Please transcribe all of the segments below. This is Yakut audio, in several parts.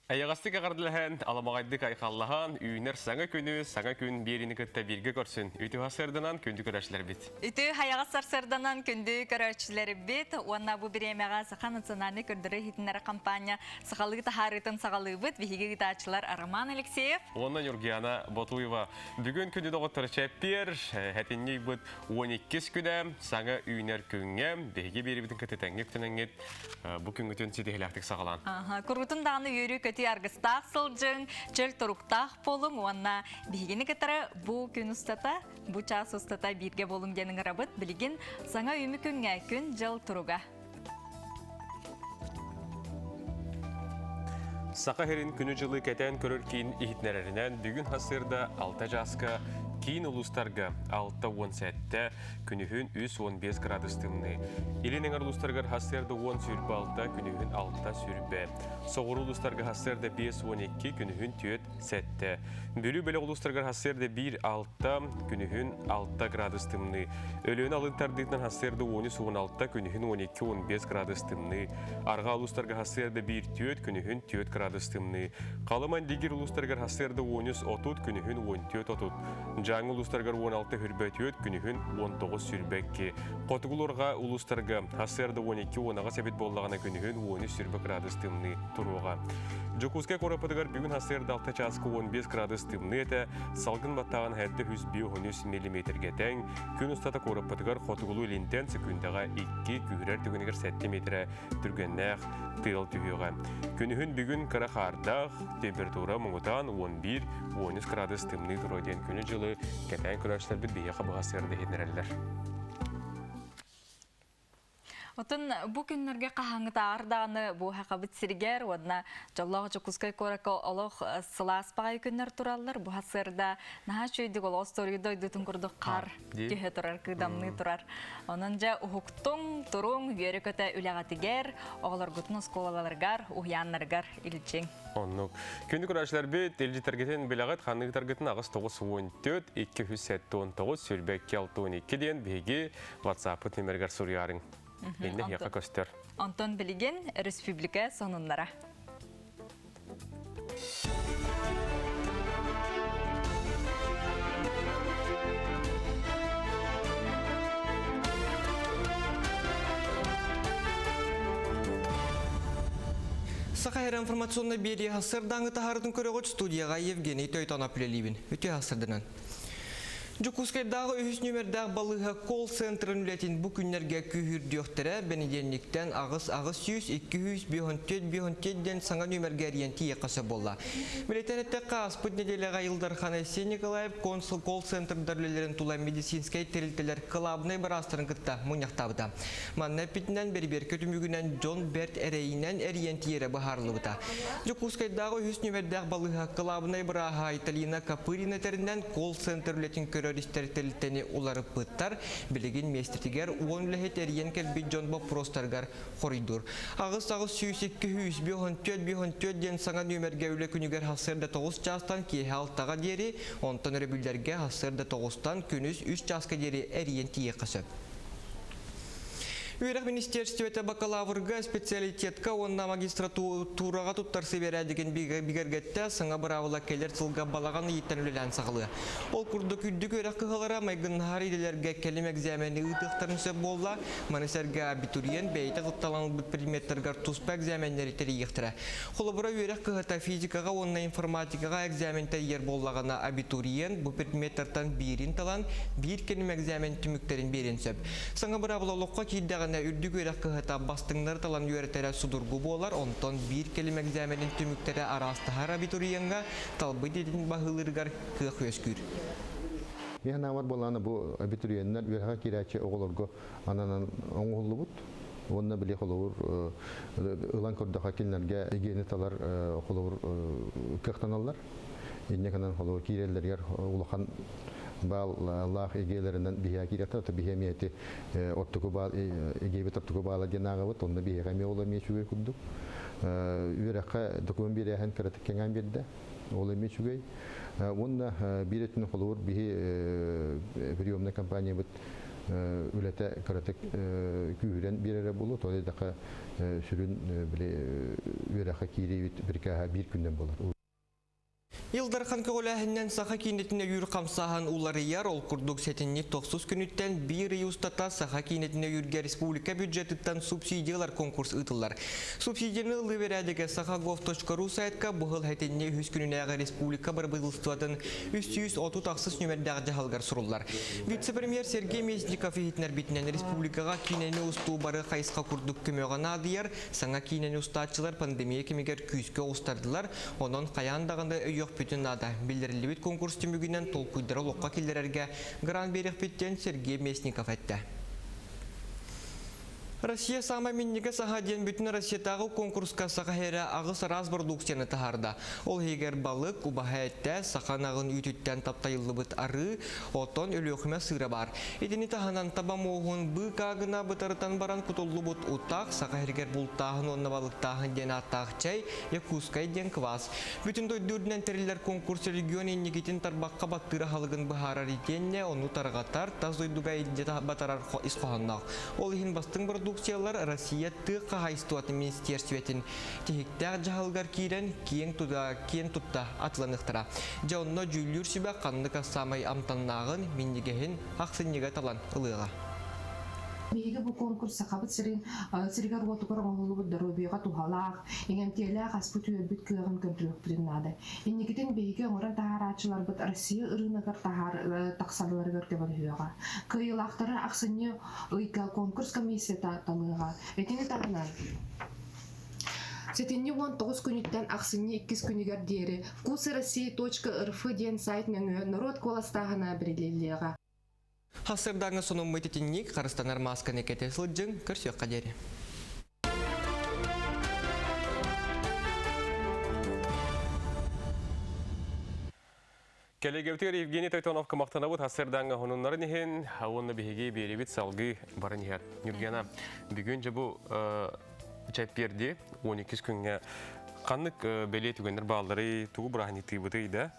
Эйэҕэстик эҕэрдэлэһэн, аламаҕайдык айхаллаһан, үүнэр саҥа күнү, саҥа күн биэриини кытта бииргэ көрсүн. Үтүө сарсыарданан күндү көрөөччүлэрбит. Үтүө хайаҕас сарсыарданан күндү көрөөччүлэрбит уонна бу бириэмэҕэ Саха национальнай көрдөрөр иһитиннэрэр компания сахалыы таһаарыытын саҕалыыбыт. Биһиги ыытааччылар Роман Алексеев уонна Нюргиана Ботуева. Бүгүн күндү доҕоттор чэппиэр, хэтинньи ыйбыт 12 күнэ, саҥа үүнэр күҥҥэ биһиги биэрибитин кытта тэҥҥэ үктэнэҥҥит Бу күҥҥүтүн ситиһилээхтик саҕалаан. Куруутун даҕаны үөрүү-көтүү аргыстаах сылдьыҥ, чөл туруктаах буолуҥ уонна биһигини кытары бу күн устата, бу чаас устата бииргэ буолуҥ диэн ыҥырабыт. Билигин саҥа үүмү күҥҥэ күн-дьыл туруга. Саха сирин күнү-дьылы кэтээн көрөр киин иһитиннэрэринэн бүгүн сарсыарда 6 чааска киин улуустарга 67, күнүһүн 315 градус тымныы. Илин эҥэр улуустарыгар сарсыарда 10 26, күнүһүн 6 сүрбэ. Соҕуруу улуустарга сарсыарда 5 12, күнүһүн 4 7. Бүлүү бөлөх улуустарыгар сарсыарда 1 6, күнүһүн 6 градус тымныы. Өлүөнэ алын тардыытынан сарсыарда 13 16, күнүһүн 12 15 градус тымныы. Арҕаа улуустарга сарсыарда 1 4, күнүһүн 4 градус тымныы. Халыма Индигир улуустарыгар сарсыарда 13 30, күнүһүн 14 30. Дьааҥы улуустарыгар 16 хүрбэ 4, күнүһүн 19 сүрбэ 2. Хотугулуурга улуустарга сарсыарда 12 18 эбит буоллаҕына күнүһүн 13 сүрбэ градус тымныы туруоҕа. Дьокуускай куораппытыгар бүгүн сарсыарда 6 чааска 15 градус тымныы этэ, салгын баттааҕын 753 миллиметргэ тэҥ, күн устата куораппытыгар хотугулуу илинтэн секундаҕа 2, күүһүрэр түгэнигэр 7 метрэ түргэннээх тыал түһүөҕэ. Күнүһүн бүгүн кыра хаардаах, температура муҥутаан 11-13 градус тымныы туруо диэн күнү-дьылы кэтээн көрөөччүлэрбит биһиэхэ быһа сыарда иһитиннэрэллэр. Отон бу күннэргэ хаһааҥҥытааҕар даҕаны бу Сахабыт сиригэр уонна дьоллоох Дьокуускай куоракка олох сылаас баҕайы күннэр тураллар. Бу сарсыарда наһаа үчүгэйдик олох остуоруйа дойдутун курдук хаар түһэ турар, кыыдамныы турар. Онон дьэ уһуктуҥ, туруҥ, үөрэ-көтө үлэҕитигэр, оҕолоргутун оскуолаларыгар, уһуйааннарыгар илдьиҥ. Оннук. Күндү көрөөччүлэрбит, илдьитэргитин билэҕит, ханныгытаргытын 8 94 279 22 62 диэн биһиги WhatsApp-пыт нөмеригэр суруйаарыҥ. Иннэ эһиэхэ көстөр. Онтон билигин республика сонуннара. Саха Сирэ информационнай биэрии сарсыардааҥы таһаарытын көрөҕүт студияҕа Евгений Тойтонов үлэлиибин. Үтүө сарсыарданан. Дьокуускайдааҕы үһүс нүөмэрдээх балыыһа колл-центрын үлэтин бу күннэргэ күүһүрдүөхтэрэ. Бэнидиэнньиктэн 8 800 200 54 54 диэн саҥа нүөмэргэ эрийэн тиийиэххэ сөп буолла. Бэлиэтээн эттэххэ, ааспыт нэдиэлэҕэ Ил Дархан Айсен Николаев консул колл-центрдар үлэлэрин тула медицинскэй тэрилтэлэр кылаабынай быраастарын кытта мунньахтаабыта. Манна эппитинэн, бэрибиэркэ түмүгүнэн дьон бэрт эрэйинэн эрийэн тиийэрэ быһаарыллыбыта. Дьокуускайдааҕы үһүс нүөмэрдээх балыыһа кылаабынай бырааһа Айталина Копырина этэринэн, колл-центр үлэтин көрөр-истэр тэрилтэни уларыппыттар. Билигин миэстэтигэр 10 үлэһит эрийэн кэлбит дьон боппуруостарыгар хоруйдуур. 8 802 154 54 диэн саҥа нүөмэргэ үлэ күнүгэр сарсыарда 9 чаастан киэһэ 6-ҕа диэри, онтон өрөбүллэргэ сарсыарда 9-тан күнүс 3 чааска диэри эрийэн тиийиэххэ сөп. Үөрэх министиэристибэтэ бакалаврга, специалитетка уонна магистратураҕа туттарсыы бэрээдэгин бигэргэттэ, саҥа быраабыла кэлэр сылга балаҕан ыйыттан үлэлээн саҕалыа. Ол курдук үрдүк үөрэх кыһалара майгыннаһар идэлэргэ кэлим экзамени ыытыахтарын сөп буолла. Маны сэргэ абитуриент бэйэтэ кытталан ылбыт предметтарыгар туспа экзаменнэри тэрийиэхтэрэ. Холобура, үөрэх кыһата физикаҕа уонна информатикаҕа экзамен тэрийэр буоллаҕына, абитуриент бу предметтартан биирин талан, биир кэлим экзамен түмүктэрин биэриэн сөп. Саҥа быраабыла олоххо киирдэҕинэ, үрдүк үөрэх кыһата бастыҥнары талан үөрэтэрэ судургу буолар, онтон биир кэлим экзаменин түмүктэрэ араастаһар абитуриеҥҥа талбыт идэтин баһылыырыгар кыах үөскүүр. Мин санаабар буоллаҕына бу абитуриеннар үөрэххэ киирээччи оҕолорго ананан оҥоһуллубут уонна били холобур ылан көрдөххө кинилэргэ гигиена талар холобур кыахтаналлар. Инньэ гынан холобур киирэллэригэр улахан бааллаах эгиэлэринэн биһиэхэ киириэхтэр, ото биһиэ эмиэ ити оттуку баал эгиэбит оттуку баала диэн ааҕабыт, онно биһиэхэ эмиэ ол эмиэ үчүгэй курдук. Үөрэххэ документ биэрээһин кыратык кэҥээн биэрдэ. Ол эмиэ үчүгэй. Уонна биир өттүнэн холобур биһи приемнай компаниябыт үлэтэ кыратык күүһүрэн биэрэрэ буолуо. Тоҕо диэтэххэ сүрүн били үөрэххэ киириибит бирикээһэ биир күннэн буолар. Ил Дархан көҕүлээһининэн саха киинэтин өйүүр хамсааһын уларыйар, ол курдук сэтинньи тохсус күнүттэн биир ый устата саха киинэтин өйүүргэ республика бюджетыттан субсидиялар конкурс ыытыллар. Субсидияны ылыы бэрээдэгэ сахагов.ру сайтка быһыл сэтинньи үһүс күнүнээҕи республика бырабыыталыстыбатын 336 нүмердээх дьаһалыгар суруллар. Вице-премьер Сергей Местников иһитиннэрбитинэн республикаҕа киинэни устуу бары хайысха курдук көмөҕө наадыйар, саҥа киинэни устааччылар пандемия кэмигэр күүскэ оҕустардылар, Онон хайаан даҕаны өйүөхпүтүн наада. Биллэриллибит конкурс түмүгүнэн толкуйдары олоххо киллэрэргэ грант биэриэхпит диэн Сергей Местников эттэ. Россия саамай минньигэс аһа диэн бүтүн Россиятааҕы конкурска саха иһэрэ аҕыс араас продукцияны таһаарда. Ол иһигэр балык, убаһа этэ, саха ынаҕын үүтүттэн таптайыллыбыт арыы, оттон Өлүөхүмэ сыыра баар. Итини таһынан таба муоһун быыкаа гына бытарытан баран кутуллубут утах, саха иһигэр бултааһын уонна балыктааһын диэн ааттаах чэй, Якутскай диэн квас. Бүтүн дойду үрдүнэн тэриллэр конкурс регион инникитин тарбахха баттыыр аһылыгын быһаарар итиэннэ ону тарҕатар, тас дойдуга илдьэ батарар ис хоһоонноох. Ол иһин бастыҥ продукциялар Россия тыа хаһаайыстыбатын министиэрстибэтин тиһиктээх дьаһалыгар киирэн киэҥ киэн тутта атыланыахтара. Дьэ онно дьүүллүүр сүбэ ханнык ас саамай амтаннааҕын, минньигэһин ахсынньыга талан ылыаҕа. Биһиги бу конкурс Сахабыт сирин сиригэр-уотугар оҥоһуллубут доруобуйаҕа туһалаах, иҥэмтиэлээх аспыт-үөлбүт кыаҕын көрдөрүөхпүтүн наада. Инникитин биһиги оҥорон таһаарааччыларбыт Россия ырыынагар тахсалларыгар көмөлөһүөҕэ. Кыайыылаахтары ахсынньы ыйга конкурс комиссията талыаҕа. Итини таһынан Сэтинньи 19 күнүттэн ахсынньы иккис күнүгэр диэри «Вкусы России.рф» диэн сайт нөҥүө норуот куоластааһына бэриллиэҕэ. Хасырдааҥҥа сонуммут итинник харыстанар маасканы кэтэ сылдьыҥ, көрсүөххэ диэри. Кэлэгэбитигэр Евгений Тойтоновка махтанабыт хасырдааҥҥа хонуннарын иһин, уонна биһиги биэрибит салгыы баран иһэр. Ньургена, бүгүн же бу чэппиэрди 12 күҥҥэ ханнык бэлиэ түгэннэр баалларый, тугу бырааһынньыктыыбытый да?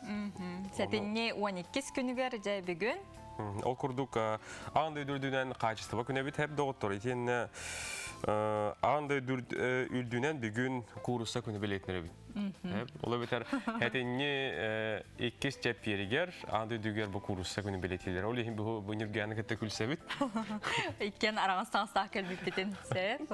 Сэтинньи 12 күнүгэр дьэ бүгүн Ол курдук аан дойду үрдүнэн хаачыстыба күнэбит хэп доҕоттор итиэннэ аан дойду үрдүнэн бүгүн куурусса күнү бэлиэтинэбит. Ол эбэтэр этинни иккис чэппиэригэр аан дойдугар бу куурусса күнү бэлиэтиилэр. Ол иһин бу бу Ньурганы кытта күлсэбит. Иккиэн араҥас таҥастаах кэлбиппитин сөп.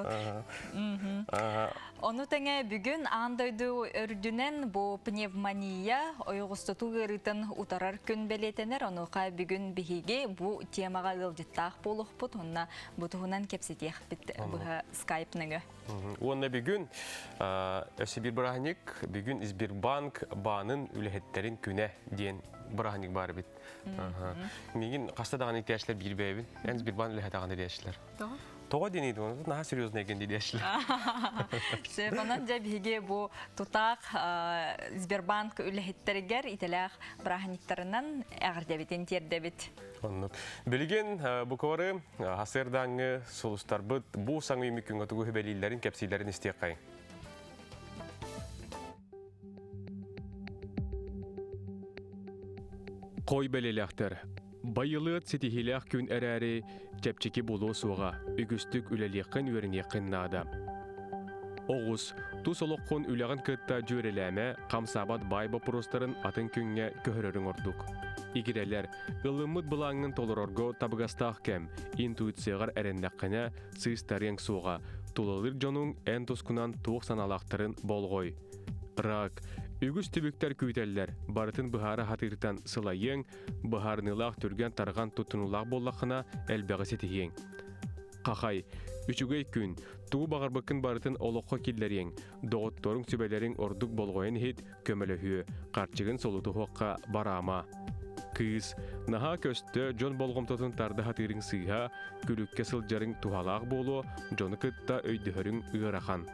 Ону тэҥэ бүгүн аан дойду үрдүнэн бу пневмония ойоҕостотуу ыарыытын утарар күн бэлиэтэнэр. Онуоха бүгүн биһиги бу темаҕа ыалдьыттаах буолуохпут уонна бу туһунан кэпсэтиэхпит быһа скайп нөҥө. Уонна бүгүн өссө биир бырааһынньык, бүгүн Сбербанк баанын үлэһиттэрин күнэ диэн бырааһынньык баар эбит. Миигин хаста даҕаны иитээччилэр биир бэйэбин. Эн Сбербанк үлэһитэ даҕаны диэччилэр. Тоҕо диэний дуо? Наһаа серьезный эген диэччилэр. Сөп, онон дьэ биһиги бу тутаах Сбербанк үлэһиттэригэр итэлээх бырааһынньыктарынан эҕэрдэбитин тиэрдэбит. Оннук. Билигин буквары хасырдааҥҥы сулустарбыт бу саҥа үмүк күҥҥэ тугу хүбэлииллэрин кэпсииллэрин истиэххэйиҥ. Хой бэлиэлээхтэр. Байылыат ситиһиилээх күн эрээри, чэпчэки буолуо суоҕа, үгүстүк үлэлиэххин үөрэниэххин наада. Оҕус, тус олоххун үлэҕин кытта дьүөрэлээмэ, хамсаабат баай боппуруостарын атын күҥҥэ көһөрөрүҥ ордук. Игирэлэр, ылыммыт былааҥҥын толорорго табыгастаах кэм, интуицияҕар эрэннэххинэ, сыыстарыаҥ суоҕа, тулалыыр дьонуҥ эн тускунан туох санаалаахтарын болҕой. Рак. Үгүс түбүктэр күүтэллэр, барытын быһаара сатыыртан сылайыаҥ, быһаарыныылаах түргэн-тарҕан туттунуулаах буоллаххына, элбэҕи ситиһиэҥ. Хахай. Үчүгэй күн. Тугу баҕарбыккын барытын олоххо киллэриэҥ. Доҕотторуҥ сүбэлэриҥ ордук болҕойон иһит, көмөлөһүө. Харчыгын солотуһуохха бараама. Кыыс. Наһаа көстө, дьон болҕомтотун тарда сатыырыҥ сыыһа, күлүккэ сылдьарыҥ туһалаах буолуо, дьону кытта өйдөһөрүҥ ыарахан.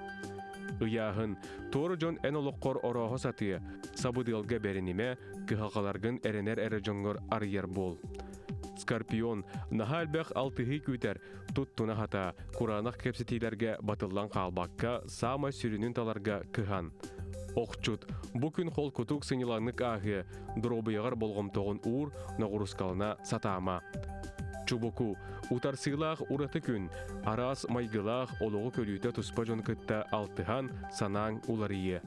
Ыйааһын. Туора дьон эн олоххор орооһо сатыа, сабыдыалга бэринимэ, кыһалҕаларгын эрэнэр эрэ дьоҥҥор арыйар буол. Скорпион. Наһаа элбэх алтыһыы күүтэр, туттуна сатаа, кураанах кэпсэтиилэргэ батыллан хаалбакка, саамай сүрүнүн таларга кыһан. Охчут, бу күн холкутук сынньалаҥнык ааһыа, доруобуйаҕар болҕомтоҕун уур, ноҕуруускалана сатаама. Чубуку, утарсыылаах ураты күн, араас майгылаах олоҕу көрүүтэ туспа дьон кытта алтыһан, санааҥ уларыйыа.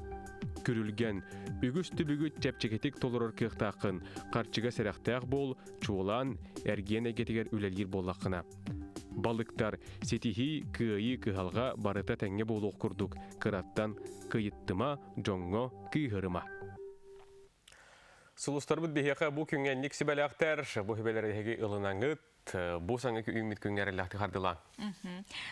Күрүлгэн, үгүс түбүгү чэпчэкитик толорор кыахтааххын, харчыга сэрэхтээх буол, чуолаан, эргиэн эйгэтигэр үлэлиир буоллаххына. Балыктар, ситиһии, кыайыы, кыһалҕа барыта тэҥҥэ буолуох курдук, кыраттан кыйыттыма, дьоҥҥо кыыһырыма. Сулустарбыт биһиэхэ бу күҥҥэ инник сүбэлээхтэр, бу сүбэлэри эһиги ылынаҥыт, бу саҥа үүммүт күҥҥэ эрэллээхтик хардылаан.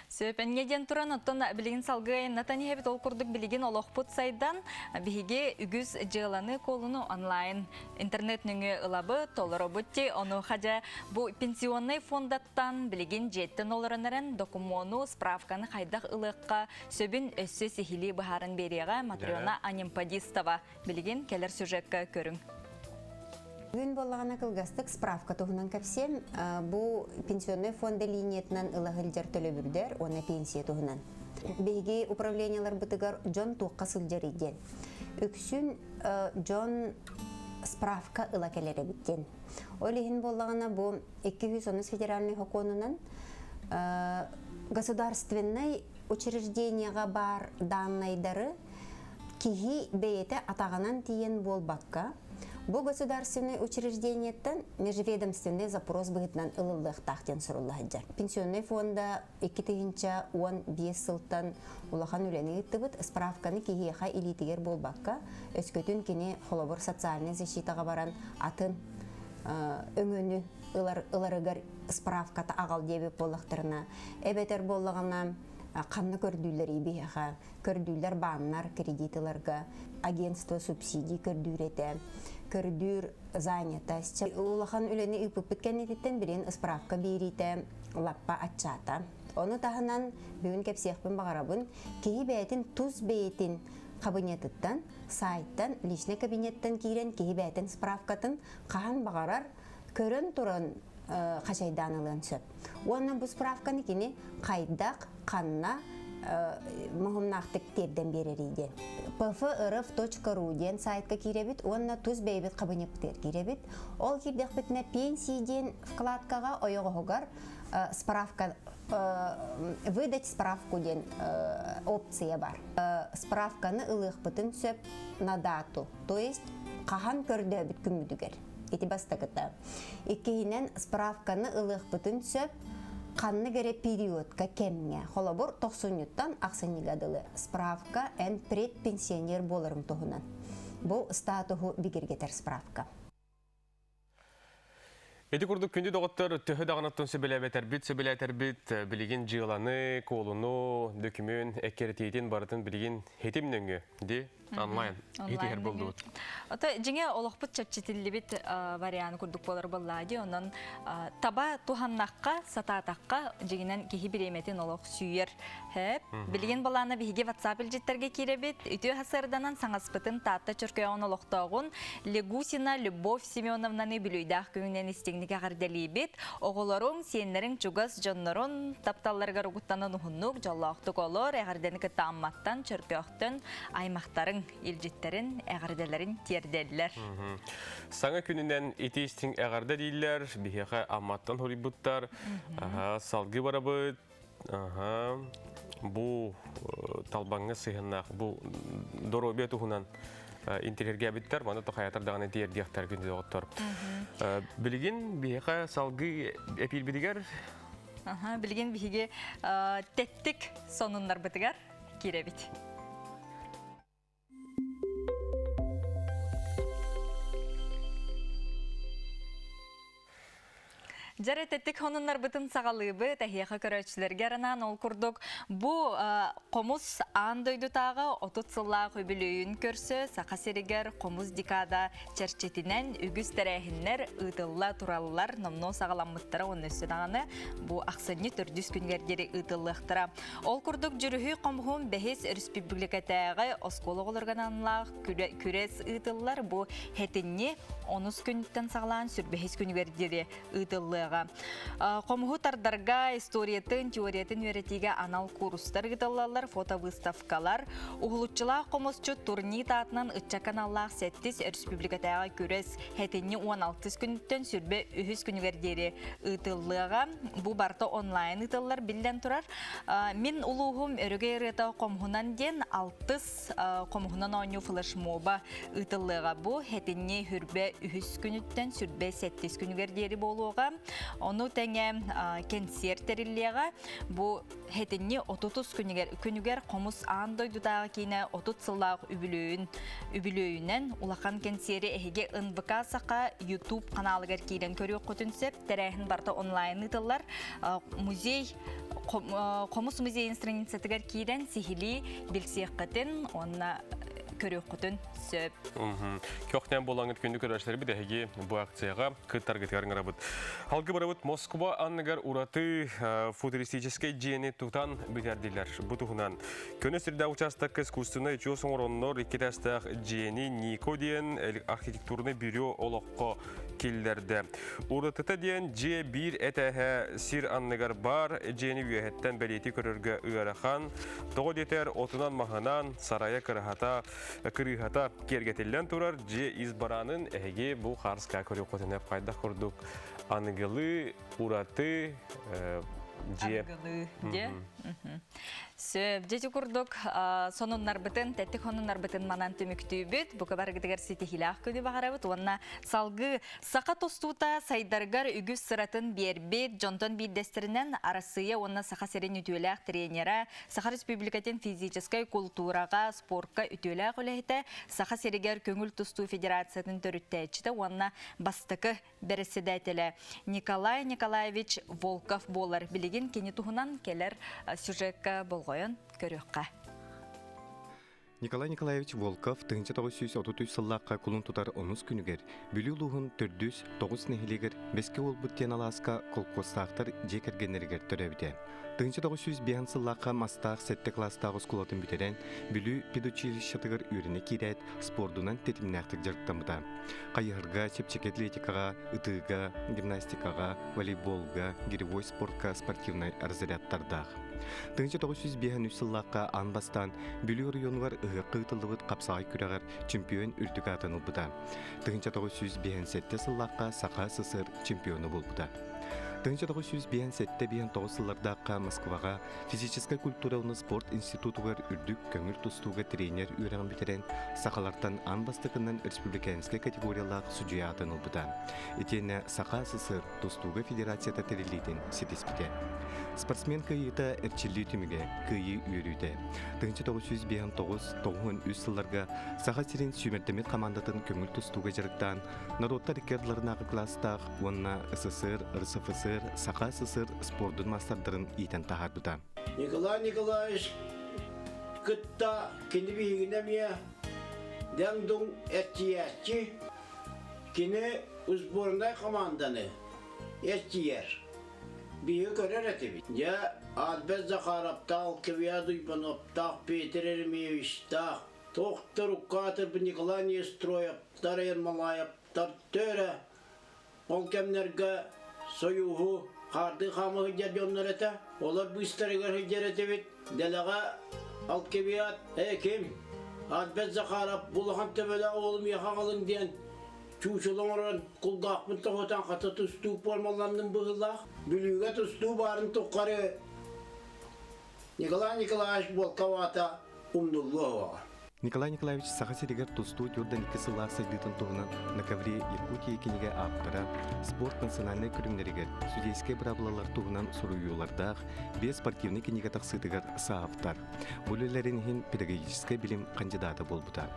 Сөп, энньэ диэн туран, оттон билигин салгыы айаннатан иһэбит, ол курдук билигин олохпут сайдан, биһиги үгүс дьыаланы, куолуну онлайн интернет нөҥүө ылабыт, толоробут ти, онуоха дьэ бу пенсионнай фондаттан билигин дьиэттэн олорон эрэн докумуону, справканы хайдах ылыахха сөбүн өссө сиһилии быһааран биэриэҕэ Матрена Анемподистова. Билигин кэлэр сюжекка көрүҥ. Бүгүн буоллаҕына кылгастык справка туһунан кэпсиэм. Бу пенсионнай фонда линиятынан ыла сылдьар төлөбүрдэр уонна пенсия туһунан. Биһиги управлениеларбытыгар дьон туохха сылдьарый диэн. Үксүн дьон справка ыла кэлэр эбит диэн. Ол иһин буоллаҕына бу 210 федеральный сокуонунан государственнай учреждениеҕа баар даннайдары киһи бэйэтэ атаҕынан тиийэн буолбакка, бу государственнай учреждениеттан межведомственный запрос быһыытынан ылыллыахтаах диэн сурулла сылдьар. Пенсионный фонда 2015 сылтан улахан үлэни ыыттыбыт. Справканы киһиэхэ илиитигэр буолбакка, өскөтүн кини холобур социальнай защитаҕа баран атын өҥөнү ылар, ыларыгар справката аҕал диэбит буоллахтарына, эбэтэр буоллаҕына ханна көрдүүллэрий биһиэхэ көрдүүллэр бааннар кредит ыларга агентство субсидий көрдүүр этэ көрдүүр занятость улахан үлэни ыыппыппыт кэннититтэн билин справка биэриитэ лаппа аччаата ону таһынан бүгүн кэпсиэхпин баҕарабын киһи бэйэтин тус бэйэтин кабинетыттан сайттан личный кабинеттан киирэн киһи бэйэтин справкатын хаһан баҕарар көрөн туран хачайдаан ылыан сөп. Уонна бу справканы кини хайдах, ханна моһумнаахтык тиэрдэн биэрэрий диэн. pfrf.ru диэн сайтка киирэбит уонна тус бэйэбит кабинеппытыгар киирэбит. Ол киирдэхпитинэ пенсии диэн вкладкаҕа ойоҕоһугар справка выдать справку диэн опция бар. Справканы ылыахпытын сөп на дату, то есть хаһан көрдөөбүт күммүтүгэр. Ити бастакыта. Иккиһинэн, справканы ылыахпытын сөп ханнык эрэ периодка кэмҥэ, холобур, тохсунньуттан ахсынньыга дылы справка эн предпенсионер буоларыҥ туһунан. Бу статуһу бигэргэтэр справка. Ити курдук күндү доҕоттор төһө даҕанаттан сөбүлээбэтэрбит, сөбүлээтэрбит билигин дьыаланы, куолуну, дөкүмүөн эккирэтиитин барытын билигин хитим нөҥүө ди онлайн итиһэр болдубут. Ото дьиҥэ олохпут чэпчэтиллибит вариант курдук буолар буоллаа дии. Онон таба туһаннахха, сатаатахха дьиҥинэн киһи бириэмэтин олох сүүйэр. Хэп. Билигин балаана биһиги WhatsApp илдьиттэргэ киирэбит. Үтүө хасыарданан саҥаспытын Таатта Чөркөөҕүн олохтооҕун Легусина Любовь Семеновнаны бүлүйдээх күнүнэн истиҥник эҕэрдэлиибит. Оҕолоруҥ, сиэннэриҥ чугас дьоннорун тапталларыгар угуттанан уһуннук, дьоллоохтук олор, эҕэрдэни кытта Амматтан, Чөркөөхтөн аймахтарыҥ илдьиттэрин, эҕэрдэлэрин тиэрдэллэр. Саҥа күнүнэн ити истиҥ эҕэрдэ дииллэр. Биһиэхэ Амматтан хоруйбуттар. Салгыы барабыт. Бу талбаҥҥа сыһыаннаах бу доруобуйа туһунан интириэргээбиттэр. Маны тохаятар даҕаны тиэрдиэхтэр күндү доҕоттор. Билигин биһиэхэ салгыы эпиирбитигэр Билигин биһиги тэттик сонуннарбытыгар киирэбит. Дьэр этэттик хонуннарбытын саҕалыыбыт, эһиэхэ көрөөччүлэргэ анаан ол курдук бу хомус аан дойдутааҕы 30 сыллаах үбүлүөйүн көрсө Саха сиригэр хомус декада чэрчитинэн үгүс тэрээһиннэр ыытылла тураллар, номнуо саҕаламмыттара уонна өссө даҕаны бу ахсынньы төрдүс күнүгэр диэри ыытыллыахтара. Ол курдук Дьүрүһүй хомуһун бэһис өрөспүүбүлүкэтээҕи оскуола оҕолоругар аналлаах күрэс ыытыллар. Бу хэтинньи онус күнүттэн саҕалаан сүрбэһис күнүгэр диэри ыытыллыаҕа. ыытыллыаҕа. Хомуһу тардарга историятын, теориятын үөрэтиигэ анал курстар ыытыллаллар, фотовыставкалар, уһулуччулаах хомусчут турнир аатынан ыччакка аналлаах сэттис өрөспүүбүлүкэтээҕи күрэс хэтинньи 16 күнүттэн сүрбэ үһүс күнүгэр диэри ыытыллыаҕа. Бу барыта онлайн ыытыллар биллэн турар. Мин улууһум өрөгөй ырыата хомуһунан диэн алтыс хомуһунан оонньуу флешмоба ыытыллыаҕа. Бу хэтинньи хүрбэ үһүс күнүттэн сүрбэ сэттис күнүгэр диэри буолуоҕа. Ону тэҥэ кэнсиэр тэриллиэҕэ. Бу Хэтинньи 30 күнүгэр, күнүгэр Хомус аан дойдутааҕы киинэ 30 сыллаах үбүлүөйүн үбүлүөйүнэн улахан кэнсиэри эһиги НВК Саха YouTube ханаалыгар киирэн көрүөххүтүн сөп. Тэрээһин барыта онлайн ыытыллар. Музей Хомус музейын страницатыгар киирэн сиһилии билсиэххитин уонна көрүөххүтүн сөп. Көхтөөн буолаҥҥыт күндү көрөөччүлэрбит эһиги бу акцияҕа кыттаргытыгар ыҥырабыт. Алгы барабыт Москва анныгар ураты футуристическай дьиэни тутан бүтэрдилэр. Бу туһунан көнө сирдээх учаастакка искусственнай учуос оҥороннор икки этээстээх дьиэни Нико диэн архитектурнай бюро олоххо киллэрдэ. Уратыта диэн дьиэ биир этээһэ сир анныгар баар дьиэни үөһэттэн бэлиэтии көрөргө ыарахан. Тоҕо диэтэр отунан-маһынан сарайа кыраһата кырыыһата киэргэтиллэн турар дьиэ ис бараанын эһиги бу хаарыска көрүөххүтүнэ хайдах курдук аныгылыы ураты дьиэ. Аныгылыы дьиэ. Сөп. Дьэ курдук сонуннарбытын, тэттик сонуннарбытын манан түмүктүүбүт. Бука барыгытыгар ситиһиилээх күнү баҕарабыт уонна салгыы Саха тустуута сайдарыгар үгүс сыратын биэрбит дьонтон биирдэстэринэн Арассыыйа уонна Саха сирин үтүөлээх тренера, Саха Республикатын физическэй култуураҕа, спортка үтүөлээх үлэһитэ, Саха сиригэр көҥүл тустуу федерациятын төрүттээччитэ уонна бастакы бэрэссэдээтэлэ Николай Николаевич Волков буолар. Билигин кини туһунан кэлэр сюжекка болҕойон көрүөххэ. Николай Николаевич Волков 1933 сыллаахха кулун тутар онус күнүгэр Бүлүү улууһун төрдүс Тоҕус нэһилиэгэр Бэскэ Уолбут диэн алааска колхуостаахтар дьиэ кэргэннэригэр төрөөбүтэ. 1905 сыллаахха Мастаах сэттэ кылаастаах оскуолатын бүтэрэн, Бүлүү педучилищетыгар үөрэнэ киирээт, спордунан тэтимнээхтик дьарыктаммыта. Хайыһарга, чэпчэки атлетикаҕа, ытыыга, гимнастикаҕа, волейболга, гиревой спортка спортивнай разрядтардаах. 1953 сыллаахха аан бастаан Бүлүү оройуонугар ыһыахха ыытыллыбыт хапсаҕай күрэҕэр чемпион үрдүк аатын ылбыта. 1957 сыллаахха Саха СССР чемпиона буолбута. 1957-59 сыллардаахха Москваҕа физическэй культура уонна спорт институтугар үрдүк көҥүл тустууга тренер үөрэҕин бүтэрэн, сахалартан аан бастакынан республиканскай категориялаах судьуйа аатын ылбыта. Итиэннэ Саха СССР тустууга федерацията тэриллиитин ситиспитэ. Спортсмен кыайыыта эрчиллии түмүгэ, кыайыы үөрүүтэ. 1959-93 сылларга Саха сирин сүүмэрдэммит хамаандатын көҥүл тустууга дьарыктаан, норуоттар икки ардыларынааҕы кылаастаах уонна СССР, РСФСР, Саха СССР спордун маастардарын иитэн таһаарбыта. Николай Николаевич кытта кини биһигини эмиэ дэҥ-дуҥ эрчийээччи, кини сборнай команданы эрчийэр. Биһиги көрөр этибит. Дьэ, Альберт Захаровтаах, Кивия Дуйбановтаах, Петр Еремеевичтаах, Тохтор Уккаатыр Николай Нестроевтар, Ермолаевтар төөрө ол кэмнэргэ Союһу хаардыы хаама сылдьар дьоннор этэ. Олор быыстарыгар сылдьар этибит. Дэлэҕэ Алкивиад, «Эй, ким? Альберт Захаров бу улахан төбөлөөх уолу миэхэ аҕалыҥ» диэн чуучула оҥорон кулгаахпын тоһутан хата тустуу пуормаланным быһыылаах. Бүлүүгэ тустуу баарын тухары Николай Николаевич Волков аата умнуллуо суоҕа. Николай Николаевич Саха сиригэр тустуу түөртэн икки сыллаах сайдыытын туһунан На ковре Якутии кинигэ ааптара, спорт национальнай көрүҥнэригэр судейскай быраабылалар туһунан суруйуулардаах биэс спортивнай кинигэ тахсыытыгар сааптар. Бу үлэлэрин иһин педагогическай билим кандидата буолбута.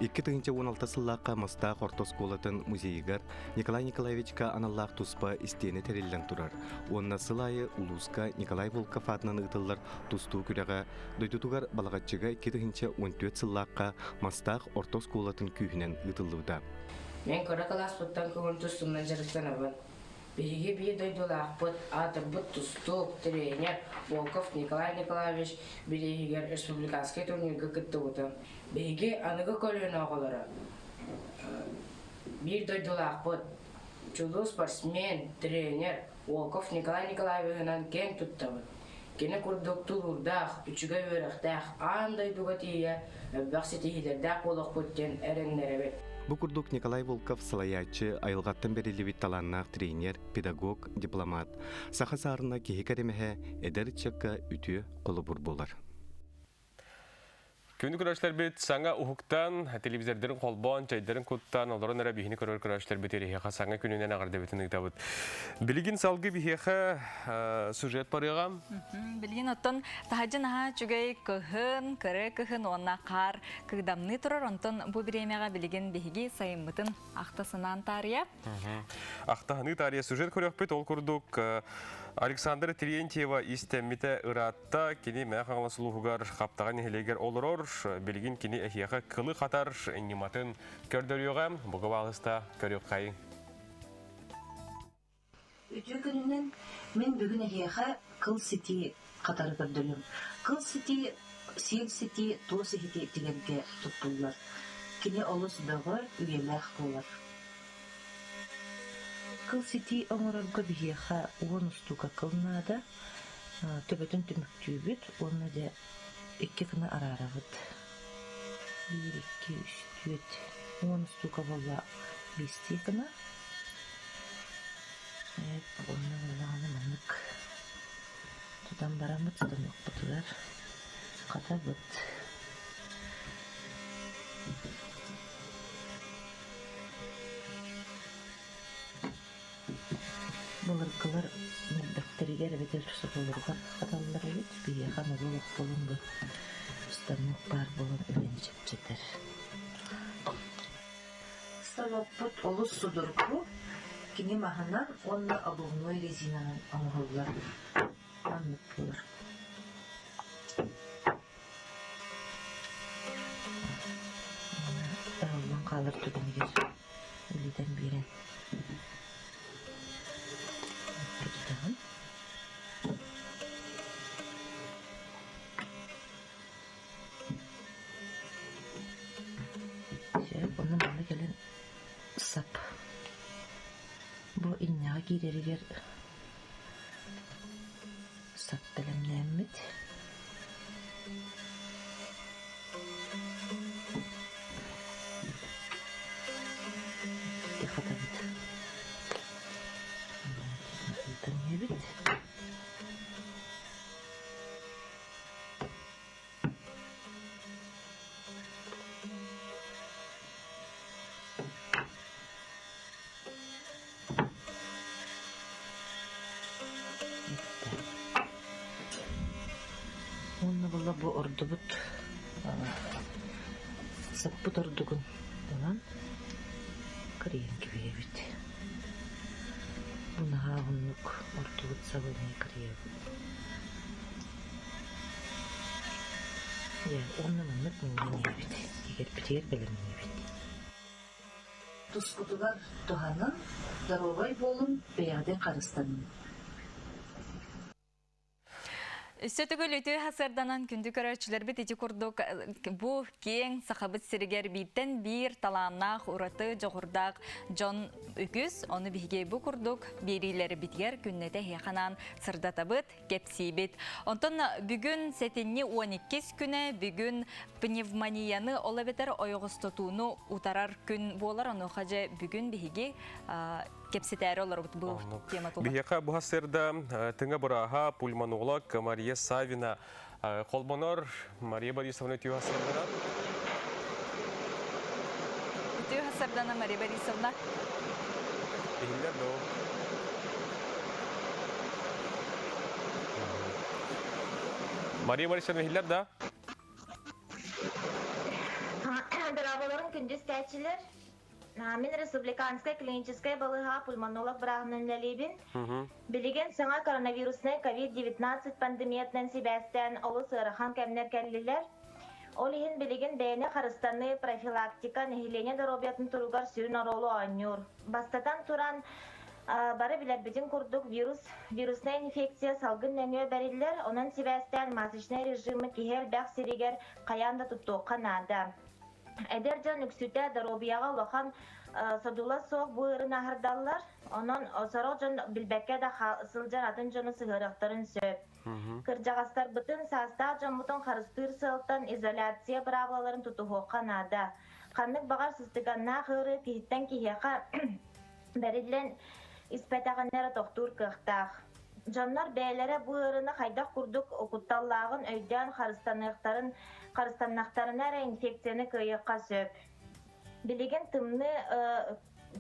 2016 сыллаахха Мастаах орто оскуолатын музейыгар Николай Николаевичка аналлаах туспа истиэнэ тэриллэн турар уонна сыл аайы улууска Николай Волков аатынан ыытыллар тустуу күрэҕэ дойдутугар Балаҕаччыга 2014 сыллаахха Мастаах орто оскуолатын күүһүнэн ыытыллыбыта. Мин кыра кылааспыттан көҥүл тустуунан дьарыктанабын. Биһиги биир дойдулаахпыт, аатырбыт тустуук, тренер Волков Николай Николаевич бирииһигэр республиканскай турнирга кыттыбытым. Биһиги аныгы көлүөнэ оҕолоро биир дойдулаахпыт. Чулуу спортсмен, тренер Волков Николай Николаевиһынан киэн туттабыт. Кини курдук тулуурдаах, үчүгэй үөрэхтээх, аан дойдуга тиийэ элбэх ситиһиилэрдээх буолуохпут диэн эрэннэрэбит. Бу курдук Николай Волков салайааччы, айылҕаттан бэриллибит талааннаах тренер, педагог, дипломат. Саха саарына киһи кэрэмэһэ, эдэр ыччакка үтүө холобур буолар. Күндү көрөөччүлэрбит саҥа уһуктан, телевизордарын холбоон, чайдарын куттаан, олорон эрэ биһини көрөр көрөөччүлэрбит эриһиэхэ саҥа күнүнэн эҕэрдэбитин ыытабыт. Билигин салгыы биһиэхэ сюжет барыаҕа. Билигин оттон таһырдьа наһаа үчүгэй кыһын, кыры кыһын уонна хаар кыыдамныы турар. Онтон бу бириэмэҕэ билигин биһиги сайыммытын ахта санаан таарыйа. Ахтаһыныы таарыйа сюжет көрүөхпүт. Ол курдук Александра Терентьева истэммитэ ыраатта Та кини Мэҥэ Хаҥалас улууһугар Хаптаҕа нэһилиэгэр олорор. Билигин кини эһиэхэ кылы хатар ньыматын көрдөрүөҕэ. Бука баалыста көрүөххэйиҥ. Үтүө күнүнэн мин бүгүн эһиэхэ кыл ситии хатары көрдөрүөм. Кыл ситии сиэл ситии туос иһити тигэргэ туттуллар. Кини олус бөҕө, үйэлээх буолар. Кыл ситии оҥорорго биһиэхэ уон устуука кыл наада. Төбөтүн түмүктүүбүт уонна дьэ икки гына араарабыт. Биир, икки, үс, түөрт, уон устуука буолла биэстии гына. Уонна буоллаҕына маннык тутан бараммыт станокпутугар хатабыт. Былыргылар мөлбөхтөрүгэр эбэтэр сотолоругар хаталлар эбит, биһиэхэ аныгы олох буолан бу станок баар буолан үлэни чэпчэтэр. Станокпут олус судургу, кини маһынан уонна обувной резинанан оҥоһуллар. Маннык буолар. Ыһыллан хаалар түгэнигэр үлүтэн биэрэн тутаҕын. Сөп, онно манна кэлэн сап. Бу иннэҕэ киирэригэр сап бэлэмнээммит. Хатабыт. Ыытан иһэбит. Уонна була бу ордубут саппыт ордугун ылан кырыйан кэбиһэбит. Бу наһаа уһуннук ордубут сабыны кырыйабыт. Дьэ, уонна маннык мунньан иһэбит. Егербитигэр бэлэмниибит. Тускутугар туһанын, доруобай буолун, бэйэҕитин харыстанын. Өссө төгүл үтүө сарданан күндү көрөөччүлэрбит ити курдук бу киэҥ Сахабыт сиригэр бииртэн биир талааннаах, ураты дьоҕурдаах дьон үгүс. Ону биһиги бу курдук биэриилэрбитигэр күннэтэ эһиэхэ сырдатабыт. кэпсиибит. Онтон бүгүн сэтинньи 12 күнэ бүгүн пневмонияны ол эбэтэр ойоҕостотууну утарар күн буолар. Онуоха дьэ бүгүн биһиги кэпсэтээри олоробут бу тема тула. Биһиэхэ бу сырда тыҥа бырааһа пульмонолог Мария Савина холбонор Мария Борисовна үтүө сырдана. Үтүө сырдана Мария Борисовна. Иһиллэр да Мария Борисовна иһиллэр да? Дорооболорун күндү истээччилэр. Мин Республиканскай клиническэй балыыһаҕа пульмонолог бырааһынан үлэлиибин. Билигин саҥа коронавируснай COVID-19 пандемиятынан сибээстээн олус ыарахан кэмнэр кэллилэр. Ол иһин билигин бэйэни харыстаныы, профилактика, нэһилиэнньэ доруобуйатын туругар сүрүн оруолу оонньуур. Бастатан туран, бары билэрбитин курдук, вирус, вируснай инфекция салгын нөҥүө бэриллэр, онон сибээстээн масочнай режимы киһи элбэх сиригэр хайаан да туттуохха наада. Эдэр дьон үксүтэ доруобуйаҕа улахан содула суох бу ыарыыны аһардаллар. Онон сорох дьон билбэккэ да сылдьар атын дьону сыһыарыахтарын сөп. Кырдьаҕастарбытын, саастаах дьоммутун харыстыыр сыалтан изоляция быраабылаларын тутуһуохха наада. Ханнык баҕар сыстыганнаах ыарыы киһиттэн киһиэхэ бэриллэн испэтэҕинэ эрэ тохтуур кыахтаах. Дьоннор бэйэлэрэ бу ыарыыны хайдах курдук кутталлааҕын өйдөөн харыстаныахтарын, харыстаннахтарына эрэ инфекцияны кыайыахха сөп. Билигин тымныы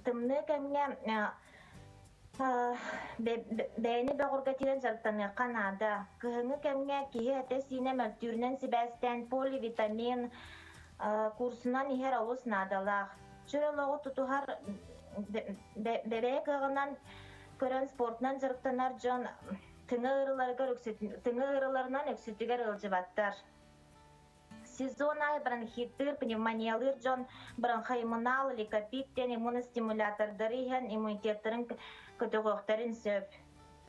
тымныы кэмҥэ бэйэни бөҕөргөтүүнэн дьарыктаныахха наада. Кыһыҥҥы кэмҥэ киһи этэ-сиинэ мөлтүүрүнэн сибээстээн поливитамин курсунан иһэр олус наадалаах. Чөл олоҕу тутуһар бэйэ кыаҕынан көрөн спортунан дьарыктанар дьон тыҥа ыарыыларыгар тыҥа ыарыыларынан үксүтүгэр ыалдьыбаттар. Сезон аайы бронхиттыыр, пневмониялыыр дьон бронхоиммунал, ликопид диэн иммуностимулятордары иһэн иммунитеттарын көтөҕүөхтэрин сөп.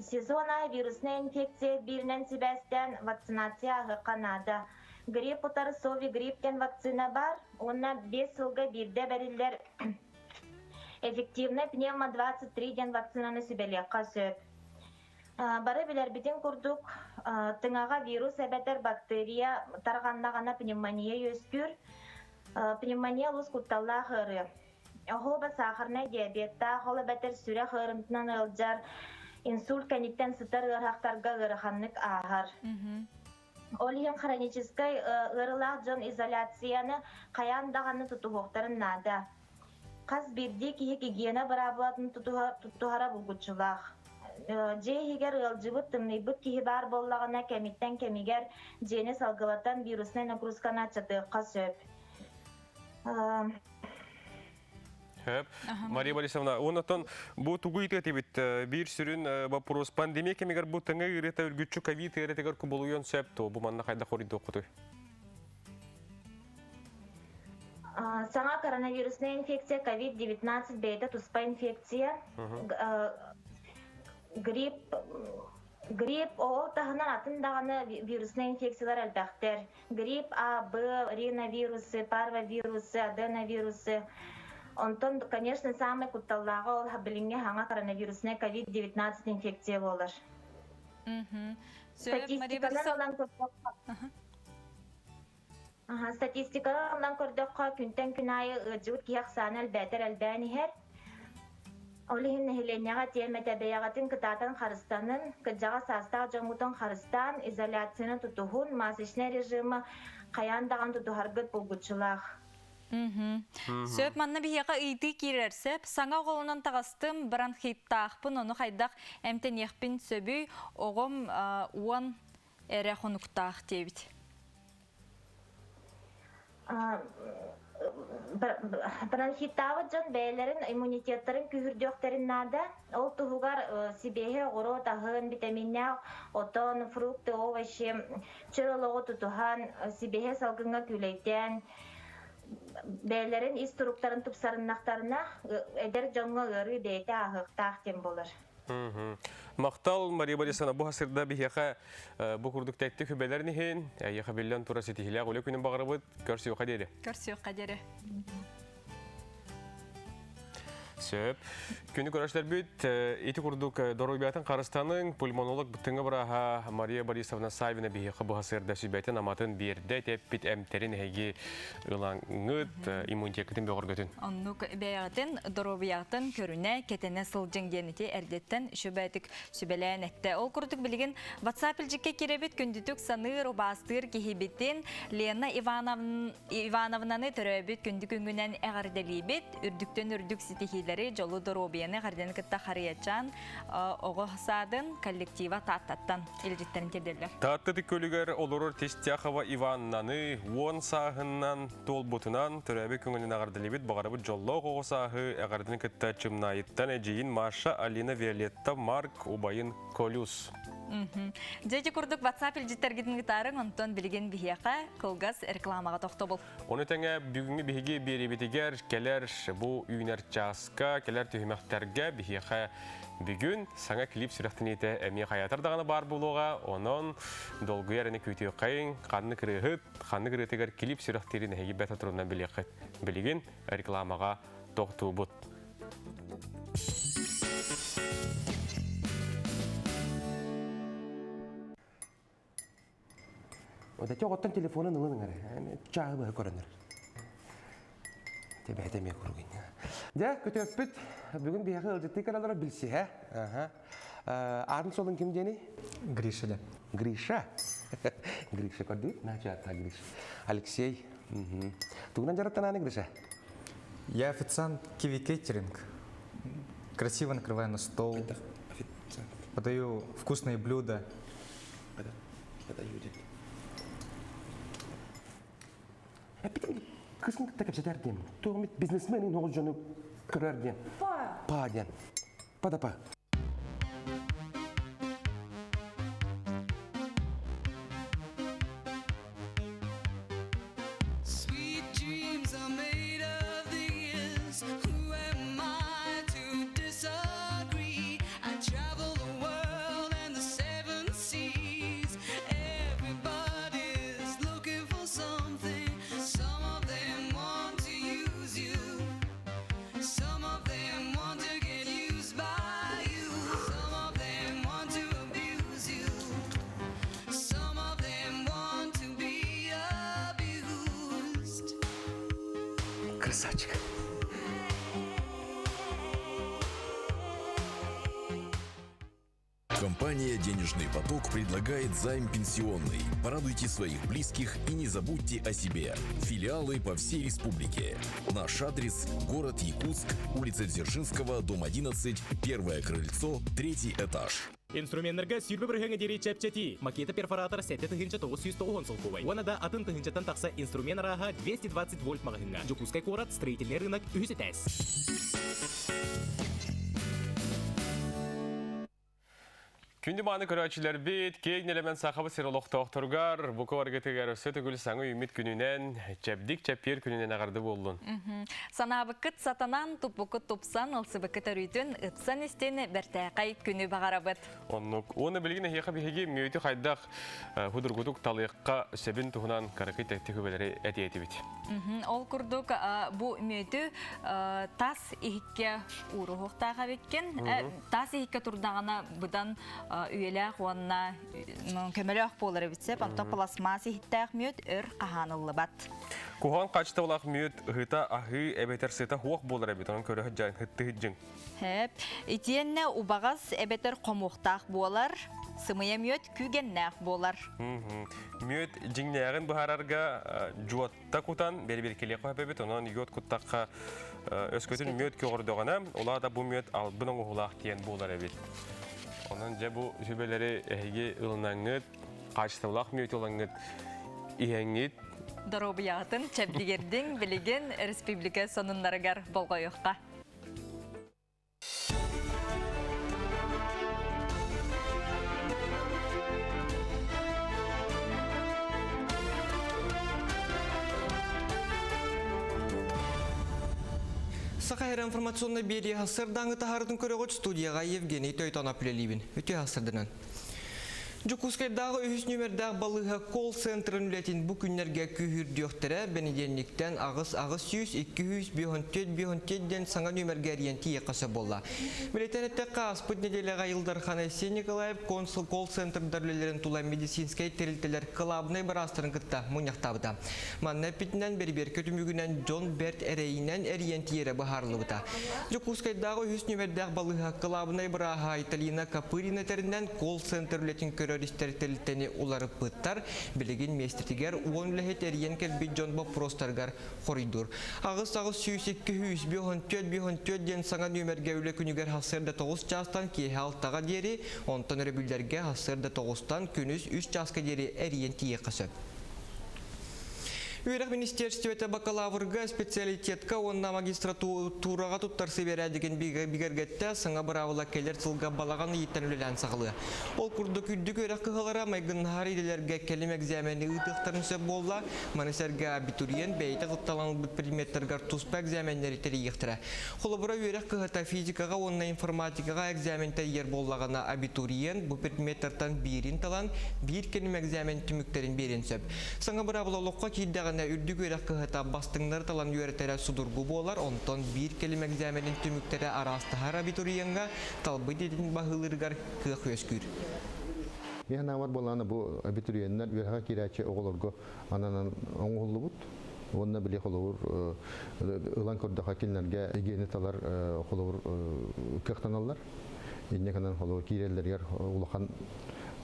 Сезон аайы вируснай инфекция бииринэн сибээстээн вакцинация ааһыахха наада. Грипп утары Совигрипп диэн вакцина баар уонна 5 сылга биирдэ бэриллэр эффективный пневмо-23 диэн вакцинаны сүбэлиэххэ сөп. Бары билэрбитин курдук, тыҥаҕа вирус эбэтэр бактерия тарҕаннаҕына пневмония үөскүүр. Пневмония олус кутталлаах ыарыы. Оһуоба сахарнай диабеттаах, ол эбэтэр сүрэх ыарынтынан ыалдьар, инсульт кэнниттэн сытар ыарахтарга ыараханнык ааһар. Ол иһин хроническай ыарыылаах дьон изоляцияны хайаан даҕаны тутуһуохтарын наада. Хас биирдии киһи гигиена быраабылатын тутуһара булгуччулаах. Дьиэ иһигэр ыалдьыбыт, тымныйбыт киһи баар буоллаҕына, кэмиттэн кэмигэр дьиэни салгылатан вируснай нагрузканы аччатыахха сөп. Хөп. Мария Борисовна, онотон бу тугу ыйытыатыбит биир сүрүн вопрос пандемия кэмигэр бу тыҥа ыарыыта үргүччү ковид ыарыытыгар кубулуйуон сөп то бу манна хайдах хоруйдуоххутуй? Саҥа коронавирусная инфекция COVID-19 бэйэтэ туспа инфекция. Грипп грипп ол таһынан атын даҕаны вируснай инфекциялар элбэхтэр. Грипп А, Б, риновирусы, парвовирусы, аденовирусы. Онтон, конечно, самый кутталлааҕа ол билиҥҥи хаҥа коронавируснай COVID-19 инфекция буолар. Статистиканан ылан көрдөххө, статистиканан ылан көрдөххө, күнтэн күн аайы ыалдьыбыт киһи ахсаана элбээтэр элбээн иһэр. Ол иһин нэһилиэнньэҕэ тиэмэтэ бэйэҕитин кытаатан харыстанын, кырдьаҕас саастаах дьоҥҥутун харыстаан, изоляцияны тутуһун, масочнай режимы хайаан даҕаны тутуһаргыт булгуччулаах. Сөп, манна биһиэхэ ыйытыы киирэр. Сөп, саҥа оҕолонон таҕыстым, бронхиттаахпын, ону хайдах эмтэниэхпин сөбүй, оҕом уон эрэ хонуктаах диэбит. Бронхиттаабыт дьон бэйэлэрин иммунитеттарын күүһүрдүөхтэрин наада. Ол туһугар сибиэһэй оҕуруот аһын, витаминнээх отон, фрукты, овощи, чөл олоҕу тутуһан, сибиэһэй салгыҥҥа күүлэйдээн, бэйэлэрин ис туруктарын тупсарыннахтарына, эдэр дьоҥҥо ыарыы бэйэтэ ааһыахтаах диэн буолар. Махтал, Мария Борисовна, бу хасырда биһиэхэ бу курдук тэттик хүбэлэрин иһин, эйиэхэ биллэн тура ситиһилээх үлэ күнүн баҕарабыт. Көрсүөххэ диэри. Көрсүөххэ диэри. Сөп. Күнү көрөшлөрбүт ити курдук доруобуйатын харыстаның пульмонолог тыҥа бырааһа Мария Борисовна Савина биһиэхэ бу хасырда сүбэтин аматын биэрдэ тэппит эмтэрин эһиги ылаҥҥыт иммунитеккытын бөҕөргөтүн. Оннук бэйэҕитин доруобуйаҕытын көрүнэ, кэтэнэ сылдьыҥ диэн ити эрдэттэн сүбэтик сүбэлээн эттэ. Ол курдук билигин WhatsApp илдьиккэ киирэбит күндүтүк саныыр, убаастыыр киһибитин Лена Ивановнаны төрөөбүт күндү күҥҥүнэн эҕэрдэлиибит. Үрдүктэн үрдүк ситиһиилэри, дьолу доруобуйаны эҕэрдэни кытта Харыйачаан оҕо саадын коллектива Тааттаттан илдьиттэрин тиэрдэллэр. Таатта көлүгэр олорор Тестяхова Иваннаны уон сааһынан туолбутунан төрөөбүт күҥүнэн эҕэрдэлиибит. Баҕарабыт дьоллоох оҕо сааһы эҕэрдэни кытта Чымнаайыттан эдьиийин Маша, Алина, Виолетта, Марк, убайын Колюс. Дьэ ити курдук WhatsApp илдьиттэргитин ыытаарыҥ, онтон билигин биһиэхэ кылгас рекламаҕа тохтобул. Ону тэҥэ бүгүҥҥү биһиги биэриибитигэр кэлэр бу үүнэр чааска, кэлэр түһүмэхтэргэ биһиэхэ бүгүн саҥа клип сүрэхтэниитэ эмиэ хайаатар даҕаны баар буолуоҕа. Онон долгуйар эни күүтүөххэйиҥ, ханнык ырыаһыт, ханнык ырыатыгар клип сүрэхтиирин эһиги бэрт турунан билиэххит. Билигин рекламаҕа. Тохтуубут. Одати оҕоттон телефонун ылын ыҥар. Чааһы быһа көрөнөр. Тебэһэтэ эмиэ куругин. Дьэ, көтөппүт. Бүгүн биһиэхэ ыалдьыттыы кэлэллэр билсиһэ. Аатын солун ким диэни? Гриша да. Гриша. Гриша көрдү? Начата Гриша. Алексей. Тугунан дьарыктанааны Гриша? Я официант Киви Кейтеринг. Красиво накрываю на стол. Подаю вкусные блюда. Подаю Эппитим кысын кытта кэпсэтэр диэн. Туох бизнесмен оҕус дьону көрөр диэн. Па. Па диэн. Па да па. Sweet dreams are made of these. Who am I to disagree? I travel the world and the seven seas. Everybody's looking for something. Some of them want to use you. Some of them want to get used by you. Some of them want to abuse you. Some of them want to be abused. Красавчик. Компания «Денежный поток» предлагает займ пенсионный. Порадуйте своих близких и не забудьте о себе. Филиалы по всей республике. Наш адрес – город Якутск, улица Дзержинского, дом 11, первое крыльцо, третий этаж. Инструменнарга сүүрбэ бырыһыаҥҥа диэри чэпчэтии. Макета перфоратор 7990 солкуобай. Уонна да атын тыһыынчаттан тахса инструмент арааһа 220 вольт маҕаһыыҥҥа. Дьокуускай куорат строительный рынок үһүс этээс. Күндү мааны көрөөччүлэрбит, киэҥ нэлэмэн Сахабыт сир олохтоохторугар, бука баргытыгар өссө төгүл саҥа үүммүт күнүнэн, чэбдик чэппиэр күнүнэн аҕарды буоллун. Санаабыккыт сатанан, туппуккут тупсан, ылсыбыккыт өрүүтүн ыпсан истин бэртээхэй күнү баҕарабыт. Оннук. Уонна билигин эһиэхэ биһиги мүөтү хайдах худургутук талыахха сөбүн туһунан кыракый тэттик үбэлэри этиэтибит. Ол курдук бу мүөтү тас иһиккэ ууруһуохтаах эбиккин. Тас иһиккэ турдаҕына быдан үйэлээх уонна көмөлөөх буолар эбит сөп. Онтон пластмасс иһиттээх мүөт өр хаһааныллыбат. Куһаҕан хаачыстыбалаах мүөт ыһыта аһыы эбэтэр сыта хуох буолар эбит. Онон көрө сылдьан хыттыһыдьыҥ. Хэп. Итиэннэ убаҕас эбэтэр хомуохтаах буолар, сымыйа мүөт күүгэннээх буолар. Мүөт дьиҥнээҕин быһаарарга дьуотта кутан бэрибиркэлиэххэ сөп эбит. Онон йод куттахха өскөтүн мүөт көҕөрдөҕүнэ, улаа да бу мүөт албын оҥоһуулаах диэн буолар эбит. Онон дьэ бу сүбэлэри эһиги ылынаҥҥыт, хаачыстыбалаах мүөтү ылаҥҥыт иһэҥҥит. Доруобуйаҕытын чэбдигирдиҥ, билигин республика сонуннарыгар болҕойуохха. Саха Сирэ информационнай биэрии сарсыардааҥы таһаарытын көрөҕүт студияҕа Евгений Тойтонов үлэлиибин. Үтүө сарсыарданан. Дьокуускайдааҕы үһүс нүөмэрдээх балыыһа колл-центрын үлэтин бу күннэргэ күүһүрдүөхтэрэ. Бэнидиэнньиктэн аҕыс 800 200 54 54 диэн саҥа нүөмэргэ эрийэн тиийиэххэ сөп буолла. Билэтэн эттэххэ, ааспыт нэдиэлэҕэ Ил Дархан Айсен Николаев консул колл-центрдар үлэлэрин тула медицинскэй тэрилтэлэр кылаабынай быраастарын кытта мунньахтаабыта. Манна эппитинэн, бэрибиэркэ түмүгүнэн дьон бэрт эрэйинэн эрийэн тиийэрэ быһаарыллыбыта. Дьокуускайдааҕы үһүс нүөмэрдээх балыыһа кылаабынай бырааһа Айталина Копырина этэринэн, колл-центр үлэтин көрөр-истэр тэрилтэни уларыппыттар. Билигин миэстэтигэр уон үлэһит эрийэн кэлбит дьон боппуруостарыгар хоруйдуур. 8 802 154 154 диэн саҥа нүөмэргэ үлэ күнүгэр сарсыарда 9 чаастан киэһэ алтаҕа диэри, онтон өрөбүллэргэ сарсыарда 9-тан күнүс 3 чааска диэри эрийэн тиийиэххэ сөп. Үөрэх министиэристибэтэ бакалаврга, специалитетка уонна магистратураҕа туттарсыы бэрээдэгин бигэргэттэ, саҥа быраабыла кэлэр сылга балаҕан ыйыттан үлэлээн саҕалыа. Ол курдук үрдүк үөрэх кыһалара майгыннаһар идэлэргэ кэлим экзамени ыытыахтарын сөп буолла. Маны сэргэ абитуриент бэйэтэ кытталан ылбыт предметтарыгар туспа экзаменнэри тэрийиэхтэрэ. Холобура, үөрэх кыһата физикаҕа уонна информатикаҕа экзамен тэрийэр буоллаҕына, абитуриент бу предметтартан биирин талан, биир кэлим экзамен түмүктэрин биэриэн сөп. Саҥа быраабыла олоххо киирдэҕинэ, кэллэҕинэ үрдүк үөрэх кыһата бастыҥнары талан үөрэтэрэ судургу буолар, онтон биир кэлим экзаменын түмүктэрэ араастаһар абитуриеҥҥа талбыт идэтин баһылыырыгар кыах үөскүүр. Мин санаабар буоллаҕына бу абитуриеннар үөрэххэ киирээччи оҕолорго ананан оҥоһуллубут уонна били холобур ылан көрдөххө кинилэргэ игиэни талар холобур кыахтаналлар. Инньэ гынан холобур киирэллэригэр улахан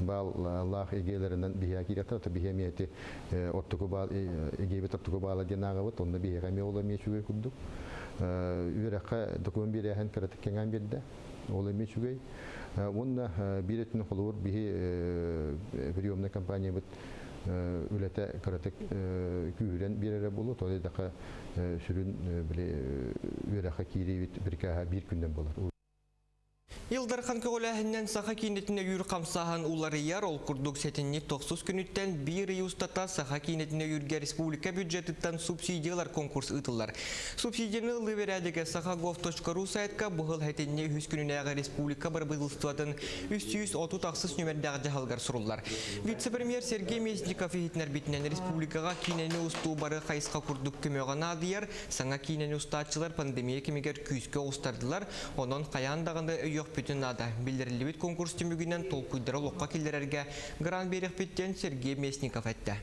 бааллаах игиэлэринэн биһиэхэ киириэхтэр, то биһиэ эмиэ ити оттуку баал игиэбит оттуку баала диэн ааҕабыт, онно биһиэхэ эмиэ ол эмиэ үчүгэй курдук. Үөрэххэ документ биэрээһин кыратык кэҥээн биэрдэ. Ол эмиэ үчүгэй. Уонна биир өттүнэн холобур биһи приемнай компаниябыт үлэтэ кыратык күүһүрэн биэрэрэ буолуо, тоҕо диэтэххэ сүрүн били үөрэххэ киириибит бирикээһэ биир күннэн буолар. Ил Дархан көҕүлээһининэн саха киинэтин өйүүр хамсааһын уларыйар, ол курдук сэтинньи тохсус күнүттэн биир ый устата саха киинэтин өйүүргэ республика бюджетыттан субсидиялар конкурс ыытыллар. Субсидияны ылыы бэрээдэгэ сахагов.ру сайтка быһыл сэтинньи үһүс күнүнээҕи республика бырабыыталыстыбатын 336 нүмердээх дьаһалыгар суруллар. Вице-премьер Сергей Местников иһитиннэрбитинэн республикаҕа киинэни устуу бары хайысха курдук көмөҕө наадыйар, саҥа киинэни устааччылар пандемия кэмигэр күүскэ оҕустардылар, Онон хайаан даҕаны өйүөхпүтүн наада. Биллэриллибит конкурс түмүгүнэн толкуйдары олоххо киллэрэргэ грант биэриэхпит диэн Сергей Местников эттэ.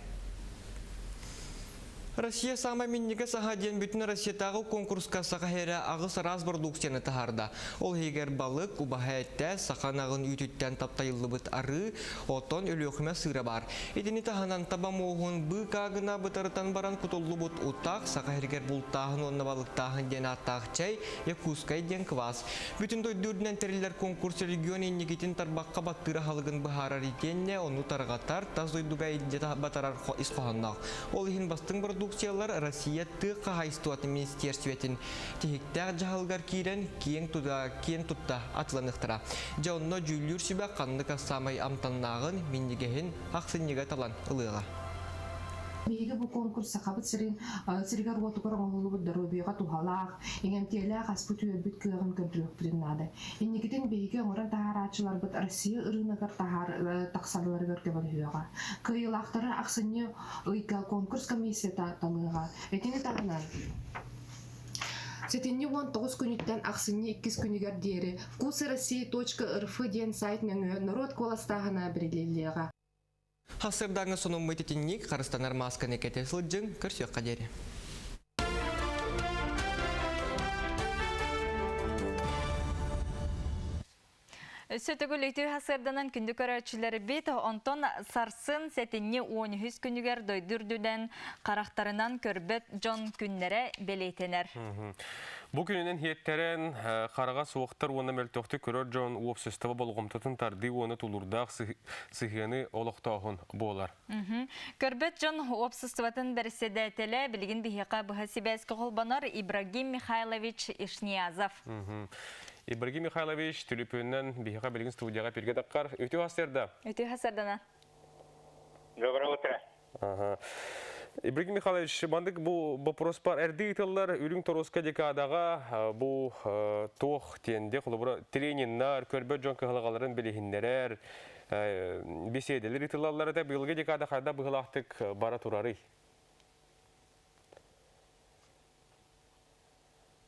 Россия саамай минньигэс аһа диэн бүтүн Россиятааҕы конкурска саха иһэрэ аҕыс араас продукцияны таһаарда. Ол иһигэр балык, убаһа этэ, саха ынаҕын үүтүттэн таптайыллыбыт арыы, оттон Өлүөхүмэ сыыра баар. Итини таһынан таба муоһун быыкаа гына бытарытан баран кутуллубут утах, саха иһигэр бултааһын уонна балыктааһын диэн ааттаах чэй, Якутскай диэн квас. Бүтүн дойду үрдүнэн тэриллэр конкурс регион инникитин тарбахха баттыыр аһылыгын быһаарар итиэннэ ону тарҕатар, тас дойдуга илдьэ батарар ис хоһоонноох. Ол иһин бастыҥ продукциялар Россия тыа хаһаайыстыбатын министиэрстибэтин тиһиктээх дьаһалыгар киирэн киэҥ туда киэн тутта атыланыахтара. Дьэ онно дьүүллүүр сүбэ ханнык ас саамай амтаннааҕын, минньигэһин ахсынньыга талан ылыаҕа. Биһиги бу конкурс Сахабыт сирин сиригэр-уотугар оҥоһуллубут доруобуйаҕа туһалаах, иҥэмтиэлээх аспыт-үөлбүт кыаҕын көрдөрүөхпүтүн наада. Инникитин биһиги оҥорон таһаарааччыларбыт Россия ырыынагар таһаар тахсалларыгар көмөлөһүөҕэ. Кыайыылаахтары ахсынньы ыйга конкурс комиссията талыаҕа. Итини таһынан Сэтинньи 19 күнүттэн ахсынньы иккис күнүгэр диэри «Вкусы России.рф» диэн сайт нөҥүө норуот куоластааһына бэриллиэҕэ. Хасырдааҥы сонуммут итинник харыстанар маасканы кэтэ сылдьыҥ, көрсүөххэ диэри. Өссө төгүл үтүө сарсыарданан күндү көрөөччүлэрбит, онтон сарсын сэтинньи 13 күнүгэр дойду үрдүнэн харахтарынан көрбөт дьон күннэрэ бэлиэтэнэр. Бу күнүнэн иһиэттэрэн, хараҕа суохтар уонна мөлтөхтүк көрөр дьон уопсастыба болҕомтотун тардыы уонна тулуурдаах сыһыаны олохтооһун буолар. Көрбөт дьон уопсастыбатын бэрэссэдээтэлэ билигин биһиэхэ быһа сибээскэ холбонор Ибрагим Михайлович Ишниязов. Ибрагим Михайлович түлүпүөннэн биһиэхэ билигин студияҕа пиргэ таххар. Үтүө сарсыарда. Үтүө сарсыардана. Доброе утро. Ага. Ибрагим Михайлович, мандык бу вопрос бар эрди ыытыллар үрүҥ торуоска декадаҕа бу туох диэнде холобура трениннар, көрбөт дьон кыһалҕаларын билиһиннэрэр, беседелер ыытыллаллар этэ. Быйылгы декада хайда быһылаахтык бара турарый?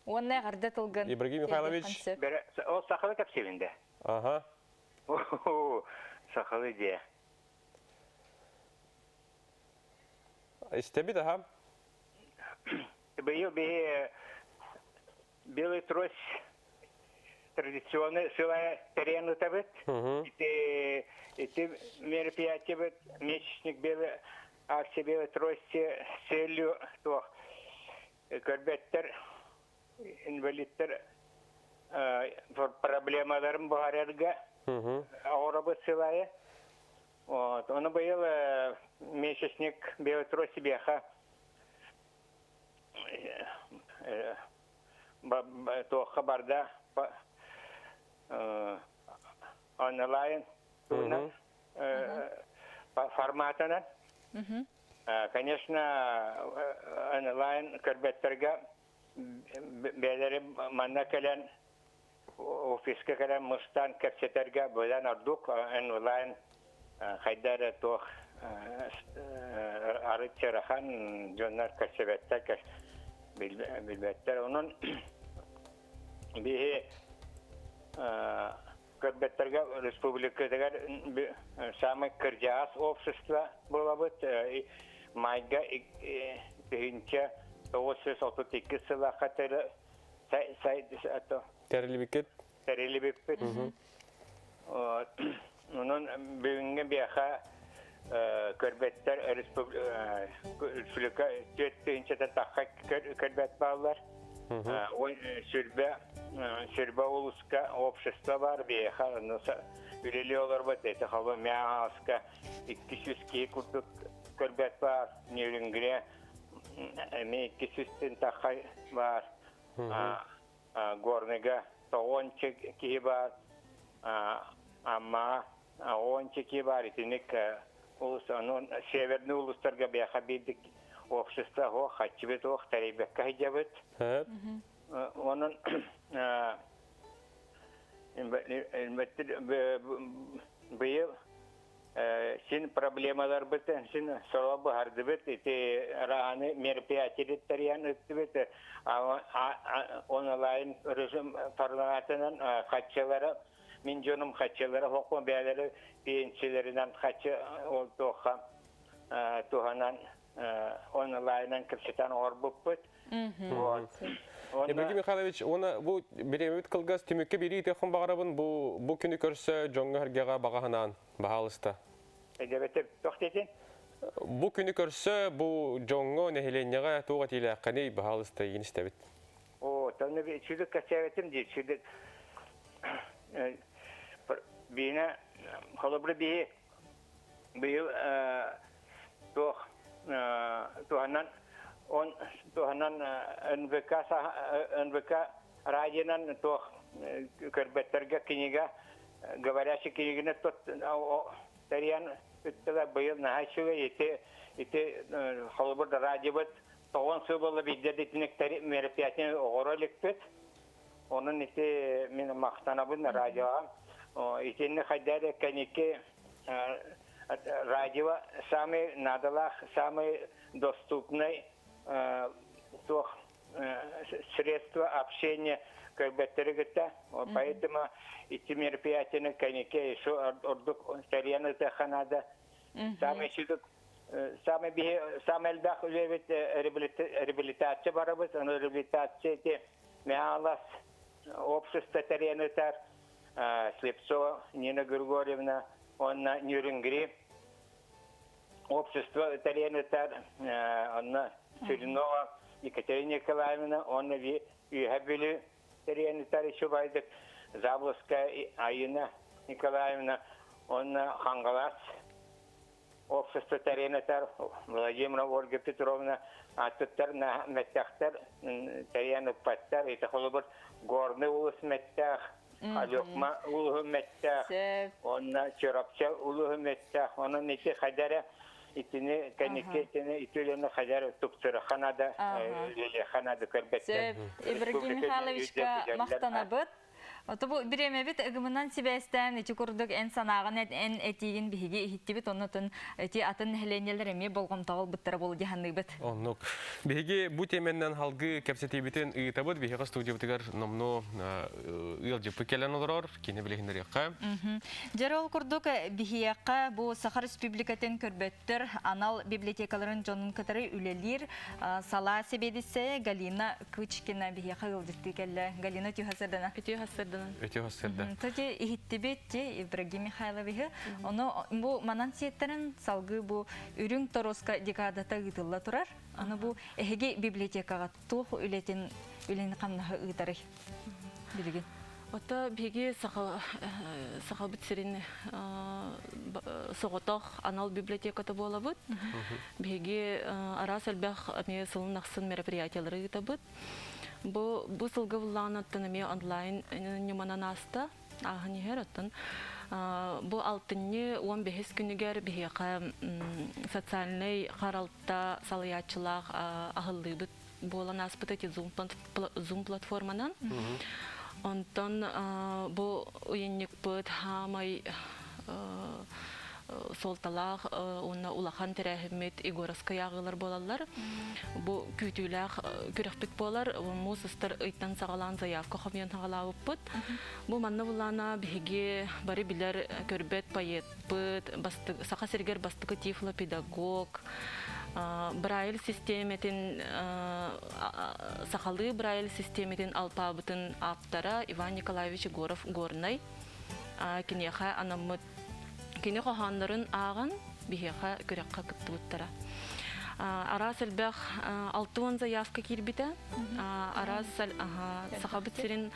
Уонна эҕэрдэ тылгын. Ибрагим Михайлович. Ол сахалы кэпсиэбин да. Ага. Сахалы дии. Истэбит аха. Быйыл биһи Белый трость традиционный сыла тэрийэн ытабыт. Ити ити мероприятиебыт месячник белый акция белой трости с целью туох көрбөттөр инвалидтар проблемаларын быһаарарга оҕоробут сылайы. Вот. Ону быйыл месячник белой трости биэхэ туохха барда онлайн форматынан. Конечно, онлайн көрбөттөргө бэйэлэри манна кэлэн офиска кэлэн мустан кэпсэтэргэ быдан ордук онлайн хайда эрэ туох Арыт чарахан дьоннор көрсөбөттөр, билбэттэр. Онон биһи көрбөттөргө республикатыгар самый кырдьаҕас общество буолабыт. Майга 1932 сыллаахха Тэрилибиккит? Тэрилибиппит. Онон бүгүҥҥү биэхэ көрбөттөр республика 4000 тахха көрбөт бааллар. Сүрбэ сүрбэ улуска общество бар биэхэ үлэлии олорбут эти холу мяаска 200 киһи курдук көрбөт бар Нерюнгре эми 200 тахха бар Горныйга тоҕуонча киһи баар, Аммаҕа уонча киһи баар итинник улус онон северный улустарга биэхэ биирдик общество суох, хаччыбыт суох, тэрийбэккэ сылдьабыт. Онон быйыл син проблемаларбыт син сороҕо быһардыбыт ити рааны мероприятие тэрийэн ыттыбыт онлайн режим форматынан хаччылара мин дьонум хаччылара хокко бээлери пенсияларынан хаччы ол туохха туһанан онлайнан кэпсэтэн оҥорбуппут. Евгений Михайлович, уона бу бириэмэбит кылгас түмүккэ биэрии тыаххын баҕарабын бу бу күнү көрсө дьоҥҥо сэргэҕэ баҕа баһаалыста. Эдебете тохтетин? Бу күнү көрсө бу дьоҥҥо нэһилиэнньэҕэ туох этиилээххиний баһаалыста игин истэбит. О, тону сүдүк кэсээбитим дии, сүдүк биинэ холобура биһи быйыл туох туһанан он туһанан НВК НВК радионан туох көрбөттөргө книга говорящий книгини тэрийэн ыттылар быйыл наһаа үчүгэй ити ити холобур радиобыт тоҕон сыл буолла биирдэ итинник мероприятие оҕоро иликпит Онон ити мин махтанабын радиоҕа. Итинни хайда эрэ кэники радио самый надалаах, самый доступный туох средство общения көрбөттөрү кытта. Поэтому ити мероприятияны кэники еще ордук тэрийэн ытыахха наада. Самый сүдүк самый биһи самый элбэх үлэбит реабилитация барабыт. Аны реабилитация ити Мялас общество тэрийэн ыытар Слепцова Нина Григорьевна уонна Нюрингри общество тэрийэн ыытар онно Чернова Екатерина Николаевна уонна Үөһэ Бүлүү тэрийэн ыытар Ичубайдык Заболоцкая Айына Николаевна уонна Хангалас общество тэрийэн Владимира Ольга Петровна аттыттар мэттэхтэр тэрийэн ыппаттар ити холобур Горный улус мэттээх Алёкма улуһу мэттээх онно Чурапча улуһу мэттээх онон ити хайдара итини кэнники итини ити үлэни хайдара тупсураха надо үлэлиэхэ надо көрбөттөр Ибрагим Михайловичка махтанабыт Ото бу бириэмэбит ыгымынан сибээстээн ити курдук эн санааҕын эн этиигин биһиги иһиттибит оннотун ити атын нэһилиэнньэлэр эмиэ болҕомтоҕо ылбыттара буолуо дьаһанныыбыт. Оннук. Биһиги бу тиэмэннэн халгыы кэпсэтиибитин ыытабыт. Биһиэхэ студиябытыгар номнуо ыалдьыппыт кэлэн олорор. Кини билиһиннэриэххэ. Дьэр ол курдук биһиэхэ бу Саха Республикатын көрбөттөр анал библиотекаларын дьонун кытары үлэлиир салаа сэбиэдиссэйэ Галина Кычкина биһиэхэ ыалдьыттыы кэллэ. Галина үтүө сырдана. Үтүө сырдана. Үтүө сырда. Тоти иһиттибит ти Ибрагим Михайловиһы. Ону бу манан сиэттэрин салгыы бу үрүҥ торуоска декадата ыытылла турар. Аны бу эһиги библиотекаҕа туох үлэтин үлэни хамнаһы ыытарый билигин? Ото биһиги сахабыт сирин соҕотох анал библиотеката буолабыт. Биһиги араас элбэх эмиэ сылын ахсын мероприятиялары ыытабыт. Бу бу сылга буллаҕын оттон эмиэ онлайн ньыманан ааста, ааһан иһэр. Оттон бу алтынньы 15 күнүгэр биһиэхэ социальнай харалта салайааччылаах аһыллыыбыт буолан ааспыта ити Zoom платформанан. Онтон бу ыйынньыкпыт хаамай Суолталаах уонна улахан тэрээһиммит Егоровскай ааҕыылар буолаллар. Бу күүтүүлээх күрэхпит буолар. Муус устар ыйтан саҕалаан заявка хомуйан саҕалаабыппыт. Бу манна буллаана биһиги бары билэр көрбөт поэтпыт, Саха сиригэр бастакы тифлопедагог, Брайль систиэмэтин сахалыы Брайль систиэмэтин алпаабытын ааптара Иван Николаевич Егоров Горнай киниэхэ анаммыт Кини хоһооннорун ааҕан биһиэхэ күрэххэ кыттыбыттара. Араас элбэх 60 заявка киирбитэ. Араас Сахабыт сирин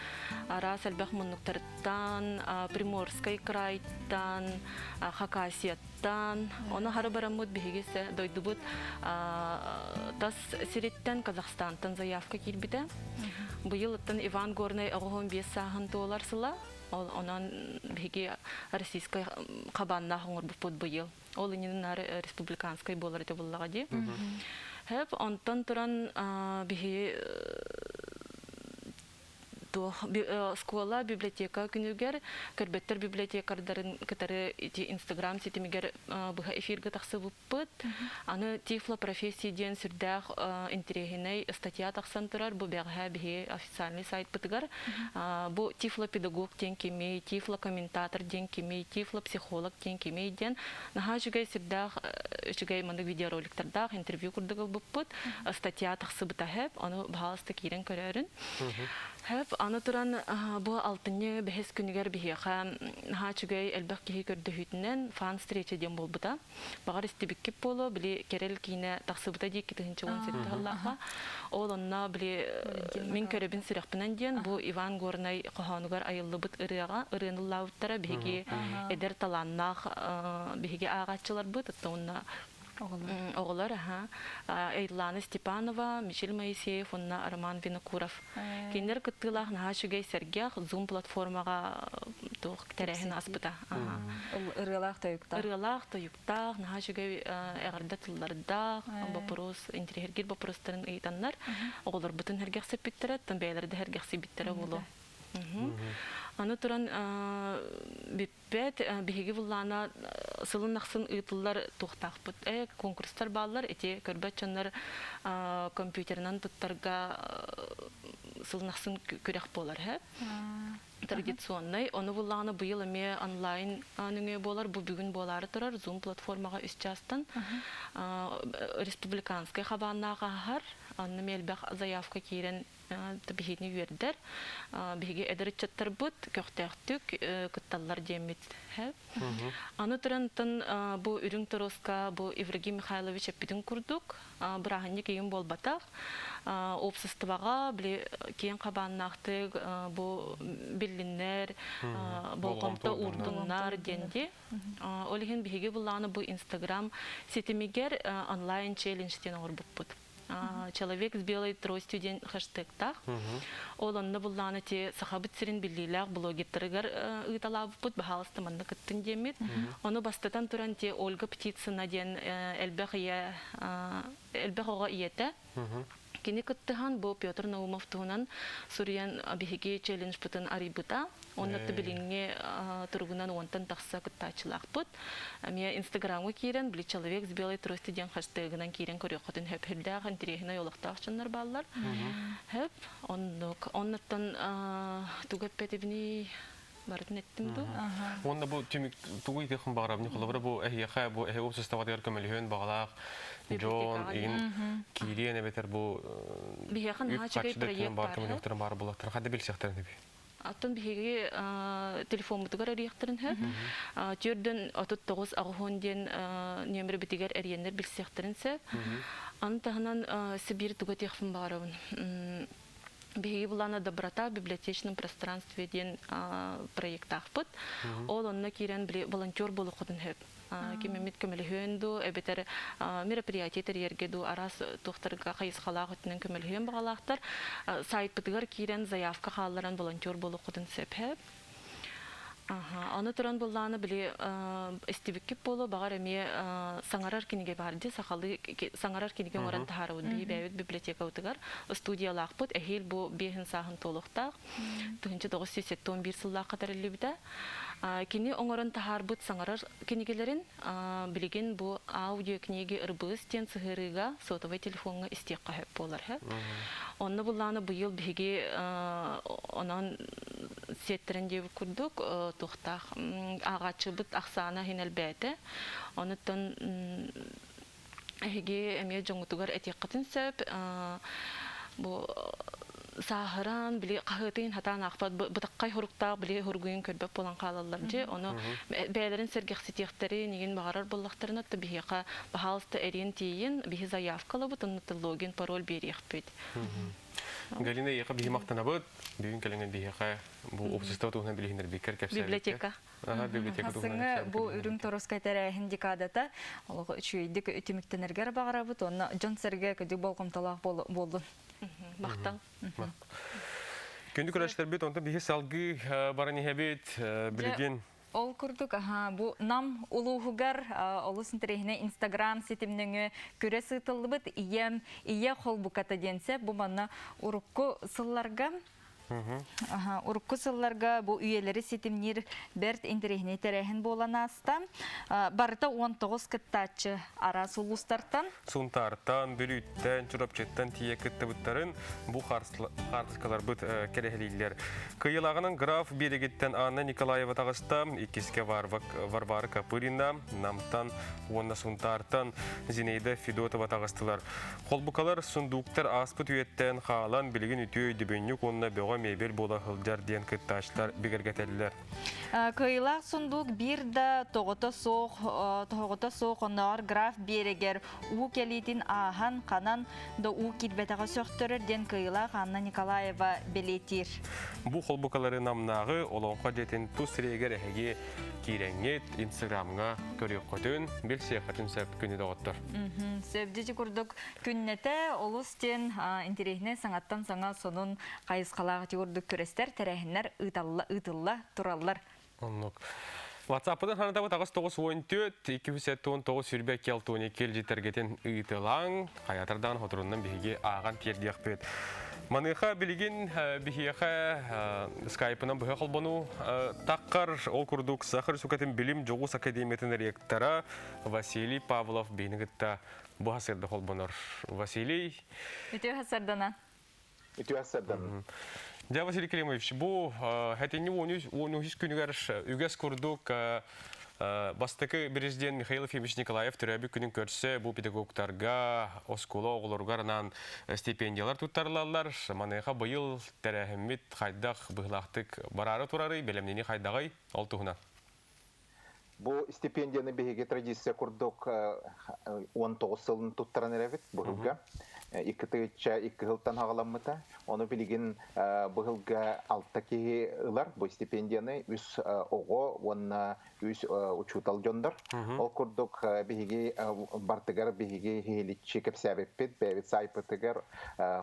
араас элбэх муннуктарыттан, Приморскай крайтан, Хакасияттан, ону хары бараммыт биһиги дойдубут тас сириттэн Казахстантан заявка киирбитэ. Быйыл ыттан Иван Горнай оҕоһун 5 сааһын туолар сыла. Ол онон биһиги российскай хабааннаах оҥорбуппут быйыл. Ол иннинэ наар республиканскай буолар этэ буллаҕа дии. Хэп онтон туран биһи туох школа библиотека күнүгэр көрбөттөр библиотекардарын кытары ити инстаграм ситимигэр быһа эфиргэ тахсыбыппыт. Аны Тифло профессии диэн сүрдээх интэриэһинэй статья тахсан турар. Бу бэҕэһээ биһи официальный сайтпытыгар. Бу тифлопедагог диэн кимий, тифлокомментатор диэн кимий, тифлопсихолог диэн кимий диэн наһаа үчүгэй сүрдээх үчүгэй маннык видеороликтардаах интервью курдук ылбыппыт. Статья тахсыбыта хэп, ону баһаалыста киирэн көрөөрүн. Хэп, аны туран бу алтынньы бэһис күнүгэр биһиэхэ наһаа үчүгэй элбэх киһи көрдөһүүтүнэн фан встреча диэн буолбута. Баҕар истибиккит буолуо, били Кэрэл киинэ тахсыбыта дии 2017 сыллаахха. Ол онно били мин көрөбүн сүрэхпинэн диэн бу Иван Горнай хоһоонугар айыллыбыт ырыаҕа ырыаны ыллаабыттара биһиги эдэр талааннаах биһиги ааҕааччыларбыт уонна оҕолор аха Эйлана Степанова, Мичил Моисеев уонна Роман Винокуров. Кинилэр кыттыылаах наһаа үчүгэй сэргэх Zoom платформаҕа туох тэрээһин ааспыта. Ырыалаах тойуктаах. Ырыалаах тойуктаах, наһаа үчүгэй эҕэрдэ тыллардаах, боппуруос, интириэһиргиир боппуруостарын ыйытаннар, оҕолорбутун сэргэхсиппиттэрэ, оттон бэйэлэрэ да сэргэхсийбиттэрэ буолуо. Аны туран бүппэт биһиги буллаана сылын ахсын ыытыллар туохтаахпыт конкурстар бааллар ити көрбөт дьоннор компьютерынан туттарга сылын ахсын күрэх буолар традиционнай ону буллаҕына быйыл эмиэ онлайн нөҥүө буолар бу бүгүн буолаары турар Zoom платформаҕа үс чаастан республиканскай хабааннаах ааһар онно элбэх заявка киирэн биһигини үөрдэр. Биһиги эдэр ыччаттарбыт көхтөөхтүк кытталлар диэммит. Аны турантан бу Үрүҥ Торуоска бу Евгений Михайлович эппитин курдук бырааһынньык ийин буолбатах. Обществоҕа били киэҥ хабааннаахтык бу биллиннэр, болҕомто уурдуннар диэн ди. Ол иһин биһиги буллааны бу Инстаграм ситимигэр онлайн челлендж диэн оҥорбуппут. Человек с белой тростью диэн хэштегтаах. Ол онно буллааны ти Сахабыт сирин биллиилээх блогердарыгар ыыталаабыппыт баһаалыста манна кыттын диэммит. Ону бастатан туран ти Ольга Птицына диэн элбэх ийэ элбэх оҕо ийэтэ. Кини кыттыһан бу Петр Наумов туһунан суруйан биһиги челленджпытын арыйбыта. Онно билиҥҥи туругунан уонтан тахса кыттааччылаахпыт. Эмиэ Инстаграмҥа киирэн, били «Человек с белой тростью» диэн хэштегынан киирэн көрүөххүтүн сөп. Үрдээх интэриэһинэй олохтоох дьоннор бааллар. Хөп. Оннук. Оннуттан тугу эппэтибиний барытын эттим дуу. Уонна бу түмүк тугу итиэххин баҕарабын холобура бу эһиэхэ бу эһи уопсастыбатыгар көмөлөһүөн баҕалаах дьон игин киириэн эбэтэр бу Биһиэхэ наһаа үчүгэй проект баар. Баар булаттар хадда билсиэхтэрин эби. Оттон биһиги телефоммутугар эрийэхтэрин сөп. Түөрдөн 39 аҕыһон диэн нүөмэр битигэр эрийэннэр билсиэхтэрин сөп. Аны таһынан Сибиир туга тиэхпин баҕарабын. Биһиги булана «Доброта в библиотечном пространстве» диэн проектаахпыт. Ол онно киирэн били волонтер буолуоххутун сөп. Ким эмит көмөлөһүөн дуу, эбэтэр мероприятие тэрийэргэ дуу, араас туохтарга хайысхалаах өттүнэн көмөлөһүөн баҕалаахтар сайтпытыгар киирэн заявка хаалларан волонтер буолуоххутун сөп. Аны туран буллааны били истибиккит буолуо баҕар эмиэ саҥарар кинигэ баар дии сахалыы саҥарар кинигэ оҥорон таһаарабыт биһи бэйэбит библиотекабытыгар студиялаахпыт эһиил бу биэһин сааһын туолуохтаах 1971 сыллаахха тэриллибитэ. Кини оҥорон таһаарбыт саҥарар кинигэлэрин билигин бу аудиокниги ырбыыс диэн сыһыарыыга сотовай телефоҥҥа истиэххэ сөп буолар. Онно буллааны быйыл биһиги онон сиэттэрэн диэбит курдук туохтаах ааҕааччыбыт ахсаана иһин элбээтэ. Онуттан эһиги эмиэ дьоҥҥутугар этиэххитин сөп. Бу сааһыран, били хаһыатын хатаан аахпат бытаххай хуруктаах били хуругуйун көрбөт буолан хаалаллар дьи. Ону бэйэлэрин сэргэхситиэхтэрин игин баҕарар буоллахтарына, то биһиэхэ баһаалыста эриэн тиийин, биһи заявкалабыт, онно логин, пароль биэриэхпит. Галина, эйиэхэ биһи махтанабыт. Бүгүн кэлэҥҥин биһиэхэ бу общество туһунан билиһиннэрбиккэр кэпсээбиккэр. Библиотека. Хасыҥы бу үрүҥ торуска тэрээһин декадата олоҕу үчүгэйдик түмүктэнэргэр баҕарабыт уонна дьон-сэргэ көдүк болҕомтолоох буоллун. Махтал. Күндү көрөөччүлэрбит, онтон биһи салгыы баран иһэбит билигин. Ол курдук, аха, бу Нам улууһугар олус интэриэһинэй Инстаграм ситимнэҥи күрэс ыытыллыбыт Ийэм, ийэ холбуката диэн сөп. Бу манна урукку сылларга Урукку сылларга бу үйэлэри ситимниир бэрт интэриэһинэй тэрээһин буолан ааста. Барыта 19 кыттааччы араас улуустартан. Сунтаартан, Бүлүүттэн, Чурапчыттан тиийэ кыттыбыттарын бу хаартыскаларбыт кэрэһэлииллэр. Кыйылааҕынан граф биэригиттэн Анна Николаева таҕыста, иккискэ Варвара Копырина, Намтан уонна Сунтаартан Зинаида Федотова таҕыстылар. Холбукалар сундууктар ааспыт үйэттэн хаалан билигин үтүө өйдөбүнньүк уонна бөҕө мебель буола сылдьар диэн кыттааччылар бигэргэтэллэр. Кыайыылаах сундуук биир да тоҕото суох, тоһоҕото суох оннооҕор граф биэрэгэр уу кэлиитин ааһан, ханан да уу киирбэтэҕэ сөхтөрөр диэн кыайыылаах Анна Николаева бэлиэтиир. Бу холбукалары Намнааҕы Олоҥхо дьиэтин тус сирэйигэр эһиги киирэҥҥит Инстаграмҥа көрүөххүтүн, билсиэххитин сөп күнү доҕоттор. Сөп дьити курдук күннэтэ олус диэн интэриэһинэй саҥаттан саҥа сонун хайысхалаах ити курдук күрэстэр, тэрээһиннэр ыытылла тураллар. Оннук. WhatsApp-ытын ханатабыт 8 9 14 279 22 илдьиттэргитин ыытылаҥ. Хайатардаан хотуруннан биһиги ааҕан тиэрдиэхпит. Маныаха билигин биһиэхэ скайпынан быһа холбонуу таххар ол курдук Саха Республикатын билим дьоҕус академиятын ректора Василий Павлов биһини кытта бу сырда холбонор. Василий. Үтүө сардана. Үтүө сардан. Дьэ, Василий Климович, бу хэтинни 13 күнүгэр үгэс курдук бастакы президент Михаил Ефимович Николаев төрөөбүт күнүн көрсө бу педагогтарга, оскуола оҕолоругар анаан стипендиялар туттарылаллар. Маныаха быйыл тэрээһиммит хайдах быһылаахтык бараары турарый, бэлэмнини хайдаҕый ол туһунан. Бу стипендияны биһиги традиция курдук 19 сылын туттаран эрэбит быһылга. 2 тыһыынча 2 сылтан хаҕаламмыта. Ону билигин быһылга алта киһи ылар бу стипендияны үс оҕо уонна үс учуутал дьоннор. Ол курдук биһиги бартыгар биһиги хиличчи кэпсээбиппит, бэйэбит сайпытыгар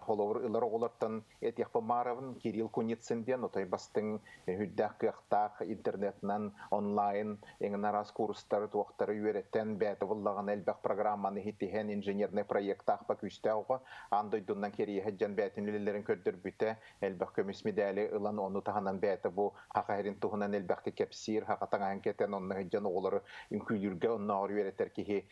холобур ылар оҕолортон этиэхпин баҕарабын Кирилл Куницын диэн отой бастыҥ үрдээх кыахтаах интернетынан онлайн эҥин араас курстары туохтары үөрэтэн бэйэтэ буллаҕына элбэх программаны хитиһэн инженерный проекттаах күүстээх оҕо аан дойдунан кэрийэ дьан бэйэтин үлэлэрин көрдөрбүтэ элбэх көмүс медали ылан ону таһынан бэйэтэ бу хаха эрин туһунан элбэхти кэпсиир хаха таҥаһын кэтэн онно дьон оҕолору үҥкүүлүүргэ оннооҕор үөрэтэр киһи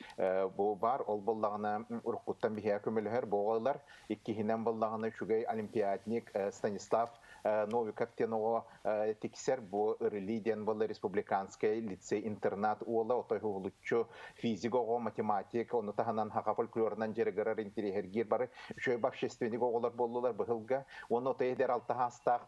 бу бар ол буллаҕына уруккуттан биһиэхэ көмөлөһөр бу оҕолор иккиһинэн буллаҕына үчүгэй олимпиадник Станислав Новиков диэн оҕо тиксэр бу РЛИ диэн буолла республиканскай лицей интернат уола отой уһулуччу физик оҕо математик ону таһынан хаха фольклорунан дьарыгырар интириэһиргиир бары үчүгэй общественник оҕолор буоллулар быһылга уонна отой эдэр алта саастаах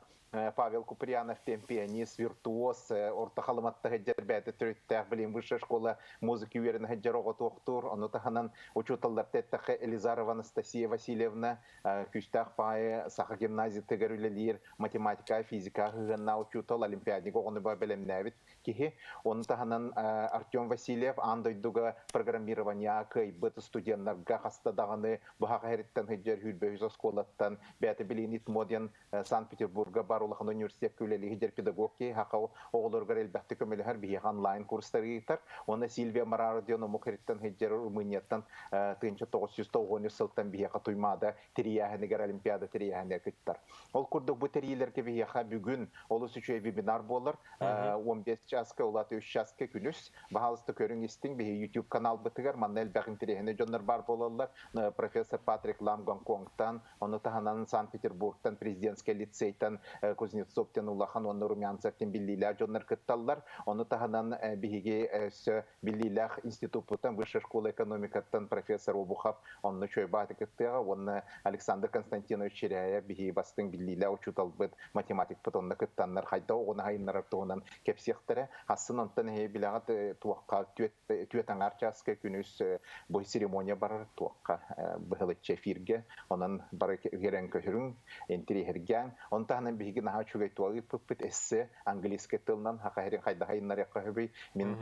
Павел Куприянов диэн пианист, виртуоз, орто халыматта сылдьар бэйэтэ төрүттээх билим высшая школа музыки үөрэнэ сылдьар оҕо туохтуур. Ону таһынан учууталлар эттэххэ Елизарова Анастасия Васильевна күүстээх паайы Саха гимназиятыгар үлэлиир математика, физика сыһыаннаах учуутал, олимпиадник оҕону бэлэмнээбит киһи. Ону таһынан Артем Васильев аан дойдуга программирование кыайбыт студеннарга хаста даҕаны быһаҕа хериттэн сылдьар хүрбөһүс оскуолаттан бэйэтэ билигин ИТМО диэн Санкт-Петербурга бар. баар улахан университекка үлэлии сылдьар педагог киһи саха оҕолоругар элбэхтик көмөлөһөр биһиэхэ онлайн курстары ыытар. Уонна Сильвия Мараро диэн омук сириттэн сылдьар Румынияттан 1993 сылтан биһиэхэ Туймаада тэрийээһинигэр Олимпиада тэрийээһинигэр кыттар. Ол курдук бу тэрийиилэргэ биһиэхэ бүгүн олус үчүгэй вебинар буолар. 15 чааска улаата 3 чааска күнүс. Баһаалыста көрүҥ истиҥ биһи YouTube каналбытыгар манна элбэх интэриэһинэй дьоннор баар буолаллар. Профессор Патрик Лам Гонконгтан, ону таһынан Санкт-Петербургтан президентскэй лицейтэн Кузнецов диэн улахан уонна Румянцев диэн биллиилээх дьоннор кытталлар. Ону таһынан биһиги өссө биллиилээх институппуттан высшая школа экономикаттан профессор Обухов онно үчүгэй кыттыаҕа уонна Александр Константинович Чиряев биһиги бастыҥ биллиилээх учууталбыт, математикпыт онно кыттаннар хайдах оҕону сайыннарар туһунан кэпсиэхтэрэ. Асын онтон эһи билэҕит туохха түөт аҥаар чааска күнүс бу церемония барар туохха быһылыччы эфиргэ онон бары үөрэн көһөрүҥ интириэһиргээн он таһынан биһиги наһаа үчүгэй туох ыыппыппыт эссе английский тылынан хаха иһин хайдах айыннарыахха сөбүй мин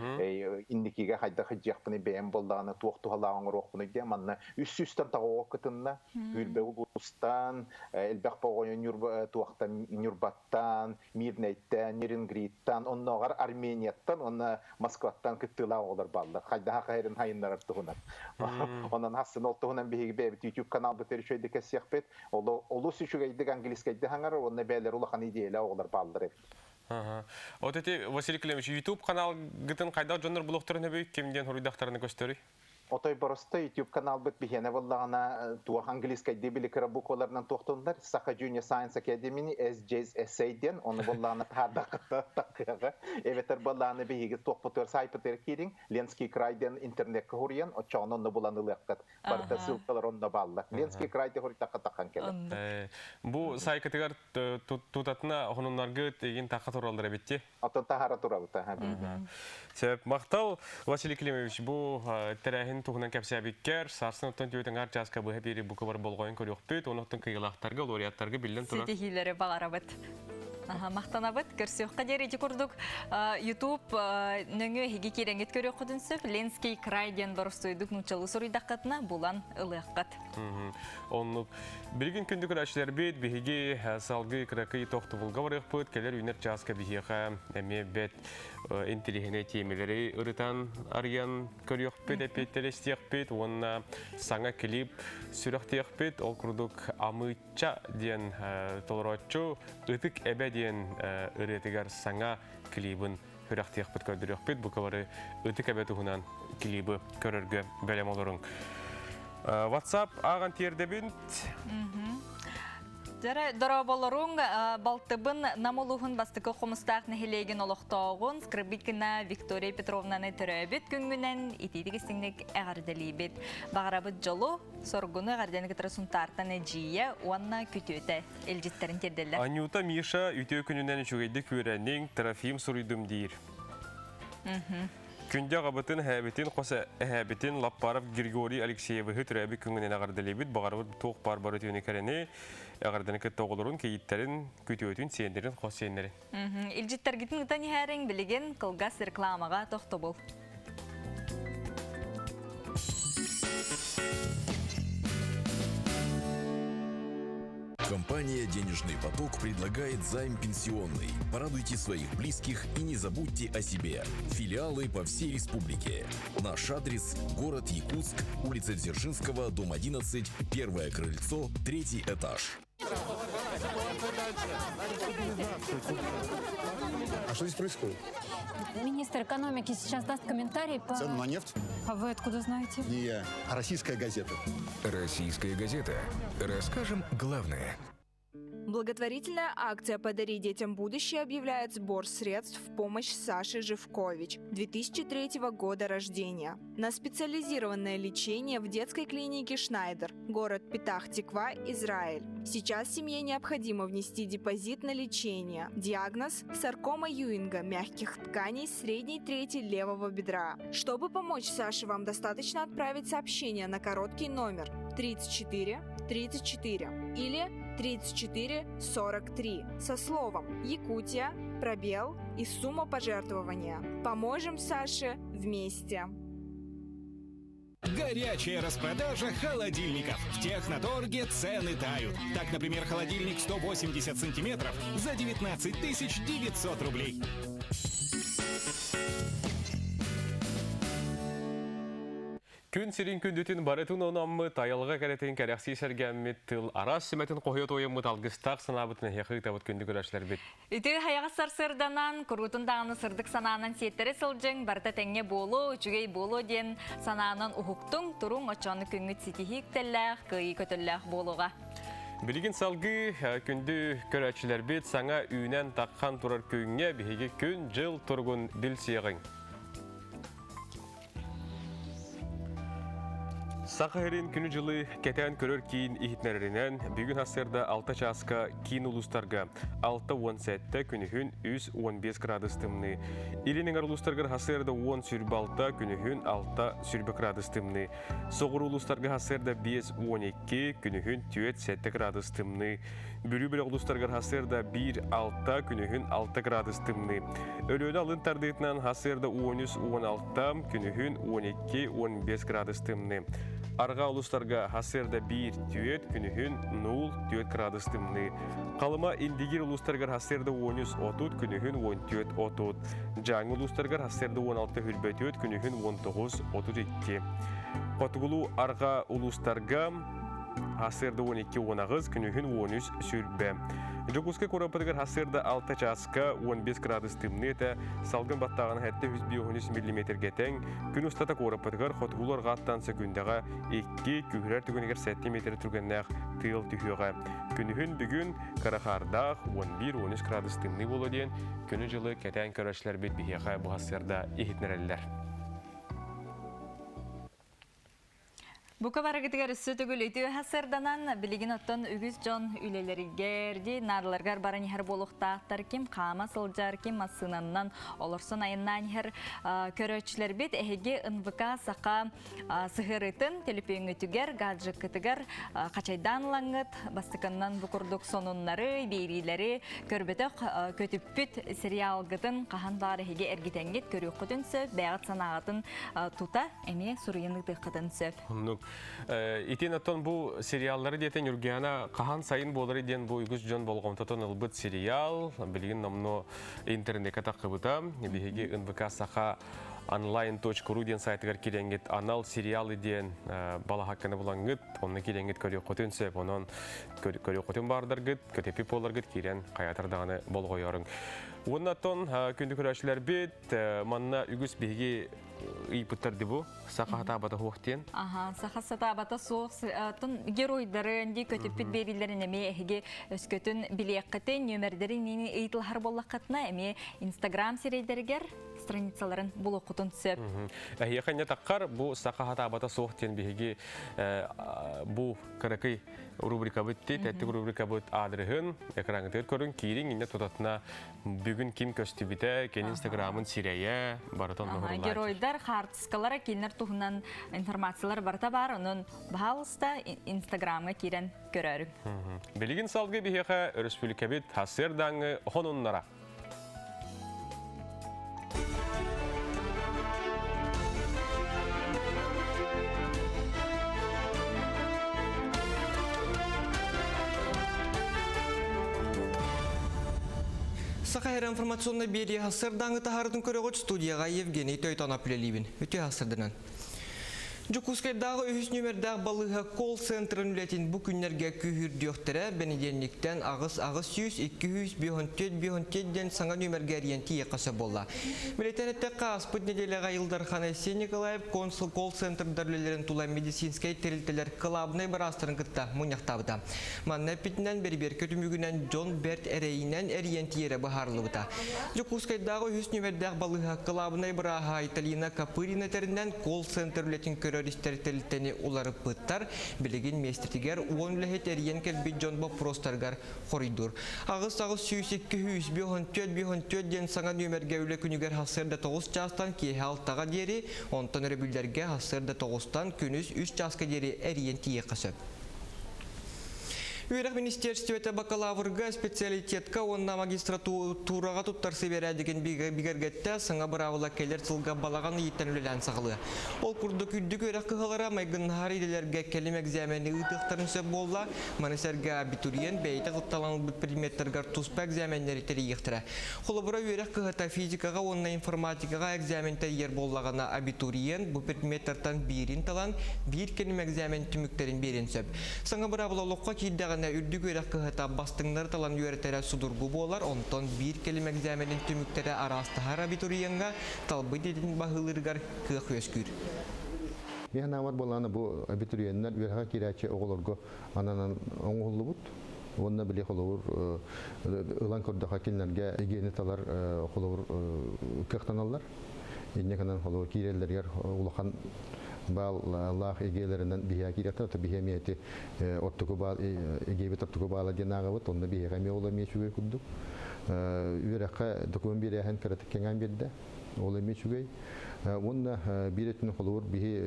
инникигэ хайдах дьиэхпини бэйэм буоллаҕына туох туһалаах оҥоруохпунуй диэн манна үс сүүстэн таҕа кытынна Үүрбэ улуустан элбэх боҕойу туохтан Ньурбаттан Мирнэйттэн Нерингриттан оннооҕор Арменияттан уонна Москваттан кыттыылаах оҕолор бааллар хайдаха хайырын хайыннарар туһунан онон хассын ол туһунан биһиги бэйэбит YouTube каналбыт үчүгэйдик кэсиэхпит олус үчүгэйдик английскайдыы хаҥарар уонна бэйэлэр улахан идиэйэлээх оҕолор бааллар эбит. Вот эти Василий Климович YouTube каналгытын хайдах дьоннор булуохтарын өбүй ким диэн хоруйдахтарына көстөрүй? Отой боростой YouTube каналбыт биһиэнэ буоллаҕына туох английскайдыы били кыра букваларынан туохтуннар Саха Junior Science Academy SJSA диэн ону буоллаҕына таһаардаххыта таккыаҕа эбэтэр буоллаҕына биһиги туохпутугар сайтпытыгар киириҥ Ленский край диэн интернекка хуруйан оччоҕуна онно булан ылыаххыт барыта ссылкалар онно бааллар Ленский край диэн хуруйтахха таххан кэлэр Бу сайкытыгар тутатына хонуннаргыт игин тахха тураллар эбитти Оттон таһара турабыт. Сөп. Махтал, Василий Климович, бу тэрээһин туһунан кэпсээбиккэр, сарсын оттон түөтүн ар чааска быһа биэри бука бар болҕойон көрүөхпүт, онон кыйылаахтарга, лауреаттарга биллэн турар. Ситиһиилэри баҕарабыт. Махтанабыт. Көрсүөххэ диэри ити курдук YouTube нөҥүө эһиги киирэҥҥит көрүөххүтүн сөп. Ленский край диэн боростуойдук нууччалыы суруйдаххытына булан ылыаххыт. Оннук. Билигин күндү көрөөччүлэрбит, биһиги салгыы кыракый тохтобулга барыахпыт, кэлэр үүнэр чааска биһиэхэ эмиэ бэт интириэһинэй тиэмэлэри ырытан арыйан көрүөхпүт, эппиэттэри истиэхпит уонна саҥа клип сүрэхтиэхпит. Ол курдук Амыычча диэн толорооччу Ытык Эбэ диэн ырыатыгар саҥа клибын сүрэхтиэхпит, көрдөрүөхпүт. Бука бары Ытык Эбэ туһунан клибы көрөргө бэлэм олоруҥ. WhatsApp ааҕан тиэрдэбин. Дьэрэ, дорооболоруҥ, балтыбын Нам улууһун бастакы Хомустаах нэһилиэгин олохтооҕун Скрыбыкина Виктория Петровнаны төрөөбүт күҥҥүнэн итиитик истиҥник эҕэрдэлиибит. Баҕарабыт дьолу, соргуну эҕэрдэни кытары Сунтаартан эдьиийэ уонна күтүөтэ илдьиттэрин тиэрдэллэр. Анюта Миша үтүө күнүнэн үчүгэйдик үөрэниҥ, Трофим суруйдум диир. Күндү аҕабытын, эһээбитин, хос эһээбитин Лаппаров Григорий Алексеевиһы төрөөбүт күҥүнэн эҕэрдэлиибит. Баҕарабыт туох баар бары үтүөнү кэрэни, эҕэрдэни кытта оҕолорун, кийииттэрин, күтүөтүн, сиэннэрин, хос сиэннэрин. Илдьиттэргитин ытан иһээриҥ, билигин кылгас рекламаҕа тохтобул. Компания «Денежный поток» предлагает займ пенсионный. Порадуйте своих близких и не забудьте о себе. Филиалы по всей республике. Наш адрес – город Якутск, улица Дзержинского, дом 11, первое крыльцо, третий этаж. А что здесь происходит? Министр экономики сейчас даст комментарий по... Цену на нефть? А вы откуда знаете? Не я, а российская газета. Российская газета. Расскажем главное. Благотворительная акция «Подари детям будущее» объявляет сбор средств в помощь Саше Живкович, 2003 года рождения, на специализированное лечение в детской клинике «Шнайдер», город Петах-Тиква, Израиль. Сейчас семье необходимо внести депозит на лечение. Диагноз – саркома Юинга мягких тканей средней трети левого бедра. Чтобы помочь Саше, вам достаточно отправить сообщение на короткий номер 34 34 или 34 43 со словом «Якутия», пробел и сумма пожертвования. Поможем Саше вместе! Горячая распродажа холодильников. В Техноторге цены тают. Так, например, холодильник 180 сантиметров за 19 900 рублей. Күн сирин күндүтүн барытын онаммыт, айылға кәретін кәрәқси сәргәммит, тыл арас сүмәтін қойы тойыммыт алгыстақ санабытын хеқы табыт күнді көрәшілер бит. Үтү хаяға сарсырданан, курутун дағаны сырдык санаанан сиеттері сылжың, барта тәңе болу, үчүгей болу ден санаанан ухуктуң, туруң очоны күнгүт ситихик тәлләх, кыйы көтөлләх болуға. Билигин салгы күндү көрәчилер бит саңа үйнен таққан турар күнгө биһиги күн жыл тургун билсиягың. Саха күнү жылы кетен көрөр кийин иһитнеринен бүгүн хасырда 6 часка кийин улустарга 6.17 күнүһүн 3.15 градус тымны. Илинең улустарга хасырда 10 сүрбалта күнүһүн 6 сүрбе градус тымны. Соғыр улустарга хасырда 5.12 күнүһүн 4-7 градус тымны. Бүрү бір улустарга хасырда 1.6 күнүһүн 6 градус тымны. Өлөөнө алын тардытынан хасырда 13.16 күнүһүн 12.15 градус тымны. Арға улустарга хасырда 1 түйет күнүһүн 0 түйет градус тымны. Қалыма индигир улустарга хасырда 13.30 күнүһүн 10 түйет 30. Жаңы улустарга хасырда 16 хүрбе түйет күнүһүн 19.32. Хотугулу арға улустарга хасырда 12.19 күнүһүн 13 сүрбе. Жокуска корапытыгар хасырда 6 часка 15 градус тымныта, салгын баттағын хәтті 113 миллиметрге тең, күн устата корапытыгар хотугулар ғаттан секундаға 2 күхрер түгінігер 7 метр түргеннәқ тыйл түйіға. Күнүһүн бүгін Карахардақ 11-13 градус тымны болу ден, күні жылы кәтән көрәшлер бит бихеға бұ хасырда ихитнереллер. Бука барагытыгар өссө төгүл үтү хасырданан билигин оттон үгүс жон үлелеригер нарларгар баран ихер болуктаактар ким кама сылжар ким массынаннан олорсон айыннан ихер көрөчүлөр бит эһиги НВК сака сыһырытын телепөңүтүгер гаджыкытыгар качайдан лаңыт бастыканнан букурдук сонуннары берилери көрбөтөх көтүппүт сериалгытын кахан бар эһиги эргитенгит көрүккүтүн сөп бээгат санаагатын тута эме суруйын ытыккытын сөп. Итин оттон бу сериаллары диэтен Юргиана кахан сайын болары ден бу үгүс жон болгомтотон ылбыт сериал билигин номно интернетке такыбыта биһиги НВК саха онлайн.ру ден сайтыгар киренгит анал сериалы ден бала хакканы булангыт онны киренгит көрү котун сөп онон көрү котун баардаргыт көтепи боларгыт кирен каятардаганы болгойорун. Оннатон күндү көрөчүлөр бит манна үгүс биһиги ыйпыттар дибу саха хатабата хуохтен. Аха, саха сатабата суох тон геройдары инди көтүппүт берилерин эме эһиги өскөтүн билиэккетин нөмердерин нини ыйтылхар боллаккатына эме Инстаграм серейдергер страницаларын булокутун сөп. Эхиэхэнне таккар бу саха хатабата суохтен биһиги бу каракый рубрика битти, тәттик рубрика бит адрыһын экрангытыр көрүн киирин инне тутатына бүгүн ким көстүбүтэ кен Инстаграмын сирее барытон нохурлар. Геройдар хартыскалара кинер туһунан информациялар барта бар, онун баалыста Инстаграмга кирен көрөрүм. Билигин салгы биһиэхэ республика бит хасырдаңы хонуннара. Саха информационный берия хасырдаңы тахардын көрөгөт студияға Евгений Тойтонов үлелибин. Үтө хасырдынан. Жукускайдағы үхіс нөмердағы балыға колл-центрын үлетін бұ күннерге күйірдіоқтыры бенеденліктен ағыз ағыз 100, 200, 504, 504-ден саңа нөмерге ориенти еқасы бола. Билетен әтті қаспыт неделяға Илдархан Алексей Николаев консул колл-центр үлелерін тула медицинскай терилтелер клабный барастырын кытта мұняқтабыда. Манна питінен бербер көтімігінен Джон Берт әрейінен ориентиері бұхарлыбыта. Жукускайдағы үхіс нөмердағы балыға клабный бараға Италина Капырина терінен колл-центр үлетін көрі террористер улары пыттар, билигин местетигер уон үлэһит эриен кэлбит дьон боппуруостарыгар хоруйдуур. Аҕыс аҕыс 102 514 514 диэн саҥа нүөмэргэ үлэ күнүгэр хассыарда 9 чаастан киэһэ алтаҕа диэри, онтон өрөбүллэргэ хассыарда 9-тан күнүс 3 чааска диэри эриен тиийиэххэ сөп. Үөрэх министиэристибэтэ бакалаврга, специалитетка уонна магистратураҕа туттарсыы бэрээдэгин бигэргэттэ, саҥа быраабыла кэлэр сылга балаҕан ыйыттан үлэлээн саҕалыа. Ол курдук үрдүк үөрэх кыһалара майгыннаһар идэлэргэ кэлим экзамени ыытыахтарын сөп буолла. Маны сэргэ абитуриент бэйэтэ талан ылбыт предметтарыгар туспа экзаменнэри тэрийиэхтэрэ. Холобура, үөрэх кыһата физикаҕа уонна информатикаҕа экзамен тэрийэр буоллаҕына, абитуриент бу предметтартан биирин талан, биир кэлим экзамен түмүктэрин биэриэн сөп. Саҥа быраабыла олоххо киирдэҕинэ, үрдүк үөрэх кыһата бастыҥнары талан үөрэтэрэ судургу буолар, онтон биир кэлим экзаменин түмүктэрэ араастаһар абитуриеҥҥа талбыт идэтин баһылыырыгар кыах үөскүүр. Мин санаабар буоллаҕына бу абитуриеннар үөрэххэ киирээччи оҕолорго ананан оҥоһуллубут уонна били холобур ылан көрдөххө кинилэргэ гигиена талар холобур кыахтаналлар. Инньэ гынан холобур киирэллэригэр улахан бааллаах игиэлэринэн биһиэхэ киириэхтэр, то биһиэ эмиэ ити оттуку баал игиэбит оттуку баала диэн ааҕабыт, онно биһиэхэ эмиэ ол эмиэ үчүгэй курдук. Үөрэххэ документ биэрээһин кыратык кэҥээн биэрдэ. Ол эмиэ үчүгэй. Уонна биир өттүнэн холобур биһи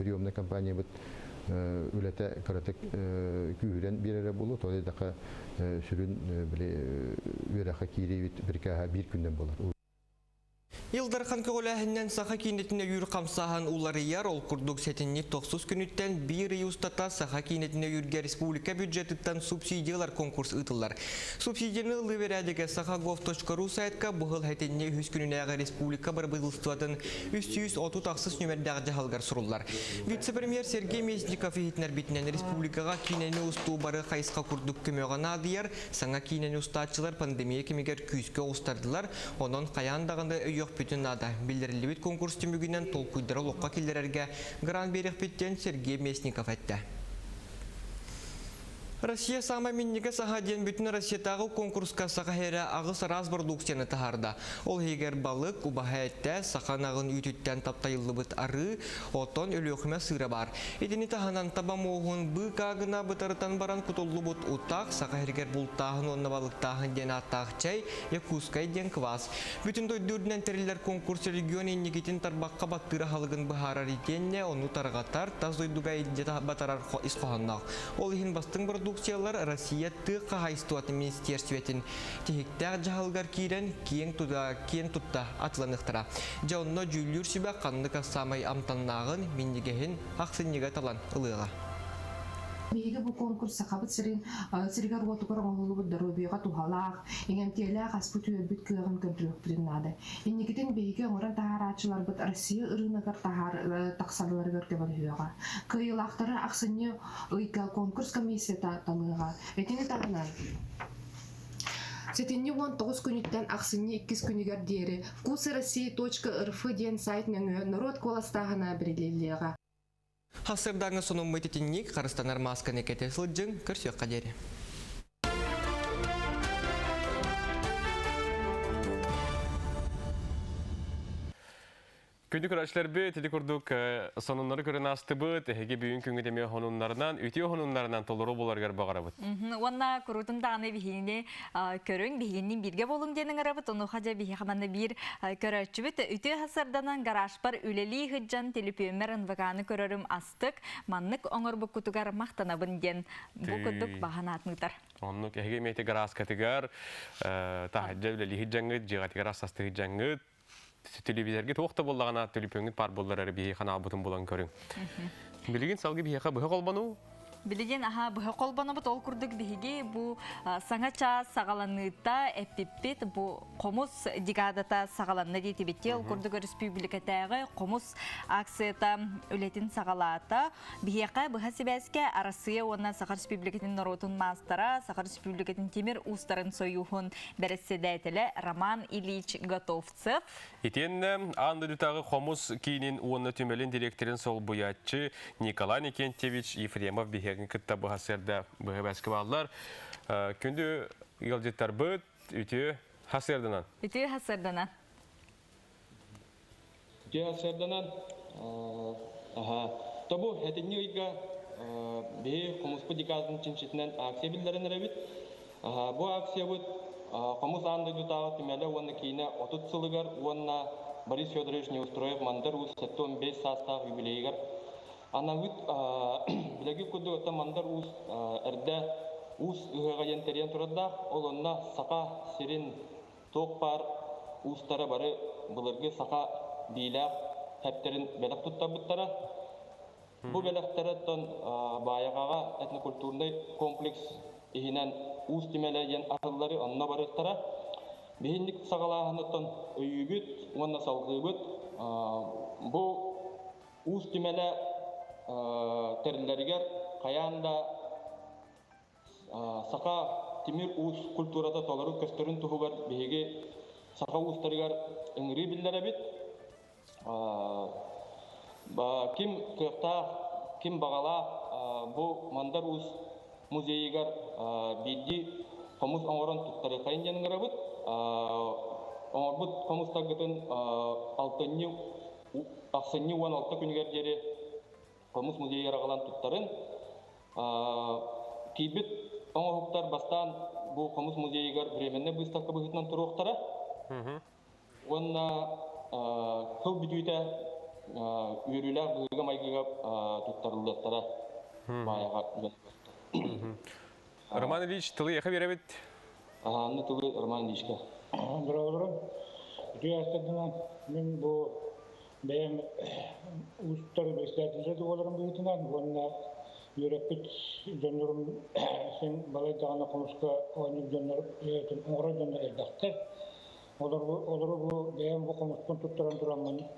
приемнай компаниябыт үлэтэ кыратык күүһүрэн биэрэрэ буолуо, тоҕо диэтэххэ сүрүн били үөрэххэ киириибит бирикээһэ биир күннэн буолар. Ил Дархан көҕүлээһининэн саха киинэтин өйүүр хамсааһын уларыйар, ол курдук сэтинньи тохсус күнүттэн биир ый устата саха киинэтин өйүүргэ республика бюджетыттан субсидиялар конкурс ыытыллар. Субсидияны ылыы бэрээдэгэ сахагов.ру сайтка быһыл сэтинньи үһүс күнүнээҕи республика бырабыыталыстыбатын 336 нүмердээх дьаһалыгар суруллар. Вице-премьер Сергей Местников иһитиннэрбитинэн республикаҕа киинэни устуу бары хайысха курдук көмөҕө наадыйар, саҥа киинэни устааччылар пандемия кэмигэр күүскэ оҕустардылар, онон хайаан даҕаны өйүөхпүтүн наада. Биллэриллибит конкурс түмүгүнэн толкуйдары олоххо киллэрэргэ грант биэриэхпит диэн Сергей Местников эттэ. Россия саамай минньигэс аһа диэн бүтүн Россиятааҕы конкурска саха эрэ аҕыс араас продукцияны таһаарда. Ол иһигэр балык, убаһа этэ, саха ынаҕын үүтүттэн таптайыллыбыт арыы, оттон Өлүөхүмэ сыыра баар. Итини таһынан таба муоһун быыкаа гына бытарытан баран кутуллубут утах, саха сиригэр бултааһын уонна балыктааһын диэн ааттаах чэй, Якутскай диэн квас. Бүтүн дойду үрдүнэн тэриллэр конкурс регион инникитин тарбахха баттыыр аһылыгын быһаарар итиэннэ ону тарҕатар, тас дойдуга илдьэ батарар ис хоһоонноох. Ол иһин бастыҥ продукциялар Россия тыа хаһаайыстыбатын министиэрстибэтин тиһиктээх дьаһалыгар киирэн киэҥ туда киэн тутта атыланыахтара. Дьэ онно дьүүллүүр сүбэ ханнык ас саамай амтаннааҕын, минньигэһин ахсынньыга талан ылыаҕа. Биһиги бу конкурс Сахабыт сирин сиригэр-уотугар оҥоһуллубут доруобуйаҕа туһалаах, иҥэмтиэлээх аспыт-үөлбүт кыаҕын көрдөрүөхпүтүн наада. Инникитин биһиги оҥорон таһаарааччыларбыт Россия ырыынагар таһаар тахсалларыгар көмөлөһүөҕэ. Кыайыылаахтары ахсынньы ыйга конкурс комиссията талыаҕа. Итини таһынан Сэтинньи 19 күнүттэн ахсынньы иккис күнүгэр диэри «Вкусы России.рф» диэн сайт нөҥүө норуот куоластааһына бэриллиэҕэ. Хасырдааҥы сонуммут итинник харыстанар маасканы кэтэ сылдьыҥ, көрсүөххэ диэри. Күндү көрөөччүлэрбит, ити курдук сонуннары көрөн аастыбыт, эһиги бүгүн күҥҥүт эмиэ хонуннарынан, үтүө хонуннарынан толору буоларыгар баҕарабыт. Уонна куруутун даҕаны биһигини көрүҥ, биһигинниин бииргэ буолуҥ диэн ыҥырабыт. Онуоха дьэ биһиэхэ манна биир көрөөччүбүт үтүө сарданан гаражпар үлэлии сылдьан төлөпүөммэр НВК-ны көрөрүм астык, маннык оҥорбуккутугар махтанабын диэн бу курдук баһан аатныытар. Оннук эһиги эмиэ ити гарааскатыгар таһырдьа үлэлии сылдьаҥҥыт, дьиэҕитигэр астастыы сылдьаҥҥыт, телевизоргит туох да буоллаҕына төлөпүөҥҥүт баар буоллар эрэ биһиги ханаалбытын булан көрүҥ. Билигин салгыы биһиэхэ быһа холбонуу. Билигин аха быһа холбонобут ол курдук биһиги бу саҥа чаас саҕаланыыта эппиппит бу хомус декадата саҕаланна диэтибит ол курдук өрөспүүбүлүкэтээҕи хомус акцията үлэтин саҕалаата. Биһиэхэ быһа сибээскэ Арассыыйа уонна Саха Республикатын норуотун маастара, Саха Республикатын тимир уустарын сойууһун бэрэссэдээтэлэ Роман Ильич Готовцев. Итиэннэ аан дойдутааҕы хомус киинин уонна түмэлин дириэктэрин солбуйааччы Николай Никентьевич Ефремов биһиэхэ кытта быһа сырда быһа бэскэ бааллар. Күндү ыалдьыттарбыт, үтүө хасыарданан. Үтүө хасыарданан. Үтүө сарсыарданан аһа тобу этинни ыйга биһи хомуспут декадатын чинчитинэн акция биллэрэн эрэбит. Бу акциябыт хомус аан дойдутааҕы түмэлэ уонна киинэ 30 сылыгар уонна Борис Федорович Неустроев Мандар Уус 75 саастаах юбилейыгар Анаммыт билэги курдук оттон Мандар Уус эрдэ уус ыһыаҕа диэн тэрийэн турардаах. Ол онно Саха сирин туох баар уустара бары былыргы саха биилээх хэптэрин бэлэх туттарбыттара. Бу бэлэхтэрэ оттон Баайаҕаҕа этнокультурнай комплекс иһинэн Уус түмэлэ диэн арыллары онно барыахтара. Биһинник саҕалааһыныттан өйүүбүт уонна салҕыыбыт. Бу Уус түмэлэ тэриллэригэр хайаан да саха тимир уус культурата толору көстөрүн туһугар биһиги саха уустарыгар ыҥырыы биллэрэбит. Ким кыахтаах, ким баҕалаах бу Мандар Уус музейыгар биирдии хомус оҥорон туттарыаххайын диэн ыҥырабыт. Оҥорбут хомустаргытын алтынньы ахсынньы 16 күнүгэр диэри хомус музейыгар аҕалан туттарын. Киирбит оҥоһуктар бастаан бу хомус музейыгар временнай быыстапка быһыытынан туруохтара. Уонна сыл бүтүүтэ үөрүүлээх быһыыга-майгыга туттарыллыахтара Маайаҕа Роман Ильич, тылы эхэ биэрэбит. Аһаанны тылы Роман Ильичка. Здравствуйте. Үтүө астырдынан мин бу бэйэм уустар председателлэр буоларым быһыытынан уонна үөрэппит дьоннорум син балай даҕаны хомуска оонньуур дьоннор оҥорор дьоннор элбэхтэр. Олору бу бэйэм бу хомуспун туттаран тураммын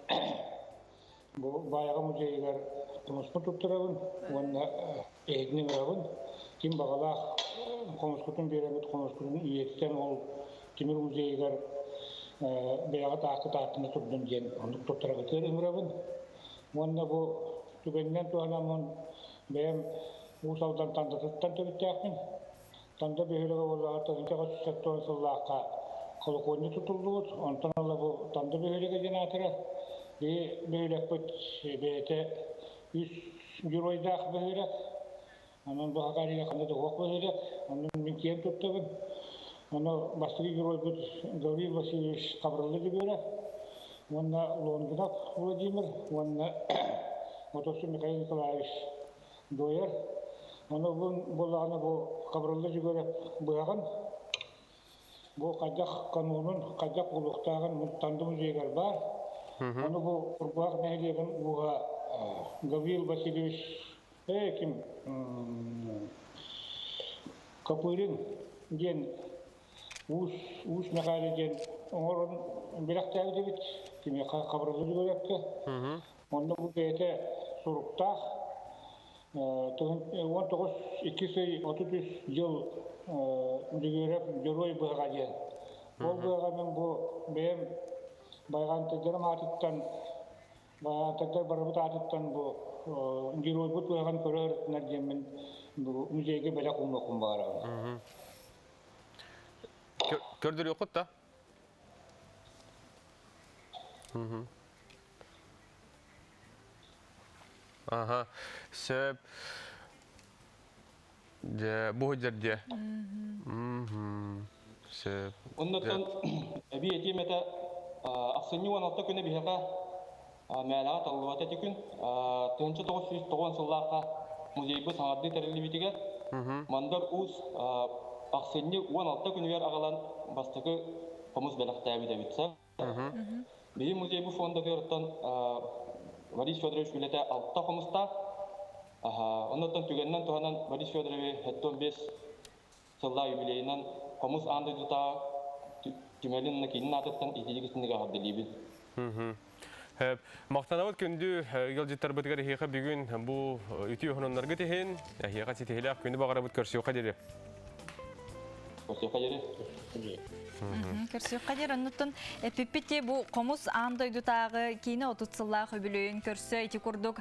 бу Баайаҕа музейыгар хомуспун туттарабын уонна эһигини ыҥырабын. Ким баҕалаах хомускутун биэрэммит хомускутун үйэтитэн ол тимир музейыгар бэйэҕит ааккыт ааттана турдун диэн оннук туттарабытыгар ыҥырабын. Уонна бу түгэнинэн туһанаммын бэйэм Уус Алдан Тандатыттан төрүттээхпин. Танда бөһүөлэгэ буоллаҕа 1970 сыллаахха колокольня тутуллубут. Онтон ыла бу Танда бөһүөлэгэ диэн аатыра. Биһи бөһүөлэкпит бэйэтэ үс геройдаах бөһүөлэк. Онон бу Хакария ханна да суох бөһүөлэк. Онон мин киэн туттабын. Ону бастакы геройбут Гаврил Васильевич Хабырылла Дьөгүөрэ уонна Лонгинов Владимир уонна Мотосу Михаил Николаевич дуойар. Ону бу буоллаҕына бу Хабырылла Дьөгүөрэп быһаҕын бу хайдах канонун, хайдах буолуохтааҕын Танды музейыгар баар. Ону бу Курбуһах нэһилиэгин ууһа Гаврил Васильевич э ким Копырин диэн Уус Уус Мэхээлэ диэн оҥорон бэлэхтээбит эбит. Кимиэхэ Хабырылла Дьөгүөрэпкэ. Онно бу бэйэтэ суруктаах 19 иккис ый 33 дьыл Дьөгүөрэп Дьоруой быһаҕа диэн. Ол быһаҕа мин бу бэйэм Байҕантайдарым аатыттан Байҕантайдар барыбыт аатыттан бу геройбут быһаҕын көрөр диэммин бу музейга бэлэх уунуохпун баҕарабын. Көрдөрүөххүт да? Аха, сөп. Дьэ, бу сылдьар дьэ. Сөп. Оннуттан эбии этиим этэ, ахсынньы 16 күнэ биһиэхэ мээнэҕэ талыллыбата ити күн. 1990 сыллаахха музейбыт саҥардыы тэриллибитигэр Мандар Уус ахсынньы 16 күнүгэр аҕалан бастакы хомус бэлэхтээбит эбит. Биһи музей бу фондатыгар Борис Федорович үлэтэ алта хомустаах. Оннуттан түгэнинэн туһанан Борис Федорович 75 сыллаах юбилейынан хомус аан дойдутааҕы түмэлин киинин аатыттан итиитик истинник эҕэрдэлиибин. Махтанабыт күндү ыалдьыттарбытыгар эһиэхэ бүгүн бу үтүө хононноргут иһин, эһиэхэ ситиһилээх күнү баҕарабыт көрсүөххэ диэри. Көрсүөххэ диэри. Көрсүөххэ диэри оннуттан эппиппит бу хомус аан дойдутааҕы киинэ 30 сыллаах үбүлүөйүн көрсө ити курдук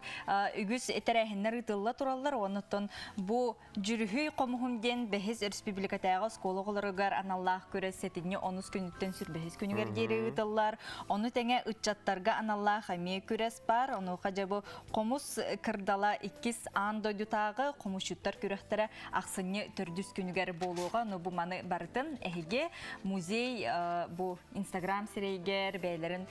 үгүс тэрээһиннэр ыытылла тураллар. Оннуттан бу Дьүрүһүй хомуһум диэн бэһис республикатааҕы оскуола оҕолоругар аналлаах күрэс сэтинньи онус күнүттэн сүрбэһис күнүгэр диэри ыытыллар. Ону тэҥэ ыччаттарга аналлаах эмиэ күрэс баар. Онуоха дьэ бу хомус кырдала иккис аан дойдутааҕы хомусчуттар күрэхтэрэ ахсынньы төрдүс күнүгэр буолуоҕа. Ону бу маны барытын эһиги музей бу Инстаграм сирэйгэр бэйэлэрин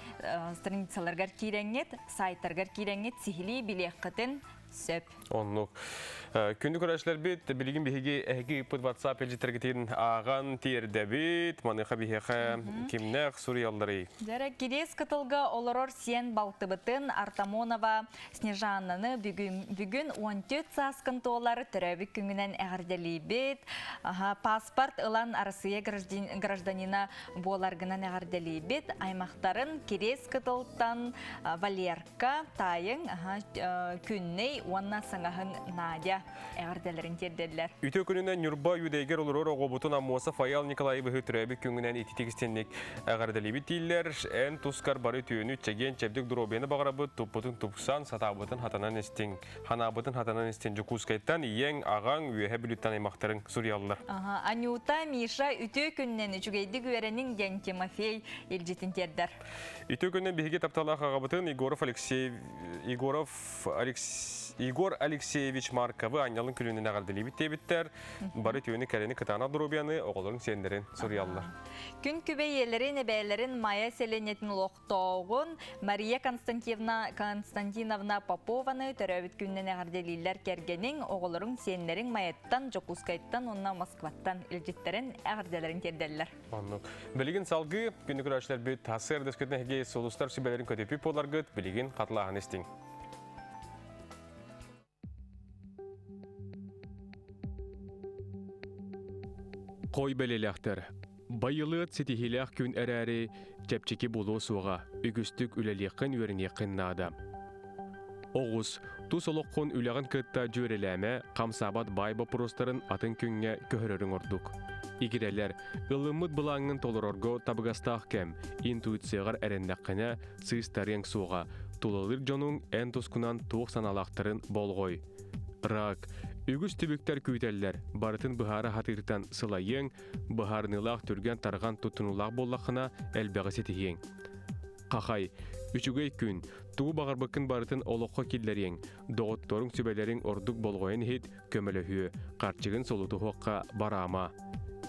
страницаларыгар киирэҥҥит, сайтарыгар киирэҥҥит сиһилии билиэххитин. сөп. Оннук. Күндү көрөөччүлэрбит, билигин биһиги эһиги ыыппыт WhatsApp илдьиттэргитин ааҕан тиэрдэбит. Маныаха биһиэхэ кимнээх суруйалларый? Дьэрэ, Кириэс Кытылга олорор сиэн балтыбытын Артамонова Снежаннаны бүгүн, бүгүн 14 сааскын туолар төрөөбүт күҥүнэн эҕэрдэлиибит. Паспорт ылан Арассыыйа гражданина буоларгынан эҕэрдэлиибит. Аймахтарын Кириэс Кытылтан Валерка, таайыҥ Күннэй уонна саҥаһыҥ Надя эҕэрдэлэрин тиэрдэллэр. Үтүө күнүнэн Ньурба Үөдэйгэр олорор оҕобутун Аммосов Айал Николаевиһы төрөөбүт күҥүнэн ититик истинник эҕэрдэлиибит дииллэр. Эн тускар бары үтүөнү, чэгиэн, чэбдик доруобуйаны баҕарабыт, туппутун тупсан, сатаабытын хатанан истиҥ. Ханаабытын хатанан истин Дьокуускайтан ийэҥ, аҕаҥ, Үөһэ Бүлүүттэн аймахтарыҥ суруйаллар. Анюта, Миша үтүө күнүнэн үчүгэйдик үөрэниҥ диэн Тимофей илдьитин тиэрдэр. Үтүө күнүнэн биһиги тапталлаах аҕабытын Егоров Алексей Егоров Алекс... Егор Алексеевич Марковы анньалын күнүнэн эҕэрдэлиибит диэбиттэр. Бары түүнү кэрэни кытаанах доруобуйаны оҕолорун сиэннэрин суруйаллар. Күн күбэй ийэлэрин, эбээлэрин Майа сэлиэнньэтин олохтооҕун Мария Константиновна, Константиновна Попованы төрөөбүт күнүнэн эҕэрдэлииллэр кэргэниҥ, оҕолоруҥ, сиэннэриҥ Майаттан, Дьокуускайтан уонна Москваттан илдьиттэрин эҕэрдэлэрин тиэрдэллэр. Оннук. Билигин салгыы күнү көрөөччүлэрбит сарсыарда өскөтүн эһиги сулустар сүбэлэрин көтүппүт буоларгыт, билигин хатылааһын истиҥ. Хой бэлиэлээхтэр. Байылыат ситиһиилээх күн эрээри, чэпчэки буолуо суоҕа, үгүстүк үлэлиэххин үөрэниэххин наада. Оҕус, тус олоххун үлэҕин кытта дьүөрэлээмэ, хамсаабат баай боппуруостарын атын күҥҥэ көһөрөрүҥ ордук. Игирэлэр, ылыммыт былааҥҥын толорорго табыгастаах кэм, интуицияҕар эрэннэххинэ, сыыстарыаҥ суоҕа, тулалыыр дьонуҥ эн тускунан туох санаалаахтарын болҕой. Рак, үгүс түбүктэр күүтэллэр, барытын быһаара сатыыртан сылайыаҥ, быһаарыныылаах түргэн-тарҕан туттунуулаах буоллаххына, элбэҕи ситиһиэҥ. Хахай, үчүгэй күн, тугу баҕарбыккын барытын олоххо киллэриэҥ, доҕотторуҥ сүбэлэриҥ ордук болҕойон иһит, көмөлөһүө, харчыгын солотуһуохха бараама.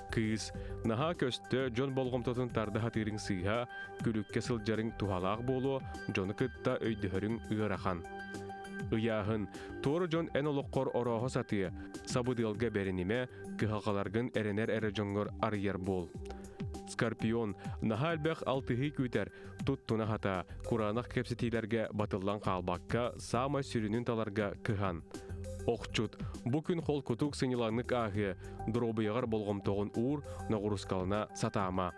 Кыыс, наһаа көстө, дьон болҕомтотун тарда сатыырыҥ сыыһа, күлүккэ сылдьарыҥ туһалаах буолуо, дьону кытта өйдөһөрүҥ ыарахан. Ыйааһын, туора дьон эн олоххор орооһо сатыа, сабыдыалга бэринимэ, кыһалҕаларгын эрэнэр эрэ дьоҥҥор арыйар буол. Скорпион, наһаа элбэх алтыһыы күүтэр, туттуна сатаа, кураанах кэпсэтиилэргэ батыллан хаалбакка, саамай сүрүнүн таларга кыһан. Охчут, бу күн холкутук сынньалаҥнык ааһыа, доруобуйаҕар болҕомтоҕун уур, ноҕуруускалана сатаама.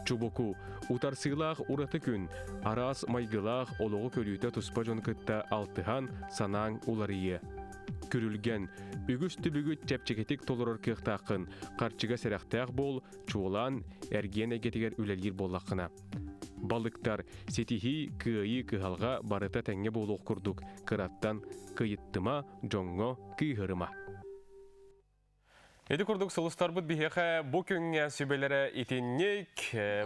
Чубуку, утарсыылаах ураты күн, араас майгылаах олоҕу көрүүтэ туспа дьон кытта алтыһан, санааҥ уларыйыа. Күрүлгэн, үгүс түбүгү чэпчэкитик толорор кыахтааххын, харчыга сэрэхтээх буол, чуолаан, эргиэн эйгэтигэр үлэлиир буоллаххына. Балыктар, ситиһии, кыайыы, кыһалҕа барыта тэҥҥэ буолуох курдук, кыраттан кыйыттыма, дьоҥҥо кыыһырыма. Ити курдук сулустарбыт биһиэхэ бу күҥҥэ сүбэлэрэ итинник,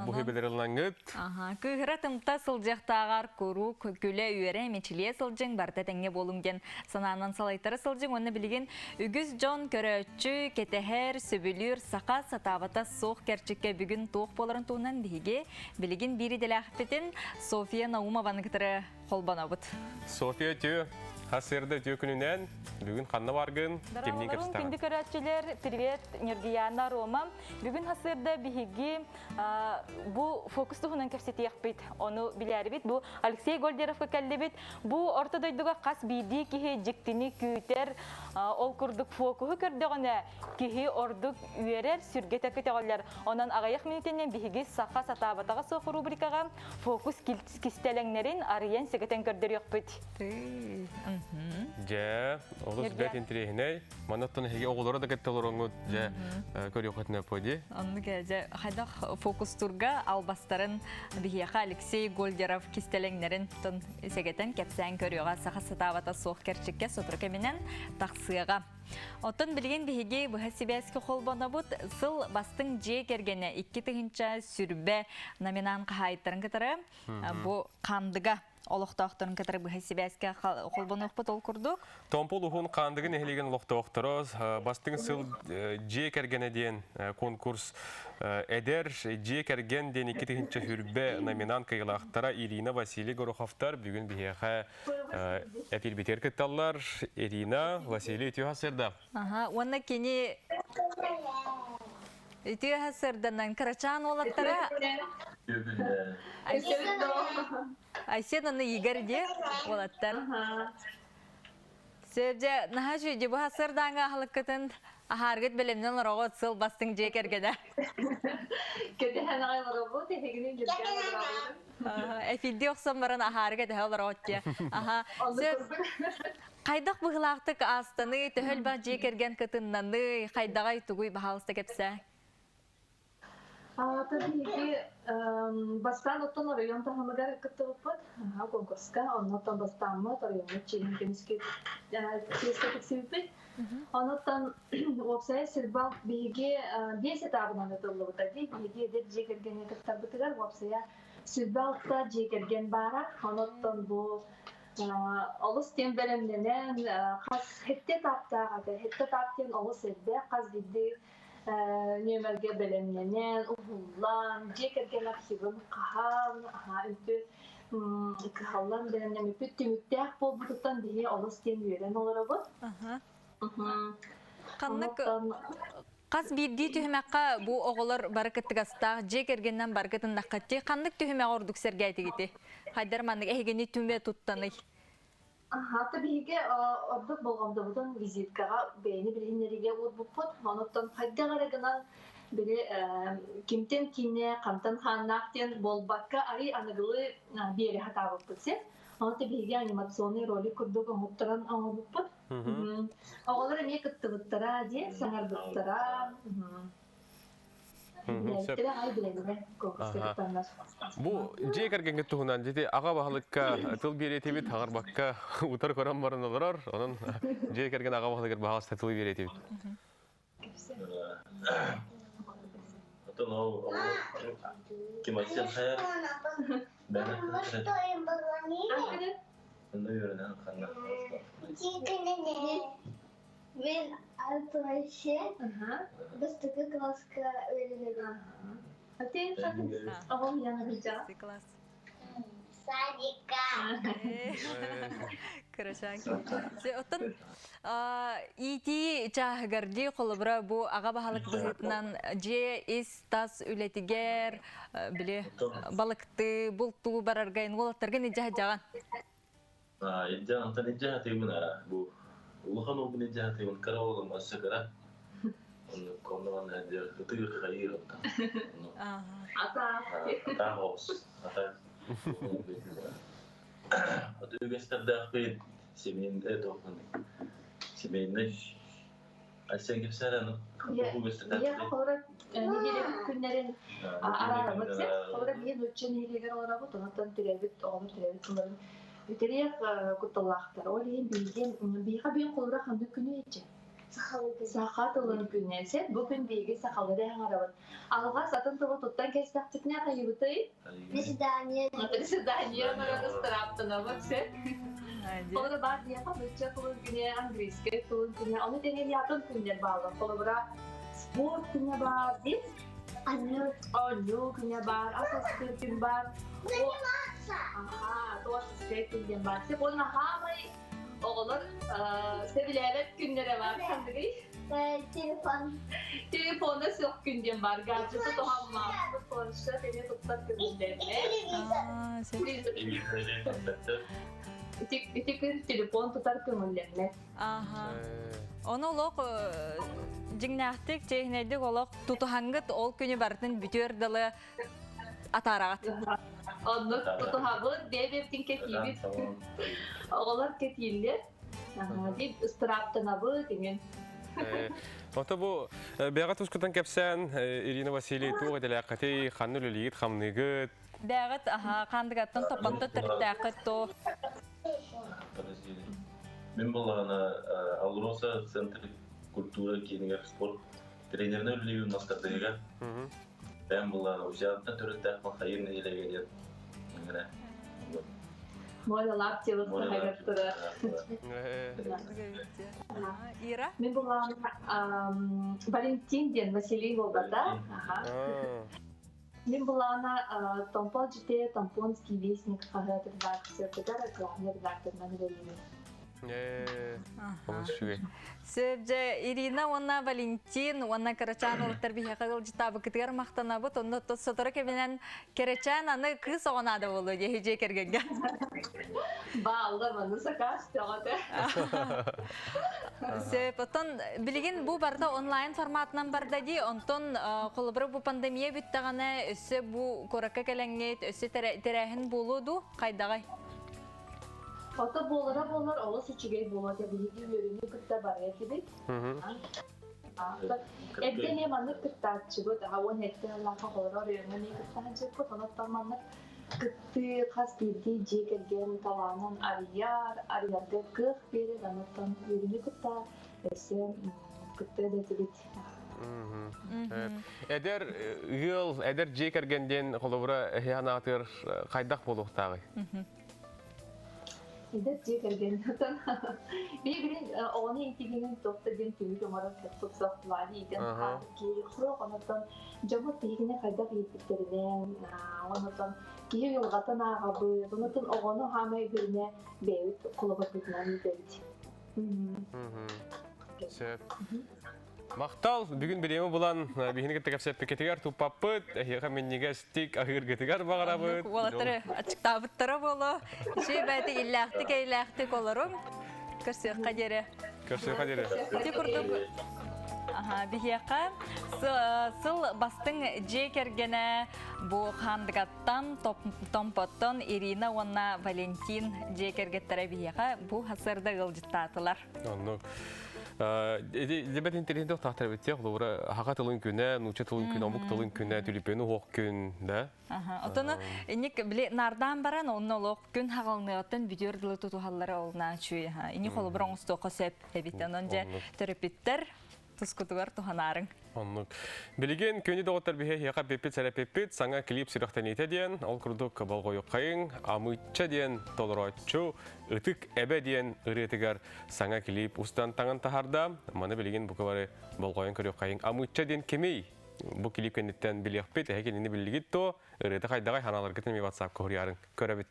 бу сүбэлэри ыллаҥҥыт. Аха, кыыһыра тымта сылдьыахтааҕар куруук күлэ-үөрэ, мичилийэ сылдьыҥ, барыта тэҥҥэ буолуҥ диэн санаанан салайтара сылдьыҥ уонна билигин үгүс дьон көрөөччү, кэтэһэр, сөбүлүүр саха сатаабата суох кэрчиккэ бүгүн туох буоларын туһунан биһиги билигин биир идэлээхпитин Софья Наумованы кытары холбонобут. Софья үтүө, хас сырда үтүө күнүнэн бүгүн ханна баргын, кимниин Дарааларым, кэпсэтэҕин? күндү көрөөччүлэр, привет, Ньургуйаана Рома. Бүгүн хасырда биһиги бу фокус туһунан кэпсэтиэхпит. Ону билээрибит. Бу Алексей Гольдеровка кэллибит. Бу орто дойдуга хас биирдии киһи дьиктини күүтэр, ол курдук фокуһу көрдөҕүнэ киһи ордук үөрэр, сүргэтэ көтөҕүллэр. Онон аҕыйах мүнүүтэнэн биһиги Саха сатаабатаҕа суох рубрикаҕа фокус кистэлэҥнэрин арыйан сэгэтэн көрдөрүөхпүт. Дьэ, олус бэрт интириэһинэй. Манна оттон эһиги оҕолоро да кытта олороҥҥут дьэ көрүөххүтүнэ поди. Оннук дьэ хайдах фокустурга албастарын биһиэхэ Алексей Гольдеров кистэлэҥнэрин тон сэгэтэн кэпсээн көрүөҕэ саха сатаабата суох кэрчиккэ сотору кэминэн тахсыаҕа. Оттон билигин биһиги быһа сибээскэ холбонобут сыл бастыҥ дьиэ кэргэнэ 2020 номинант хаһаайыттарын кытары бу Хандыга. олохтоохторун кытары быһа сибээскэ холбонуохпут ол курдук. Томпо улууһун Хаандыгы нэһилиэгин олохтоохторо Бастыҥ сыл дьиэ кэргэнэ диэн конкурс эдэр дьиэ кэргэн диэн 2020 номинант кыайыылаахтара Ирина Василий Гороховтар бүгүн биһиэхэ эпирбитигэр кытталлар. Ирина, Василий, үтүө сырда. Аха, уонна кини үтүө сырданан кырачаан уолаттара Айсен аны Игорь диye уолаттар. Сөбдө наһаа үчүгэй бу сырдааҥы аһылыккытын аһааргыт бэлэмнэн олороҕут сыл бастыҥ дьиэ кэргэнэ. Кэтэһэн аҕай олоробут, эһигини илдьиркээн олоробут. Эфирдии охсон баран аһаары кэтэһэ олороҕут дьиэ. Аха. Сөп. Хайдах быһыылаахтык аастаный, төһө элбэх дьиэ кэргэн кытыннаный, хайдаҕай тугуй баһаалыста кэпсээ. Аата биһиги бастаан оттон оройуон таһымыгар кыттыбыппыт конкурска. Онно оттон бастааммыт оройуоммут чиэһин көмүскүү чиэскэ тиксибиппит. Онуттан уопсайа сирбал биһиги биэс этабынан ытыллыбыта дии. Биһиги эдэр дьиэ кэргэни кыттарбытыгар уопсайа сүүрбэ алта дьиэ кэргэн баара. Онуттан бу олус диэн бэлэмнэнэн хас хэттэ этаптаах этэ. Хэттэ этап диэн олус элбэх, хас биирдии нүөмэргэ бэлэмнэнэн, уһуллан, дьиэ кэргэн архивын хаһан, үнтү кыһаллан бэлэмнэммиппит түмүктээх буолбутуттан биһи олус диэн үөрэн олоробут. Ханнык хас биирдии түһүмэххэ бу оҕолор бары кыттыгастаах дьиэ кэргэнинэн бары кытыннаххытти ханнык түһүмэҕи ордук сэргээтигити? Хайдар маннык эһигини түмэ туттаный? Аһата биһиги ордук болҕомтобутун визиткаҕа бэйэни билиһиннэриигэ уурбуппут. Онуттан хайдах эрэ гынан били кимтэн киинэ, хантан хааннаах диэн буолбакка, арый аныгылыы биэрэ сатаабыппыт син. Онон биһиги анимационный ролик курдук оҥотторон оҥорбуппут. Оҕолор эмиэ кыттыбыттара диэн саҥарбыттара. Бу дьиэ кэргэҥҥит туһунан дьити аҕа баһылыкка тыл биэриэтибит, хаҕарбакка утар көрөн баран олорор. Онон дьиэ кэргэн аҕа баһылыгар баһаалыста тыл биэриэтибит. Отон ол ким Айсен хайар? Мен алтынчы бастакы класска үөрэнэбин. Оҕом яна билдьэҕэ. Класс. Садикка. Кырачаан. Оттон иитии чааһыгар дии холобура бу аҕа баһылык быһыытынан дьиэ ис-тас үлэтигэр били балыктыы, бултуу барарга уолаттаргын илдьэ сылдьаҕын. Илдьэ онтон илдьэ сатыыбын аа бу улахан уолбун илдьэ сатыыбын кыра уолум өссө кыра оннук онно манна сылдьар ытыыр хайыыр онтон Атаах атаах оҕус атаах Аты үгэстэрдээхпит семейный семейный Айсен кэпсээрэ Ийэ холобура нэдиэлэбит күннэрин араарабыт сир. Холобура биһи нуучча нэһилиэгэр олоробут, онтон төрөөбүт оҕолор төрөөбүт сылларын бүтэриэх кутталлаахтар. Ол иһин биһиги биһиэхэ бүгүн холобура ханнык күнү иччи? Саха тылын күнэ. Сет бу күн биһиги сахалары аҥарабыт. Алҕас атын тылы туттан кэстэхпитинэ хайыбытый? Приседание. Приседание оҥорон ыстырааптанабыт сет. Холобура баар диэхэ нуучча тылын күнэ, английскай тылын күнэ, ону тэҥэ атын күннэр бааллар. Холобура, спорт күнэ баар, оонньуу күнэ баар, ас астыыр күн баар. Аха, творческай күн диэн баар. Сеп уонна хаамай оҕолор сөбүлээбэт күннэрэ баар ханныгый? Телефон. Телефона суох күн диэн баар. Гаджеты туһаммааппыт, планшет эмиэ туттар көҥүллэммэт. Ити күн телефон тутар көҥүллэммэт. Аха. Ону олох дьиҥнээхтик, чиэһинэйдик олох тутуһаҥҥыт ол күнү барытын бүтүөр дылы атаараҕыт. Оннук тутуһабыт, бэйэ-бэйэбитин кэтиибит. Оҕолор кэтииллэр. Биир ыстырааптанабыт иҥин. Ото бу бэҕэ тускутан кэпсээн Ирина Василий туох идэлээххитий, ханна үлэлиигит, хамныыгыт? Бэҕит аха хандыгаттан топпонто төрүттээххит то. Мин буоллаҕына Алроса центр культура киинигэр спорт тренеринэн үлэлиибин мастардыыга. Бэйэм буоллаҕына Узяттан төрүттээхпин хайыр нэһилиэгэ диэн. Моля Лаптева сахагаттыра. Ира? Мен булан Валентин ден Василий болбата. Мен булана Томпол жите Томпонский вестник хаһыат редакциятыгар главный редакторынан үлэлиибин. Сөп Ирина уонна Валентин уонна Кырачаан уолаттар биһиэхэ ыалдьыттаабыккытыгар махтанабыт. Онно сотору кэминэн Кэрэчээн аны кыыс оҕо наада буолуо диэһи дьиэ кэргэҥҥэ. Бааллар манны сакаас төҕөтө. Сөп. Оттон билигин бу барыта онлайн форматынан барда дии. Онтон холобура бу пандемия бүттэҕинэ өссө бу куоракка кэлэҥҥит өссө тэрээһин буолуо дуу? Хайдаҕай? Ото буолара буолар олус үчүгэй буолуо этэ биһиги үөрүүнү кытта барыа этибит. Эрдэ эмиэ маннык кыттааччыбыт, аҕа 17 сыллаахха холоро оройуоҥҥа эмиэ кытта сылдьыбыппыт, онон маннык кыттыы хас биирдии дьиэ кэргэн талаанын арыйар, арыйарга кыах биэрэр, онон үөрүүнү кытта өссө кыттыа да этибит. Эдэр ыал, эдэр дьиэ кэргэн диэн холобура эһи анаатыгар хайдах буолуохтааҕый? Эдэр дьиэ кэргэн Биһигин оҕону иитигинин туох да диэн түмүк оҥорон кэпсэт плане иитэн киһи суох онотон дьоммут биһигини хайдах ииппиттэринэн онотон киһи уйулҕатын ааҕабыт онотон оҕону хаамай бүрүнэ бэйэбит холобурбутунан иитэбит. Сөп. Махтал, бүгүн бириэмэ булан биһини кытта кэпсэппиккитигэр туппаппыт, эһиэхэ минньигэстик аһыыргытыгар баҕарабыт. Уолаттары аччыктаабыттара буолуо. Үчүгэй бэйэтик иллээхтик, эйэлээхтик олоруҥ. Көрсүөххэ диэри. Көрсүөххэ диэри. Ити курдук биһиэхэ сыл бастыҥ дьиэ кэргэнэ бу Хаандыгаттан, Томпоттон Ирина уонна Валентин дьиэ кэргэттэрэ биһиэхэ бу сарсыарда ыалдьыттаатылар. Оннук. Лебет интэриэһин тохтаахтар эбит холобура хаха тылын күнэ, нуучча тылын күнэ, омук тылын күнэ, түлүпүөнү уһуох күн, да? Отону инник били нардаан баран онно олох күн хаҕалныаҕыттан бүтүөр дылы тутуһаллара ол наачуй. Ини холобур оҥостуохха сөп эбит. Онон дьэ төрөппүттэр тускутугар туһанаарыҥ. Оннук. Билигин күнү доҕоттор биһи эһиэхэ пиппит сэрэппиппит саҥа клип сүрэхтэниитэ диэн, ол курдук болҕойукхайыҥ, Амыычча диэн толорооччу Ытык Эбэ диэн ырыатыгар саҥа клип устан таҥан таһаарда. Маны билигин бука бары болҕойон көрүөххэйиҥ. Амыычча диэн кимий? Бу клип кэнниттэн билиэхпит, эһи кинини биллигит дуо? Ырыата хайдаҕай ханааларгытын эмиэ WhatsApp-ка суруйаарыҥ. Көрөбүт.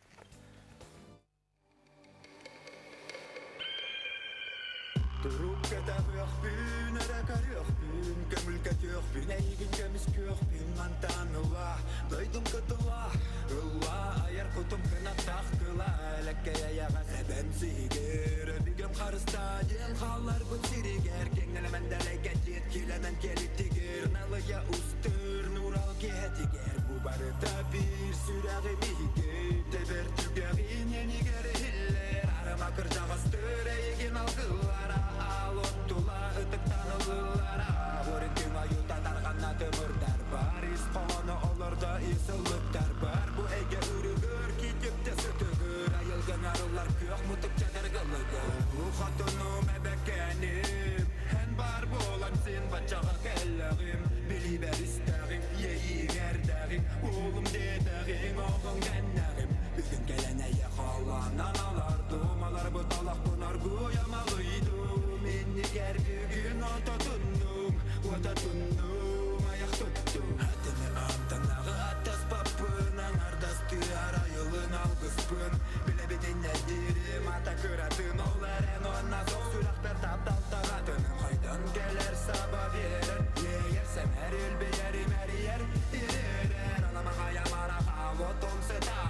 Турук кэтэҕиэхпин, эрэ көрүөхпүн, көҥүл көтүөхпүн, эйигин көмүскүөхпүн, мантан ыла, дойдум кытыла, ылла, айар кутум кынаттаах кыла, элэккэй эйэҕэс эбэм сиһигэр, өбүгэм харыстаа диэн хаалларбыт сиригэр, киэҥ нэлэмэн дэлэйгэ килэмэн кэлиттигэр, налыйа устыр нурал киэһэтигэр, бу барыта биир сүрэҕим иһигэр, тэбэр түгэҕин энигэр иһиллэр, арыма кырдьаҕастыр эйигин алгыллара, аал оттула ытыктан ылыллара, Орүттүҥ ойуута тарҕанна тымырдар бар, ис хоһооно олордо ис ыллыктар бар, бу эйгэ үрүгүр, китипте сытыгыр, айылгын арыллар күөх мутукча дыргылыгыр. Бу хотунум эбэккэним, эн бар буолан син баччаҕа кэллэҕим, билиибэр истэҕим, иэйииҥ эрдэҕим, уолум диэтэҕиҥ, оҕоҥ дэннэҕим. Бүгүн кэлэн эйэ холонон олордум, олорбут олохпун оргууй амалыйдым, иннигэр бүгүн ототуннум, ототуннум, айах туттум. Атыны амтанаҕы аттаспаппын, аҥардастыы арайылын алгыспын, билэбин иннэдиирим ата кыратын, ол эрэн уонна суох сүрэхпэр таптал таҕатын, хайдан кэлэр саба биэрэр, иэйэр сэмэр үлбүйэр имэрийэр, ириэрэр, аламаҕай амарах аал отун сыта.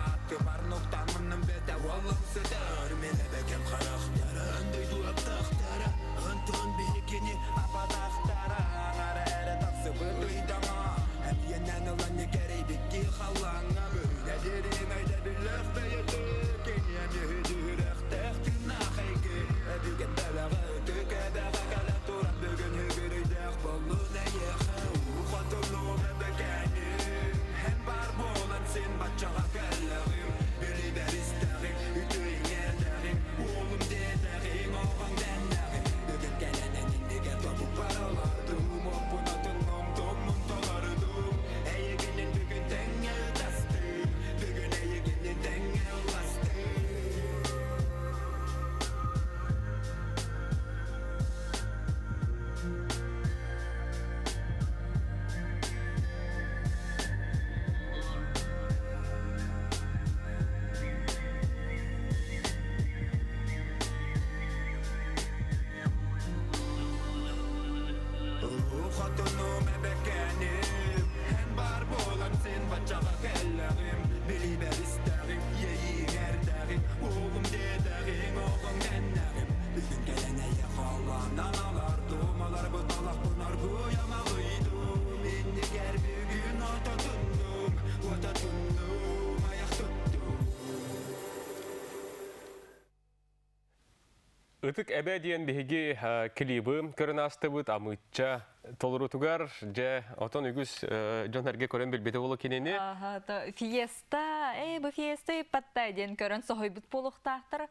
Ытык эбэ диэн биһиги клибы көрөн аастыбыт амыычча толорутугар дьэ отон үгүс дьон эргэ көрөн билбитэ буолуо кинини. Фиеста, э бу фиеста ыппатта диэн көрөн соһуйбут буолуохтаахтар.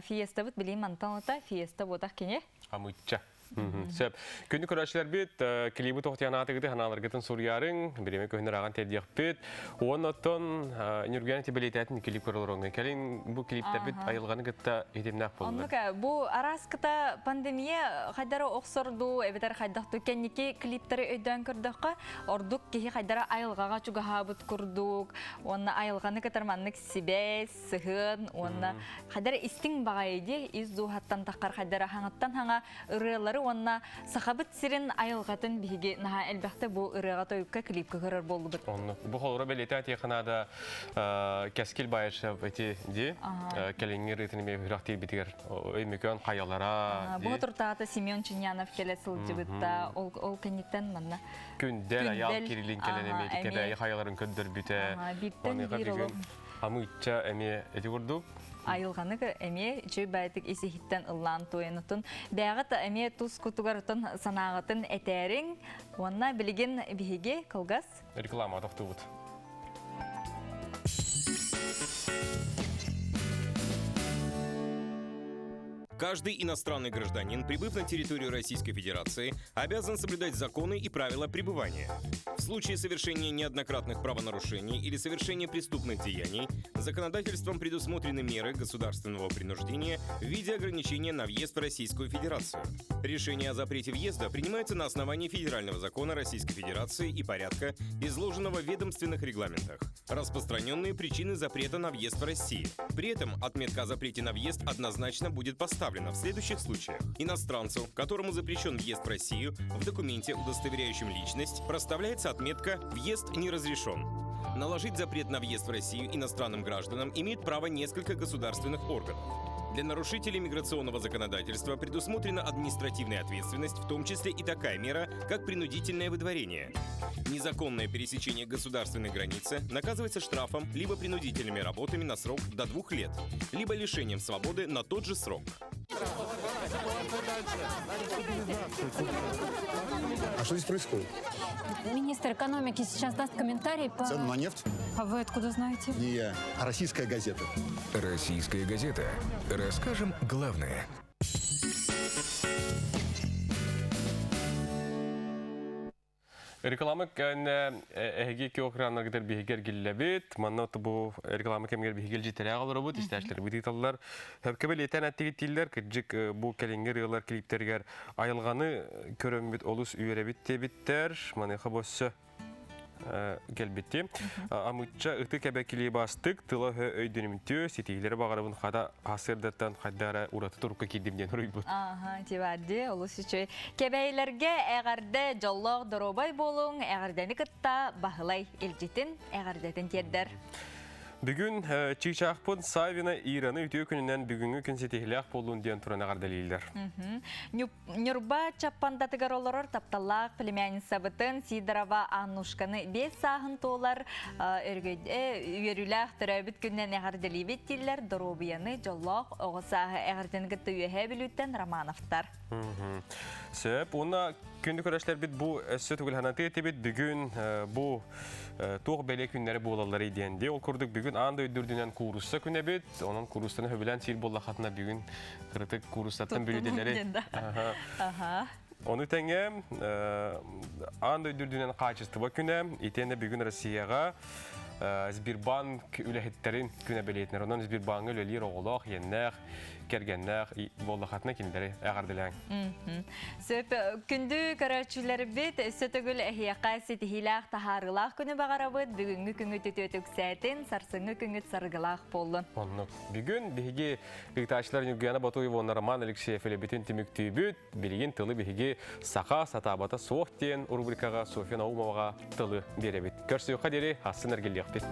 Фиестабыт билим мантан ота фиеста буотах кини. Амыычча. Сөп. Күндү көрөөччүлэрбит, клибы тоқтиян аатыгыты ханааларгытын суруйарыҥ, бириэмэ көһүнэр ааҕан тиэрдиэхпит. Уонна оттон Ньургуйан тибилитэтин клип көрөлөр Кэлин бу клиптербит айылҕаны кытта хитимнээх буоллар. Оннук бу араскыта пандемия хайдара охсорду, эбэтэр хайдахту кэнники клиптери өйдөөн көрдөххө, ордук киһи хайдара айылҕаҕа чугаһаабыт курдук, уонна айылҕаны кытар маннык сибээс, сыһыан уонна хайдара истиҥ баҕайы дии ис дууһаттан таххар хайдара хаҥаттан хаҥа ырыалары уонна сахабыт сирин айылҕатын биһиги наһаа элбэхтэ бу ырыаҕа тойукка клипка көрөр буоллубут. Оннук. Бу холоро бэлиэтээн тиэханаада Кэскил Баишев эти ди кэлиҥҥи ырыатын эмиэ үрэх тиийбитигэр өймөкөөн хайалара Бу туртаата Семен Чинянов кэлэ сылдьыбытта ол кэнниттэн манна Күндэл Аял Кириллин кэлэн эмиэ Кэбээйи хайаларын көрдөрбүтэ. Бииртэн биир олох Амыычча эмиэ ити курдук. Айылҕаны эмиэ үчүгэй баайытык ис иһиттэн ыллаан туойанутун бэйэҕит эмиэ тус кутугар отон санааҕытын этээриҥ уонна билигин биһиги кылгас реклама тохтуубут. Каждый иностранный гражданин, прибыв на территорию Российской Федерации, обязан соблюдать законы и правила пребывания. В случае совершения неоднократных правонарушений или совершения преступных деяний, законодательством предусмотрены меры государственного принуждения в виде ограничения на въезд в Российскую Федерацию. Решение о запрете въезда принимается на основании Федерального закона Российской Федерации и порядка, изложенного в ведомственных регламентах. Распространенные причины запрета на въезд в Россию. При этом отметка о запрете на въезд однозначно будет поставлена в следующих случаях. Иностранцу, которому запрещен въезд в Россию, в документе, удостоверяющем личность, проставляется отметка «Въезд не разрешен». Наложить запрет на въезд в Россию иностранным гражданам имеет право несколько государственных органов. Для нарушителей миграционного законодательства предусмотрена административная ответственность, в том числе и такая мера, как принудительное выдворение. Незаконное пересечение государственной границы наказывается штрафом либо принудительными работами на срок до двух лет, либо лишением свободы на тот же срок. А что здесь происходит? Министр экономики сейчас даст комментарий по... Цену на нефть? А вы откуда знаете? Не я, а российская газета. Российская газета. Расскажем главное. Реклама кэннэ эһиги киокраннаргытар биһигэр гиллэбит. Манна бу реклама кэмигэр биһигил житерээх олоробут, истээчлэрбит ыыталлар. Хөпкө бэлиэтээн эттигит дииллэр, кырдьык бу кэлиҥҥи ырыалар клиптэригэр айылҕаны көрөммүт олус үөрэбит диэбиттэр. Маныаха бу өссө кэлбитти. Амычча ытык эбэ килибастык тыла-өһө өйдөнүмтүө, ситиилэри баҕарабын хата сырдаттан хайда эрэ ураты турукка киирдим диэн суруйбут. Аха, тибарди, олус үчүгэй. Кэбэйлэргэ эҕэрдэ дьоллоох доруобай буолуҥ, эҕэрдэни кытта Баһылай илдьитин эҕэрдэтин тиэрдэр. Бүгүн чыычаахпын Савина Ираны үтүө күнүнэн бүгүҥҥү күн ситиһилээх буоллун диэн туран эҕэрдэлииллэр. Ньурба Чаппандатыгар олорор тапталлаах племянницабытын Сидорова Аннушканы биэс сааһын туолар үөрүүлээх төрөөбүт күнүнэн эҕэрдэлиибит дииллэр доруобуйаны дьоллоох оҕо сааһы эҕэрдэн кытта Үөһээ Бүлүүттэн Романовтар. Сөп. Уонна күндү көрөшлэрбит бу өссө түгүлханатыы этибит бүгүн бу туох бэлиэ күннэри буолалларый диэн дии. Ол курдук бүгүн аан дойду үрдүнэн куурусса күнэ эбит. Онон кууруссаны сөбүлээн сиир буоллаххытына бүгүн кырытык кууруссаттан бүлүүделери. Ону тэҥэ аан дойду үрдүнэн хаачыстыба күнэ, итиэннэ бүгүн Россияҕа Сбербанк үлэһиттэрин күнэ бэлиэтинэр. Онон Сбербаҥҥа үлэлиир оҕолоох, иэннээх, кэргэннээх буоллахатына кинилэри эҕэрдэлээҥ. Сөп күндү көрөөччүлэрбит өссө төгүл эһиэхэ ситиһиилээх таһаарыылаах күнү баҕарабыт. Бүгүҥҥү күҥүт үтүөтүксээтин, сарсыҥҥы күҥүт саргылаах буоллун. Оннук. Бүгүн биһиги Ыытааччылар Ньургуяна Ботуева уонна Роман Алексеев үлэбитин түмүктүүбүт. Билигин тылы биһиги Саха сатаабата суох диэн рубрикаҕа Софья Наумоваҕа тылы биэрэбит. Көрсүөххэ диэри ахсын эргиллиэхпит.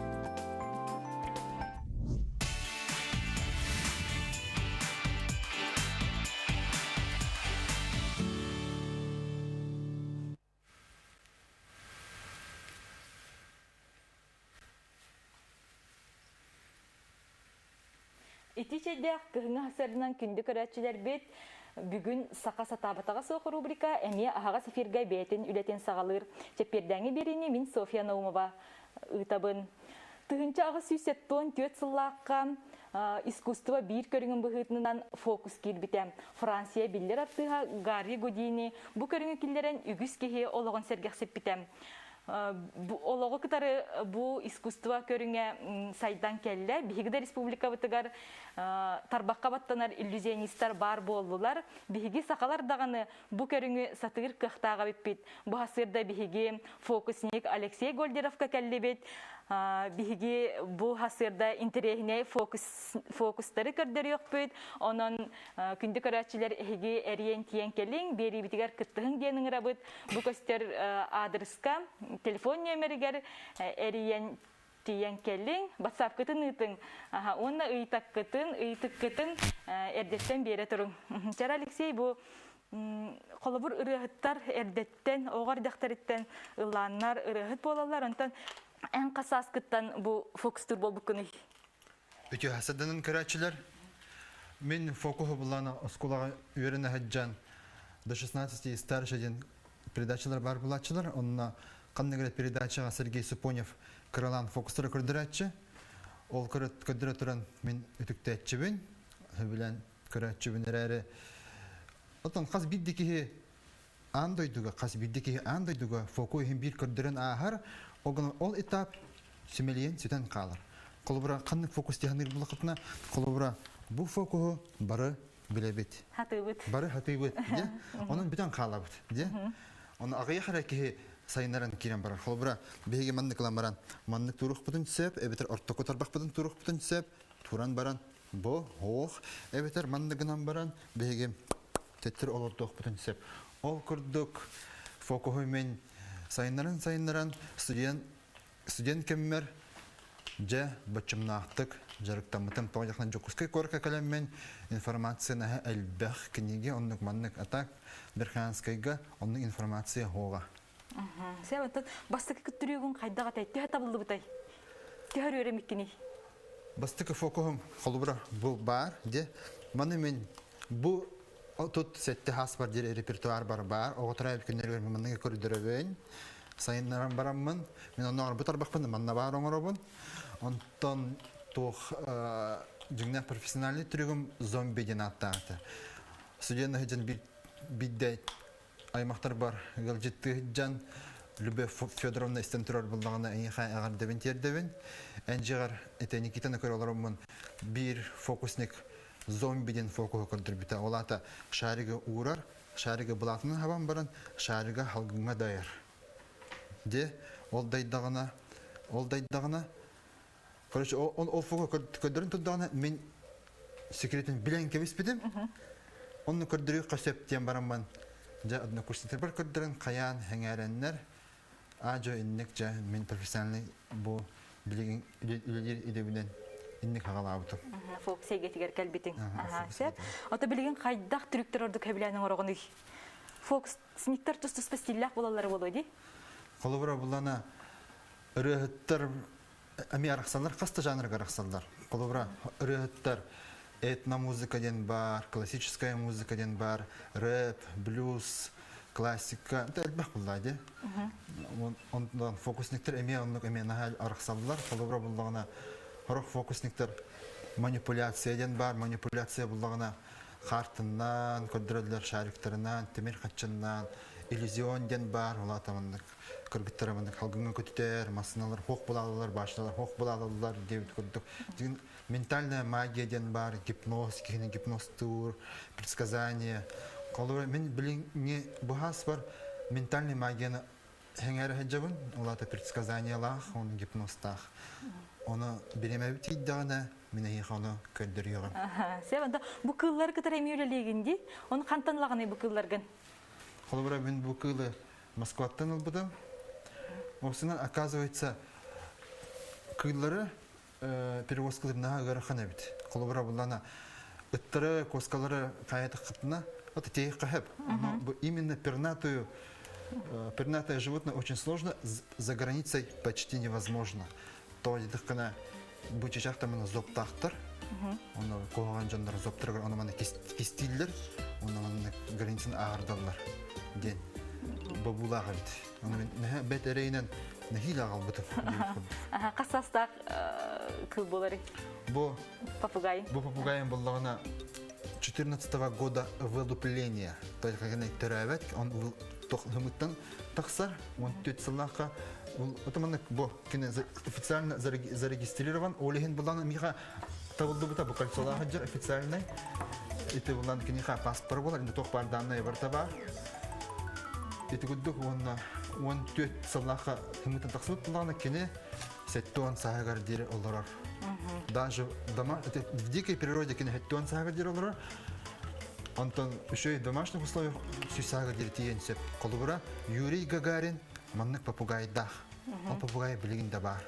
Ити чэйдээх кыһыҥҥы сарсыарданан күндү көрөөччүлэрбит, бүгүн Саха сатаабатаҕа суох рубрика эмиэ аһаҕас эфиргэ бэйэтин үлэтин саҕалыыр. Чэппиэрдээҥҥи биэриини мин Софья Наумова ыытабын. 1874 сыллаахха искусство биир көрүҥүн быһыытынан фокус киирбитэ. Франция биллэр артыыһа Гарри Гудини бу көрүҥү киллэрэн үгүс киһи олоҕун сэргэхсиппитэ. Олоҕу кытары бу искусство көрүҥэ сайдан кэллэ. Биһиги да республикабытыгар тарбахха баттанар иллюзионистар баар буоллулар. Биһиги сахалар даҕаны бу көрүҥү сатыыр кыахтаах эбиппит. Бу хасыырда биһиги фокусник Алексей Гольдеровка кэллибит. Биһиги бу хасыырда интэриэһинэй фокус, фокустары көрдөрүөхпүт. Онон күндү көрөөччүлэр эһиги эриэн тиийэн кэлиҥ, биэриибитигэр кыттыһыҥ диэн ыҥырабыт. Бу көстөр аадырыска телефон нүөмэригэр эрийэн тиийэн кэлиҥ, батсаапкытын ыытыҥ уонна ыйытаккытын, ыйытыккытын эрдэттэн биэрэ туруҥ. Чара Алексей, бу холобур ырыаһыттар эрдэттэн, оҕо эрдэхтэриттэн ыллааннар ырыаһыт буолаллар, онтон эн хас сааскыттан бу фокустуур буолбуккунуй? Үтүө саданын көрөөччүлэр, мин фокуһу булан оскуолаҕа үөрэнэ сылдьан до 16 и старше диэн передачалар баар булааччылар. Онно ханнык эрэ передачаҕа Сергей Супонев кыралаан фокустары көрдөрөөччү. Ол көрдөрө туран мин үтүктээччибин, сөбүлээн көрөөччүбүн эрээри Оттон хас биирдии киһи аан дойдуга, хас биирдии киһи аан дойдуга фокус иһин биир көрдөрөн ааһар, ол гынан ол этап симэлийэн сүтэн хаалар. Холобура, ханнык фокус тиһаныыр буллахытына, холобура, бу фокуһу бары билэбит. Хатыыбыт. Бары хатыыбыт, дьэ. Онон бүтэн хаалабыт, дьэ. Оны аҕыйах эрэ киһи сайыннаран киирэн барар. Холобура, биһиги маннык ылан баран, маннык туруохпутун сөп, эбэтэр ортоку тарбахпытын туруохпутун сөп, туран баран, бу, ох, эбэтэр маннык гынан баран, биһиги төттөр олордуохпутун сөп. Ол курдук фокуһу мен сайыннаран-сайыннаран студент студент кэммэр дьэ боччумнаахтык дьарыктаммытым. Тоҕо дьахтан Дьокуускай куоракка кэлэммин информация наһаа элбэх книги оннук маннык а так Верхоянскайга оннук информация суоҕа. Сен оттон бастакы күттүрүүгүн хайдах этэй? Төһө табыллыбытай? Төһө үөрэмиккиний? Бастакы фокуһум холобура бу баар дьэ маны мин бу тут сэттэ хас бар диир репертуар бар баар оҕо төрөөбүт күннэригэр манныгы көрдөрөбүн сайыннаран бараммын мин онно оҥорбут тарбахпын манна баар оҥоробун онтон туох дьиҥнээх профессиональный трюгум зомби диэн ааттаата студент сылдьан биирдэ аймахтарбар ыалдьыттыы сылдьан Любовь Федоровна истэн турар буллаҕына эйиэхэ эҕэрдэбин тиэрдэбин. Эн дьиэҕэр ити Никитаны көрө олороммун биир фокусник зомби диэн фокуһу көрдөрбүтэ. Ол аата шаригы уурар, шаригы былаатынан хабан баран шарига халгыҥҥа дайар. Де ол дайдаҕына, ол дайдаҕына короче, ол фокуһу көрдөрөн турдаҕына мин секретин билэн кэбиспитим. Онно көрдөрүөххэ сөп диэн бараммын дьэ однокурсниктарбар көрдөрөн хайаан сэҥээрэннэр аа-дьуо инник дьэ мин профессиональный бу билигин үлэлиир идэбинэн инник хаҕалаабытым. Фокус эйгэтигэр кэлбитиҥ. Сөп. Ото билигин хайдах трюктар ордук сөбүлээн оҥороҕунуй? Фокусниктар тус-туспа стиллээх буолаллара буолуо дии? Холобура булана ырыаһыттар эмиэ арахсаллар, хас да жанрга арахсаллар. Холобура, ырыаһыттар этномузыка диэн баар, классическая музыка диэн баар, рэп, блюз, классика, это элбэх булла дии. Онтон фокусниктар эмиэ оннук эмиэ наһаа арахсаллар. Холобура буллаҕына, сорох фокусниктар манипуляция диэн баар, манипуляция буллаҕына хаартыннан көрдөрөллөр, шариктарынан, тимир хаччыннаан, иллюзион диэн баар, ол аата маннык кыргыттара маннык халгыҥҥа көтүтэр, массыыналар хуох булаалалар, башнялар хуох булаалалар диэбит курдук. Ментальная магия диэн баар, гипноз, киһини гипнозтуур, предсказание. Холобура, мин билиҥҥи быһаас бар ментальный магияны сэҥээрэ сылдьабын, ол аата предсказаниелаах, оны гипнозтаах. Оны бириэмэбит тиийдэҕинэ, мин эһиэхэ ону көрдөрүөҕүм. Сен онто бу кыыллары кытары эмиэ үлэлиигин дии. Оны хантан ылаҕыный бу кыылларгын? Холобура, мин бу кыылы Москваттан ылбытым. Осунан, оказывается, кыыллары перевозкалар наһаа ыарахан эбит. Холобура буллана ыттары, куоскалары хайатаххытына, вот эти хэп. Но именно пернатую пернатое животное очень сложно, за границей почти невозможно. То дедихкана бу чачахта мына зоптахтар. Оны куһаҕан дьоннор зоптарыгар ону маны кистииллэр, онно маннык границаны ааҕырдаллар диэн бобуулаах эбит. Оны мен нэһэ бэт эрэйинэн нэһиилэ аҕалбытым. Хас саастаах кыл буоларый? Бу попугай. Бу попугайым буллаҕына 14 года вылупления. То есть төрөөбөт, он тохнумуттан тахсар, 14 сыллаахха это маннык бу кини официально зарегистрирован, ол иһин булан миха табылдыбыта бу кольцолаах дьэр официальный. Ити булан киниха паспор болар, инде тох бар данные барта бар. Ити курдук уонна 14 сыллаахха хымытын тахсыбыт булана кини 70 сааһыгар диэри олорор. Даже дома, это в дикой природе кини 70 сааһыгар диэри олорор. Онтон еще и в домашних условиях сүүс диэри тиийэн сөп. Холобура, Юрий Гагарин маннык попугайдаах. Ол попугай билигин да баар.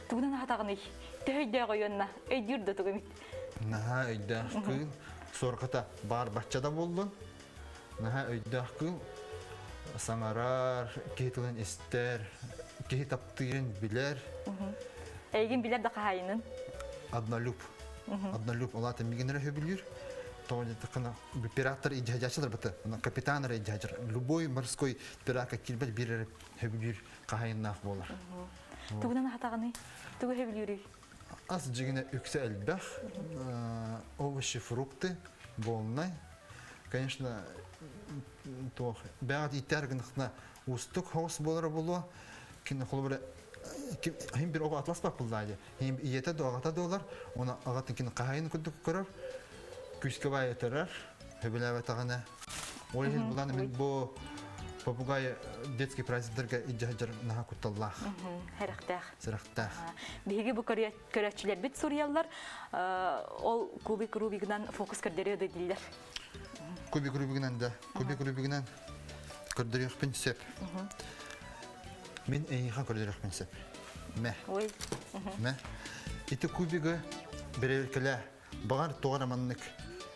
Тугунан аһатаҕыный? Төһө өйдөөх ойуонна? Өйдүүр да тугу эмит? Наһаа өйдөөх кыыл. Суорҕата баар бачча да буоллун. Наһаа өйдөөх кыыл. Саҥарар, киһи тылын истэр, киһи таптыырын билэр. Эйигин билэр да хаһаайынын? Однолюб. Однолюб. Ол аата миигин эрэ сөбүлүүр. Тоҕо диэтэххинэ, пираттар идьэһдьааччылар бата. Капитан эрэ идьэһдьэр. Любой морской пиракка киирбэт биир эрэ сөбүлүүр хаһаайыннаах буолар. Тугунан аһатаҕыный? Тугу сөбүлүүрүй? Ас дьигинэ үксэ элбэх. Овощи, фрукты, волны. Конечно, туох бэҕэт ииттээр гынахна уустук хоҕус буолара буолуо. Кини холобура хим бир оҕо атласпат буллаа Хим ийэтэ да аҕата да олар, оны аҕатын кини хаһайын курдук көрөр, күүскэ баай өтөрөр, хөбүлээбэтэҕинэ. Ол иһин булан мин бу попугай детский праздниктарга илдьэ наһаа кутталлаах. Сэрэхтээх. Сэрэхтээх. Биһиги бу көрөөччүлэрбит суруйаллар, ол кубик Рубигынан фокус көрдөрүө да дииллэр. Кубик Рубигынан да, кубик Рубигынан көрдөрүөхпүн сөп. Мин эйиэхэ көрдөрүөхпүн сөп. Мэ. Ой. Мэ. Ити кубигы бэрэбиркэлээ. Баҕар тоҕо эрэ маннык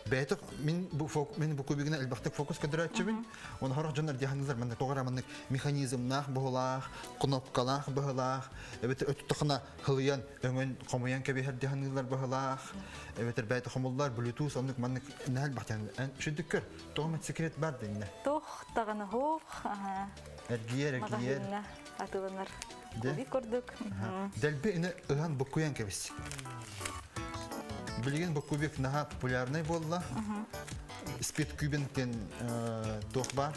бэйэтэ мин бу мин бу кубигына элбэхтик фокус көрдөрөөччүбүн. Оны сорох дьоннор диэханылар маннык тоҕо эрэ маннык механизмнаах быһылаах, кнопкалаах быһылаах, эбэтэр өттөхына хылыйан өҥөн хомуйан кэбиһэр диэханыылар быһылаах, эбэтэр бэйэтэ хомуллар Bluetooth оннук маннык нэһэл бахтан шүдүк көр тоҕо секрет бар динне. Туох даҕаны хуох. Эргийэр, эргийэр. Атыланар. Кубик курдук. Дэлби ини ыһан буккуйан кэбис. Билигин бу кубик наһаа популярный буолла. Спидкубинг диэн туох баар.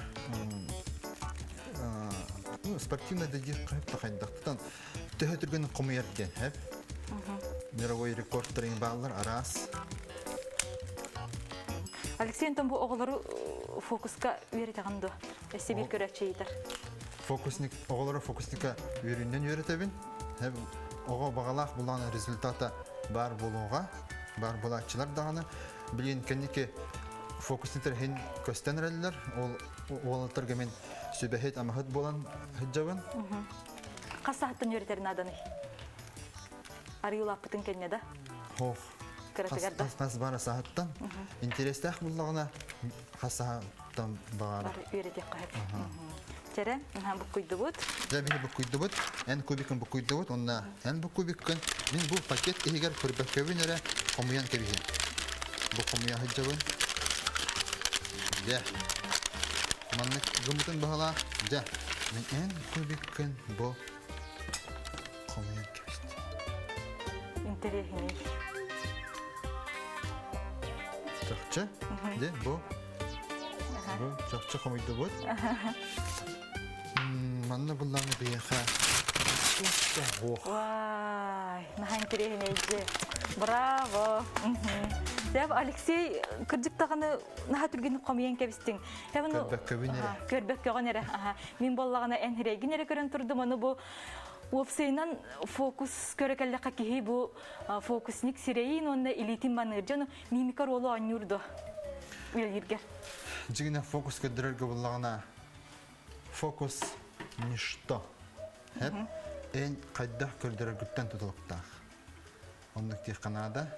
Ну, спортивный да диир хайдахтан төһө түргэн хомуйар диэн хэп. Мировой рекордтарын бааллар араас. Алексей Антон бу оҕолору фокуска үөрэтэҕин дуо? Өссө биир көрөөччү ыйытар. Фокусник, оҕолору фокусника үөрүүнэн үөрэтэбин. Оҕо баҕалаах булан результата баар буолуоҕа, баар буолааччылар даҕаны. Билигин кэнники фокусниктар иһин көстөн эрэллэр. Ол уолаттарга мин сүбэһит, амаһыт буолан сылдьабын. Хас саһаттан үөрэтэр нааданый? Арыылааппытын кэннэ да? Хоох. Кыратыгар да? Хас баара саһаттан. Интерестээх буллаҕына хас саһаттан баҕара. Үөрэтиэххэ сөп. Чэрэ, буккуйдубут. Дьэ, биһи буккуйдубут. Эн кубикын буккуйдубут. Онна эн бу кубиккын мин бу пакет иһигэр көрбөккөбүн эрэ хомуйан кэбиһин. Бу хомуйа сылдьабын. Дьэ. Маннык гыммытын баһылаах. Дьэ, мин эн кубиккын бу хомуйан кэбистим. Интэриэһинэй. Чахчы. Дьэ, бу Бу чахчы хомуйдубут. Манна буллааны биһиэхэ туох Вай, наһаа интэриэһинэйди. Браво! Дәп, Алексей, кырдьык даҕаны наһаа түргэнник хомуйан кэбистиҥ. Көрбөккөбүн эрэ. Көрбөккөҕүн эрэ. Мин буоллаҕына эн эрэйгин эрэ көрөн турдум, ону бу уопсайынан фокус көрө кэллэххэ киһи бу фокусник сирэйин уонна илиитин маныыр дьону мимика ролу оонньуур дуо үлэлииргэр? Дьиҥинэ фокус көрдөрөргө буллаҕына фокус ничто. Хэп эн хайдах көрдөрөргүттэн тутулуктаах. Оннук диэххэ наада.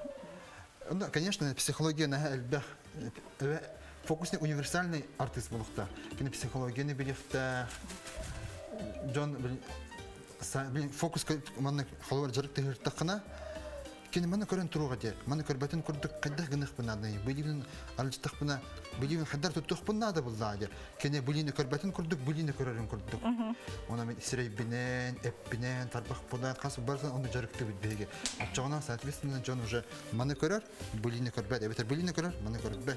Ну, конечно, психология наһаа элбэх. Фокусник универсальный артист буолуохтаах. Кини психологияны билиэхтээх. Дьон фокус маннык холобур дьарык тыһыртаххына, Кини маны көрөн туруоҕа диэ. Маны көрбөтүн курдук хайдах гыныахпын наадый? Билиибин аралдьытахпына, билиибин хайдар туттуохпун наада буллаа диэ. Кини билиини көрбөтүн курдук, билиини көрөрүн курдук. Она мен сирэйбинэн, эппинэн, тарбахпынан, хас барытын ону дьарыктыыбыт биһиги. Оччоҕуна, соответственно, дьон уже маны көрөр, билиини көрбөт, эбэтэр билиини көрөр, маны көрбөт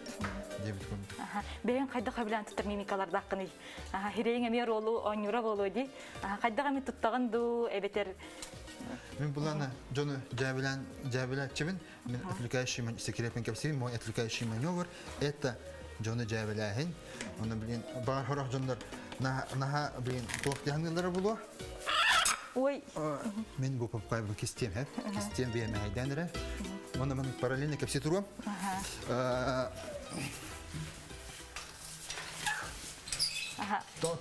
диэбит курдук. Бэйэҥ хайдах сөбүлээн туттар мимикалардааххыный? Хирэйиҥ эмиэ оруолу оонньуура буолуо дии. Хайдах эми туттаҕын дуу, эбэтэр Мин булана дьону дьээбилээн дьээбилээччибин. Мин отвлекающий секретпин кэпсиибин. Мой отвлекающий маневр это дьону дьээбилээһин. Оны блин баар хорох дьоннор наха блин туох диһаныылара булуо. Ой. Мин бу попкай бу кистиэм хэп. Кистиэм биэмэһэйдээн эрэ. Оны мен параллельно кэпси туруом.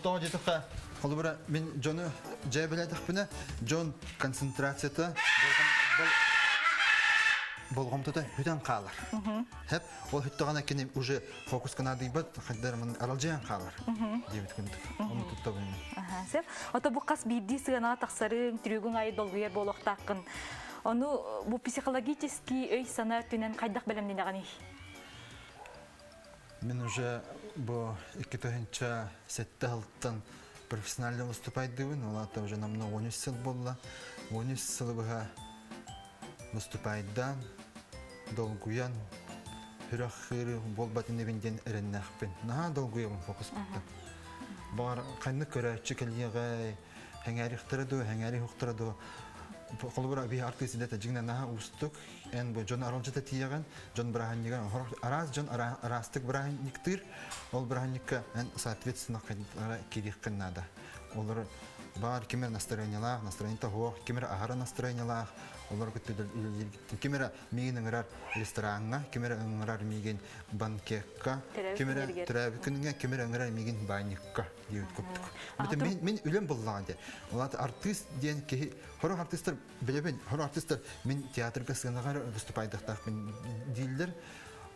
Тоҕо диэтэххэ, холобура, мин дьону дьээбэлээтэхпинэ, дьон концентрацията болҕомтото бүтэн хаалар. Хэп, ол хүттэҕинэ кини уже фокуска наадыйбат, хайдар аралдьыйан хаалар диэбит курдук. Ону туттабын мен. Сөп. Ото бу хас биирдии сыанаҕа тахсарыҥ, түрүгүҥ айы долгуйар буолуохтааххын. Ону бу психологический өй-санаа өттүнэн хайдах бэлэмнэнэҕиний? Мин уже бу 2007 сылтан профессионально выступайдыбын, ол аата уже намного 13 сыл буолла. 13 сылы быһа выступайдаан, долгуйан, хүрэх хыыры буолбат инибин диэн эрэннээхпин. Наһаа долгуйабын фокуспуттан. Баҕар ханнык көрөөччү кэлиэҕэй, Хэҥээрихтэрэ дуо, хэҥээри уһуктара дуо? Холобура, биһи артыыс идэтэ дьиҥинэн наһаа уустук. Эн бу дьон аралдьыта тиийэҕин, дьон бырааһынньыгар араас дьон араастык бырааһынньыктыыр. Ол бырааһынньыкка эн соответственно киириэххин наада. Олор баар ким эрэ настроениелаах, настроениета суох, ким эрэ аһара настроениелаах, олор кытта үлэлиир ким эрэ миигин ыҥырар рестораҥҥа, ким эрэ ыҥырар миигин банкекка, ким эрэ төрөөбүт күнүҥэ, ким эрэ ыҥырар миигин баанньыкка. диэбит курдук. Мин, мин үлэм буллаҕа диye. Ол артыыс диэн киһи, хорох артыыстар билэбин, хорох артыыстар мин театрга сыанаҕа выступайдахтаахпын дииллэр.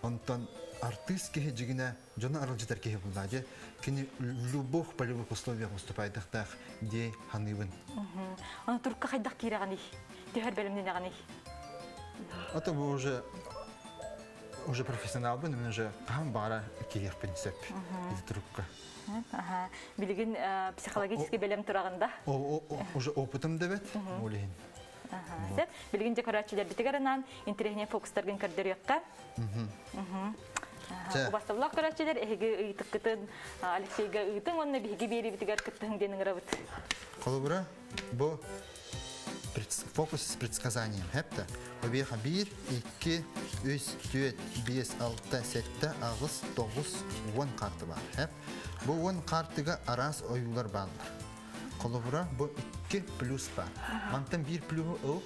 Онтон артыыс киһи дьигинэ дьону аралдьытар киһи буллаа дьэ. Кини любых полевых условиях выступайдахтаах дии ханыыбын. Аны турка хайдах киирэҕиний? Төһөр бэлэмнэнэҕиний? Это уже уже профессионалбын, мен уже хаһан баара киһиэхпин сөп ити турукка. Билигин психологически бэлэм тураҕын да? Уже опытым да бэт, ол иһин. Сөп. Билигин дьэ көрөөччүлэрбитигэр анаан интэриэһинэй фокустаргын көрдөрүөххэ. Убастабыллаах көрөөччүлэр, эһиги ыйытыккытын Алексейга ыытыҥ уонна биһиги биэриибитигэр кыттыһыҥ диэн ыҥырабыт. Холобура, бу фокус с предсказанием. Хепте. Обеха 1, 2, 3, 4, 5, 6, 7, 8, 9, 10 карты бар. Хеп. Бу 10 картыга араас ойуулар бааллар. Холобура, бу 2 плюс бар. Мантан 1 плюһу ыл.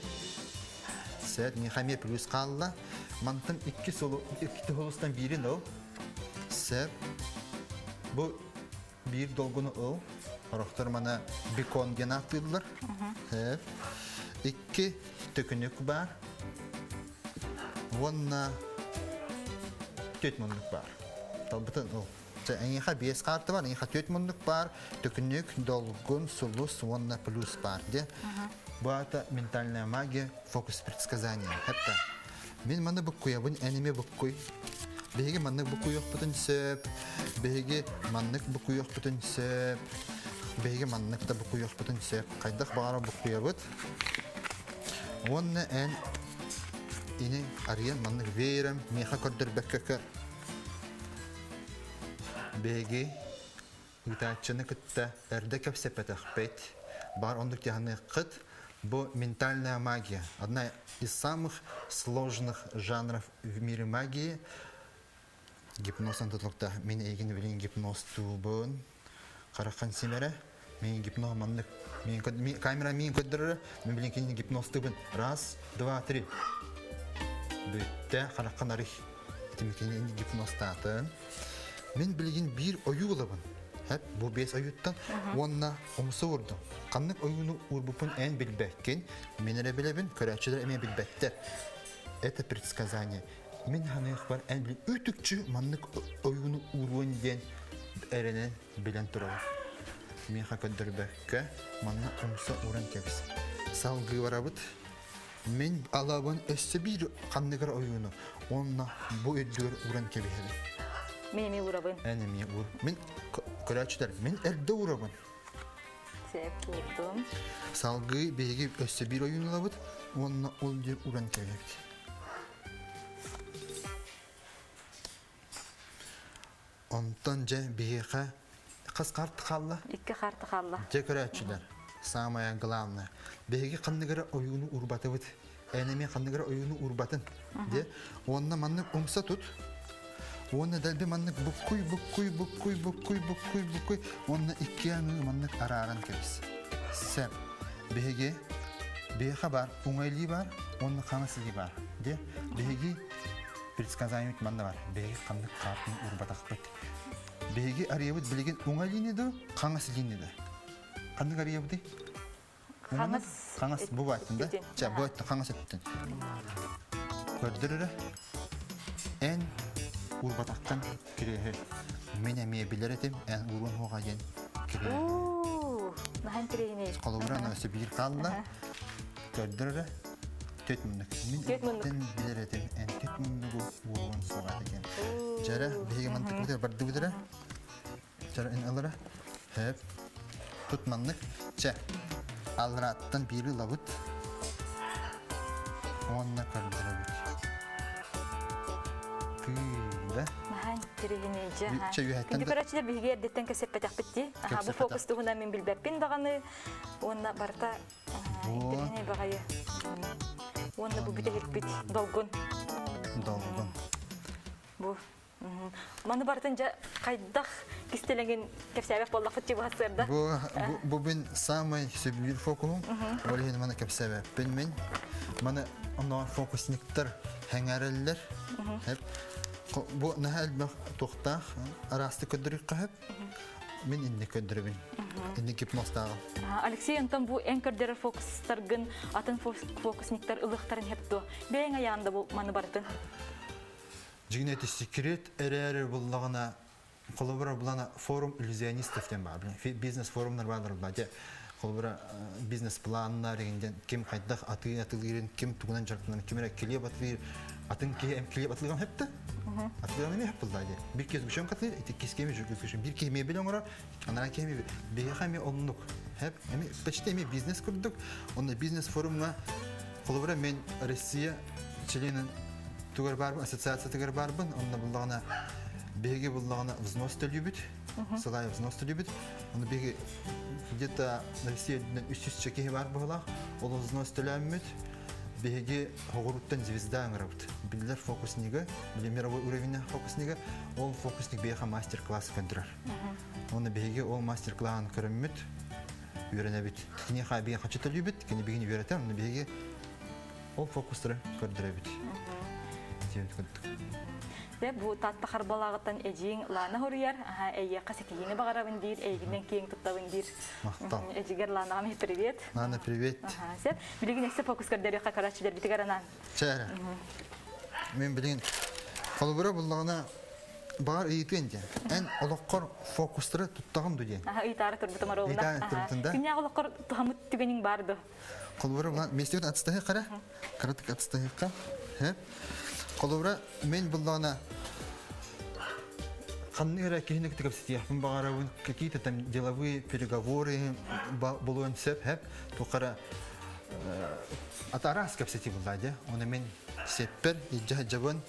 Сәт, михаме плюс қалла. Мантан 2 солу, 2 холустан бирин ыл. Сәт. Бу Биир долгуну ыл. Орохтор мана бекон диэн ааттыыллар. Икки төкүнүк баар. Уонна түөрт муннук баар. Талбытын ыл. Эйиэхэ биэс карта бар, эйиэхэ түөрт муннук баар, төкүнүк, долгун, сулус уонна плюс баар диэ. Бу аата ментальная магия, фокус предсказания. Хепта. Мин маны буккуйабын, эн эмиэ буккуй. Биһиги маннык буккуйуохпутун сөп. Биһиги маннык буккуйуохпутун сөп. Биһиги маннык да буккуйуохпутун сөп. Хайдах баҕара буккуйабыт. Уонна эн ини арыйан маннык веером миэхэ көрдөрбөккө көр. Биһиги ыытааччыны кытта эрдэ кэпсэппэтэхпит. Бар оннук тиһаныаххыт. Бу ментальная магия. Одна из самых сложных жанров в мире магии. Гипноз тутулукта мин эйигин билин гипноз туубун. Хараххан симэрэ. Мен гипноз маннык. Камера мин көрдөрөр. Мен билин кинини гипнозтуубун. Раз, два, три. Бүттэ хараххан арых. Тимикини гипнозтаатын. Мин билигин биир ойуу ылабын. Хэп, бу бес ойуттан уонна умса уурдум. Ханнык ойууну уурбуппун эн билбэккин, мин эрэ билэбин, көрөөччүлэр эмиэ билбэттэр. Это предсказание. Мин ханыахпар эн билин үтүкчү маннык ойууну ууруон диэн эрэнэн билэн турабын. Миэхэ көрдөрбөккө манна умса ууран кэбис. Салгыы барабыт. Мин алабын өссө биир ханныгар ойууну уонна бу үрдүгэр ууран кэбиһэбин. Мин эмиэ уурабын. Эн эмиэ уур. Мин көрөөччүлэр, мин эрдэ уурабын. Сөп уурдум. Салгыы биһиги өссө биир ойууну ылабыт уонна ол диэн ууран кэбиһэбит. Онтон дьэ биһиэхэ хас карта хаалла? Икки карта хаалла. Дьэ көрөөччүлэр, самое главное, биһиги ханнык эрэ ойууну уурбатыбыт. Эн эмиэ ханнык эрэ ойууну уурбатын. Де, уонна маннык умса тут. Уонна дэлби маннык буккуй, буккуй, буккуй, буккуй, буккуй, буккуй. Уонна икки аҥыы маннык арааран кэбис. Сэп. Биһиги биһиэхэ бар, уҥа илии бар, уонна хаҥас илии бар. Де, биһиги предсказаниебит манна бар. Биһиги ханнык хаартыны уурбатахпыт. Биһиги арыйабыт билигин уҥа илиини да, хаҥас илиини да. Ханнык арыйабытый? Хаҥас. Хаҥас бу бааттын да? Ча, бу өттүн, хаҥас өттүн. Көрдөрөрө. Эн уурбатаххын кириэһи. Мин эмиэ билэр этим, эн уурун хуоҕа диэн кириэһи. Наһан кириэһинэй. Холобура, өссө биир хаалла. Көрдөр эрэ. Түөт муннук. Мин эттэн билэр этим, эн түөт муннугу уоруон суоҕа этэ Чэрэ, биһиги мантыкпытыгар бардыбыт эрэ. Чэрэ, эн ылара. Хэп. Тут маннык. Чэ, алларааттан биири ылабыт. Уонна көрдөрөбүт. Тыыра. Наһаа интэриэһинэй дьэ. Күндү көрөөччүлэр биһиги эрдэттэн кэпсэппэтэхпит дии. Аха, бу фокус туһунан мин билбэппин даҕаны. Уонна барыта Интэриэһинэй баҕайы. Уонна бу бүтэһикпит долгун. Долгун. Бу. Маны барытын дьэ хайдах кистэлэҥин кэпсээбэт буоллахпыт дии быһа Бу бу бин самый сөбүлүүр фокуһум. Ол иһин маны кэпсээбэппин мин. Маны онно фокусниктар хэҥээрэллэр. Бу наһаа элбэх туохтаах араастык көрдөрүк хаһып. Мин инник көрдөрөбүн. Инник гипнозтааҕым. Алексей, онтон бу эн көрдөрөр фокустаргын атын фокусниктар ылыахтарын сөп дуо? Бэйэҥ айаан да бу маны барытын. Дьиҥинэ ити секрет эрээри буллаҕына холобура булана форум иллюзионистов диэн баар. Бизнес-форумнар баалар булла. Дьэ, холобура бизнес-планнар дегенден ким хайдах атыы атылыырын, ким тугунан дьарыктанарын, ким эрэ килиэп атылыыр, атын киһи эм килиэп атылыган сөп да? Атылыган эмиэ сөп булла дии. Биир киһи сгущенка атылыыр, ити киһи эмиэ сгущенка. Биир киһи мебель оҥорор, анараа киһи эмиэ биһиэхэ эмиэ оннук. Хэп, эми почти эмиэ бизнес курдук. Онно бизнес-форумҥа холобура мен Россия членин тугар баарбын, ассоциациятыгар баарбын, онно буллаҕына биһиги буллаҕына взнос төлүүбүт, сылай взнос төлүүбүт. Оны биһиги где-то Россия үрдүнэн 300 киһи баар быһылаах. Ол взнос төлөөммүт. Биһиги хоҕуруттан звезда ыҥырабыт. Биллэр фокуснига, били мировой уровень фокуснига, ол фокусник биһиэхэ мастер-класс көрдөрөр. Оны биһиги ол мастер-классын көрөммүт, үөрэнэбит. Киниэхэ биһиги хачы төлүүбүт, кини биһигини үөрэтэр, оны биһиги ол фокустары көрдөрөбүт. Диэбит курдук. Дэ бу Таатта Харбалааҕыттан эдьииҥ Лаана хоруйар, эйиэхэ ситиһиини баҕарабын диир, эйигинэн киэҥ туттабын диир. Махтал. Эдьигэр Лаанаҕа привет. Лаана, привет. Сеп, билигин өссө фокус көрдөрүөххэ көрөөччүлэрбитигэр анаан. Чээрэ. Мен билигин холобура буллаҕына баҕар ыйытыан диэн. Эн олоххор фокустары туттаҕын ду диэн. Ыйытаары турбутум оруобуна. Ыйытаары турбутун да. Күннээҕи олоххор туһаммыт түгэниҥ баар дуо? Холобура булан местигит ацтаһы қара. Кыратык ацтаһыхха. Холобура мен буллаҕына ханнык эрэ киһини кытта кэпсэтиэхпин баҕарабын, какие-то там деловые переговоры болуон сөп, хэп, тухара атараас кэпсэтии булла дьэ. Оны мен сеппер илдьэ сылдьабын,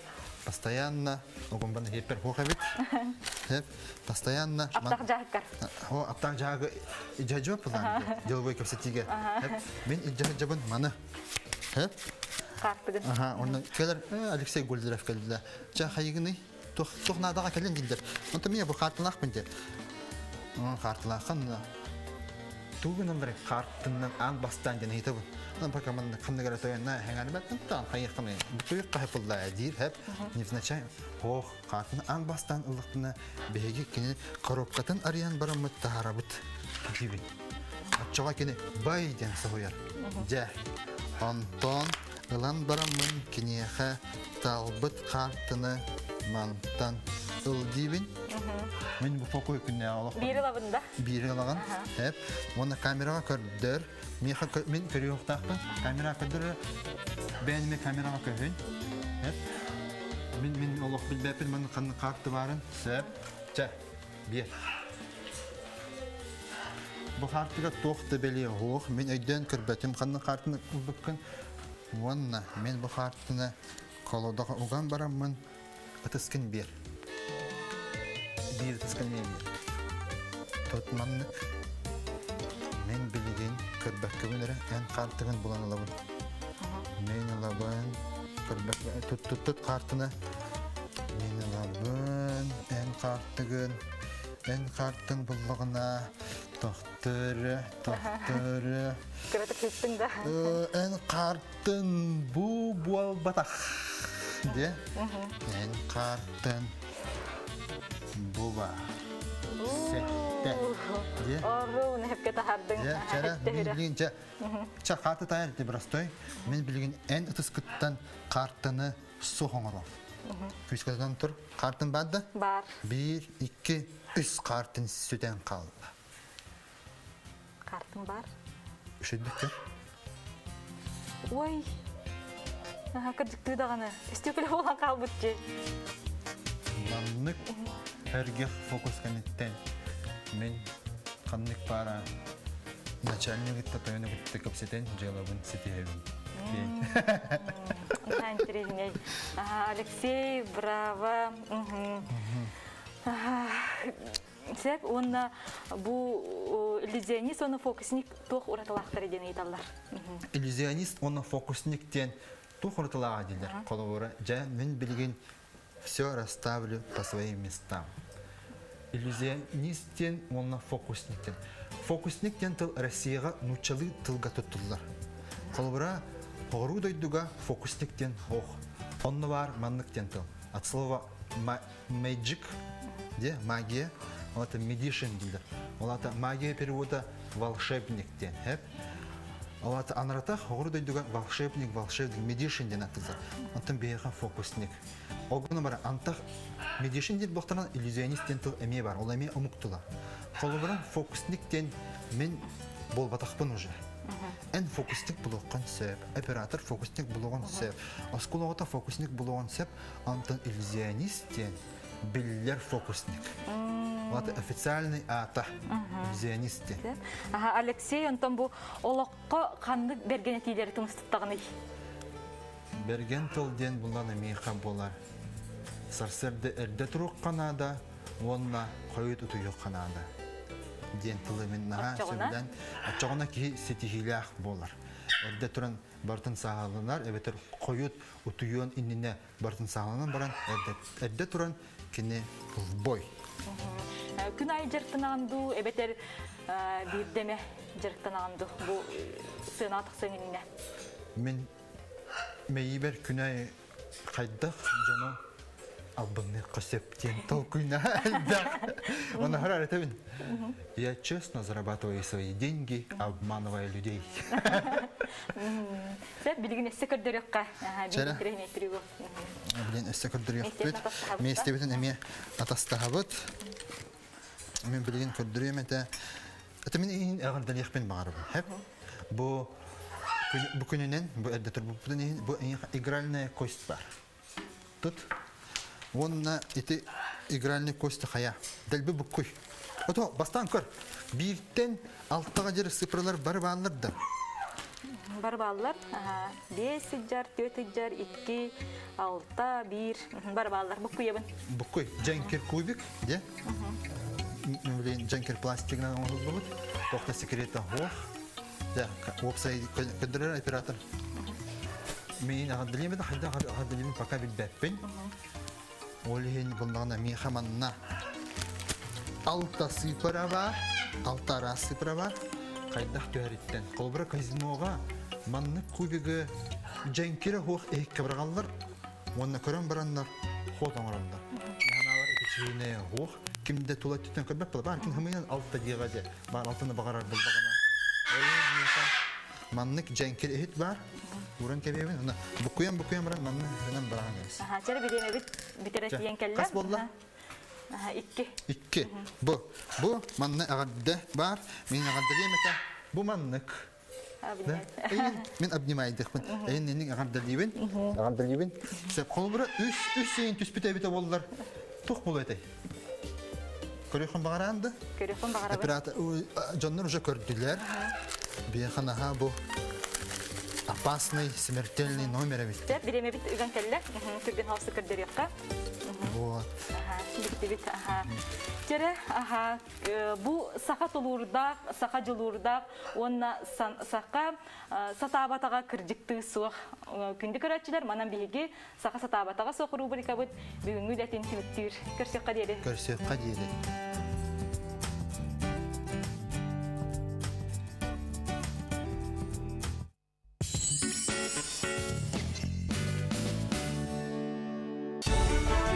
постоянно огумбан хеппер хуох эбит. Хеп, постоянно Аптах жаһыккар. О, аптах жаһыгы илдьэ сылдьабын буллаан деловой кэпсэтиигэ. Хеп, мен илдьэ сылдьабын маны. Хеп, Хаартыгын. Аха, онно кэлэр Алексей Гольдеров кэллэ. Ча хайыгыный? Туох туох наадаҕа кэлэн дииллэр. Онтон мин бу хаартылаахпын диэн. Хаартылааххын тугунан барай хаартыннан аан бастаан диэн ыйытабын. Онон пока манна ханнык эрэ тойонна хэҥээрбэттэн таан хайыаххын бутуйук хаһыпыллаа диир хэп невзначай хоох хаартын аан бастаан ыллахпына биһиги кини коробкатын арыйан бараммыт таһаарабыт диибин. Оччоҕо кини бай диэн соһуйар. Дьэ, онтон ылан бараммын киниэхэ талбыт хаартыны Мантан ыл диибин. Мин бу фокуһу күннээҕи олох. Биир ылабын да. Биир ылаҕын. Эп. Уонна камераҕа көрдөр. Миэхэ мин көрүөхтаахпын. Камераҕа көрдөр. Бэйэм камераҕа көһүн. Эп. Мин мин олох билбэппин маны ханна карта баарын. Сөп. Чэ. Биэр. Бу хаартыга туох да бэлиэ суох. Мин өйдөөн көрбөтүм ханна хаартыны ылбыккын. Уонна мен бу хаартыны колодаҕа уган бараммын ытыскын биэр. Биир ытыскын эмиэ биэр. Тут маннык мен билигин көрбөккөбүн эрэ эн хаартыгын булан ылабын. Мен ылабын көрбөккө тут тут тут хаартыны мен ылабын эн хаартыгын эн хаартын буллаҕына тохтөрө тохтөрө Кыратык сыстың да. Эн хаартын бу буолбатах де эн хаартын буба сетте де Ору, нэпке тахардың. Де, чара, мен билигин ча ча карта тайар де простой. Мен билигин эн ытыскыттан картаны сух оҥором. Күүскэтэн тур. Картын бар да? Бар. Биир, икки, үс картын сүтэн хаалла. Картын бар. Үшөйдүк Ой. Аха, кырдьыктыы даҕаны. Өстүөкүлэ буолан хаалбыт дии. Маннык эргэх фокус кэнниттэн мин ханнык баара начальнигытта тойону кытта кэпсэтэн дьыалабын ситиһэбин. Интересней. Алексей, браво. Сеп уонна бу иллюзионист уонна фокусник туох уратылаахтар диэн ыйыталлар. Иллюзионист уонна фокусник диэн туох уратылааҕа дииллэр. Холобура, дьэ мин билигин все расставлю по своим местам. Иллюзионист диэн уонна фокусник диэн. Фокусник диэн тыл Россияҕа нууччалыы тылга туттуллар. Холобура, соҕуруу дойдуга фокусник диэн ох. Онно баар маннык диэн тыл. От слова magic, де магия, ол это magician дииллэр. Ол ата магия перевода волшебник диэн. Хэп. Ол ата анаратах соҕуруу дойдуга волшебник, волшебник, magician диэн аттылар. Онтон биһиэхэ фокусник. Ол гынан баран антах magician диэн буохтанан иллюзионист диэн тыл эмиэ бар. Ол эмиэ омук тыла. Холобура фокусник диэн мин буолбатахпын уже. Эн фокусник булуоххун сөп, оператор фокусник булуоҕун сөп, оскуола оҕото фокусник булуоҕун сөп, онтон иллюзионист диэн биллэр фокусник. Вот официальный аата иллюзионист диэн. Аха, Алексей, онтон бу олоххо ханнык бэргэн этиилэри тумустуттаҕыный? Бэргэн тыл диэн булан эмиэхэ буолар. Сарсыарда эрдэ туруохха наада уонна хойут утуйуохха наада диэн тылы мин наһаа сөбүлээн оччоҕуна киһи ситиһиилээх буолар. Эрдэ туран барытын сааһыланар эбэтэр хойут утуйуон иннинэ барытын сааһыланан баран эрдэ туран кини в бой. Күн аайы дьарыктанаҕын дуу эбэтэр биирдэ эмэ дьарыктанаҕын дуу бу сыанаҕа тахсыаҥ иннинэ? Мин мэйиибэр күн аайы хайдах дьону албынныахха сөп диэн толкуйна элбэх. Оны харар этэбин. Я честно зарабатываю свои деньги, обманывая людей. Сөп, билигин өссө көрдөрүөххэ. Чэрэ. Билин өссө көрдөрүөхпүт. Миэстэбитин эмиэ атастаһабыт. Мен билигин көрдөрүөм этэ. Это мин иһин эҕэрдэлиэхпин баҕарабын. Хэп. Бу бу күнүнэн, бу эрдэ турбуппутун иһин, бу игральная кость бар. Тут уонна ити игральный кость хайа. Дэлби буккуй. Ото бастаан көр. Бииртэн алтаҕа дьэр цифралар бары бааллар да. Бары бааллар. Биэс сыдьар, түөрт сыдьар, икки, алта, биир. Бары бааллар. Буккуйабын. Буккуй. Дьэҥкир кубик, де? Блин, дьэҥкир пластигынан оҥоһуллубут. Туох да секрета суох. Дьэ, уопсай көрдөрөр оператор. Мин аҕырдылыым да хайдах аҕырдылыым пока билбэппин. Ол иһин буллаҕына миэхэ манна алта сыыпара бар, алта араас сыыпара бар. Хайдах түһэриттэн. Холобура казиноҕа маннык кубигы дьэҥкирэ суох иһиккэ быраҕаллар уонна көрөн бараннар ход оҥороллор. Наһанаалар итичиинэ суох ким да тула өттүттэн көрбөт буола. Баар ким хымыйан алта диэҕэ дьэ баар алтаны баҕарар буллаҕына. Ол иһин миэхэ. Маннык дьэҥкир иһит баар. Уран кэбиэбин. Уна буккуйан буккуйан баран манна гынан бараан кэбис. Аха, чэрэ бириэмэбит бүтэрэ тиийэн кэллэ. Хас буолла? Аха, икки. Икки. Бу бу манна эҕэрдэ баар. Мин эҕэрдэлиэм этэ. Бу маннык. Эйин мин обнимайдыхпын. Эйин инник эҕэрдэлиибин. Эҕэрдэлиибин. Сөп холобура үс үс эйин түспүт эбитэ буоллар туох буолуо этэй? Көрүөххүн баҕараан да? Көрүөххүн баҕарабын. Оператор дьоннор уже көрдүлэр. Биэхэ наһаа бу опасный смертельный номер эбит. Сөп, бириэмэбит ыган кэллэ. Түргэн хаосы көрдөрүөххэ. Вот. Бүттүбүт. Аха. Чэрэ, аха, бу саха тулуурдаах, саха дьулуурдаах уонна саха сатаабатаҕа кырдьыктыы суох. Күндү көрөөччүлэр, манан биһиги Саха сатаабатаҕа суох рубрикабыт бүгүҥҥү үлэтин түмүктүүр. Көрсүөххэ диэри. Көрсүөххэ диэри.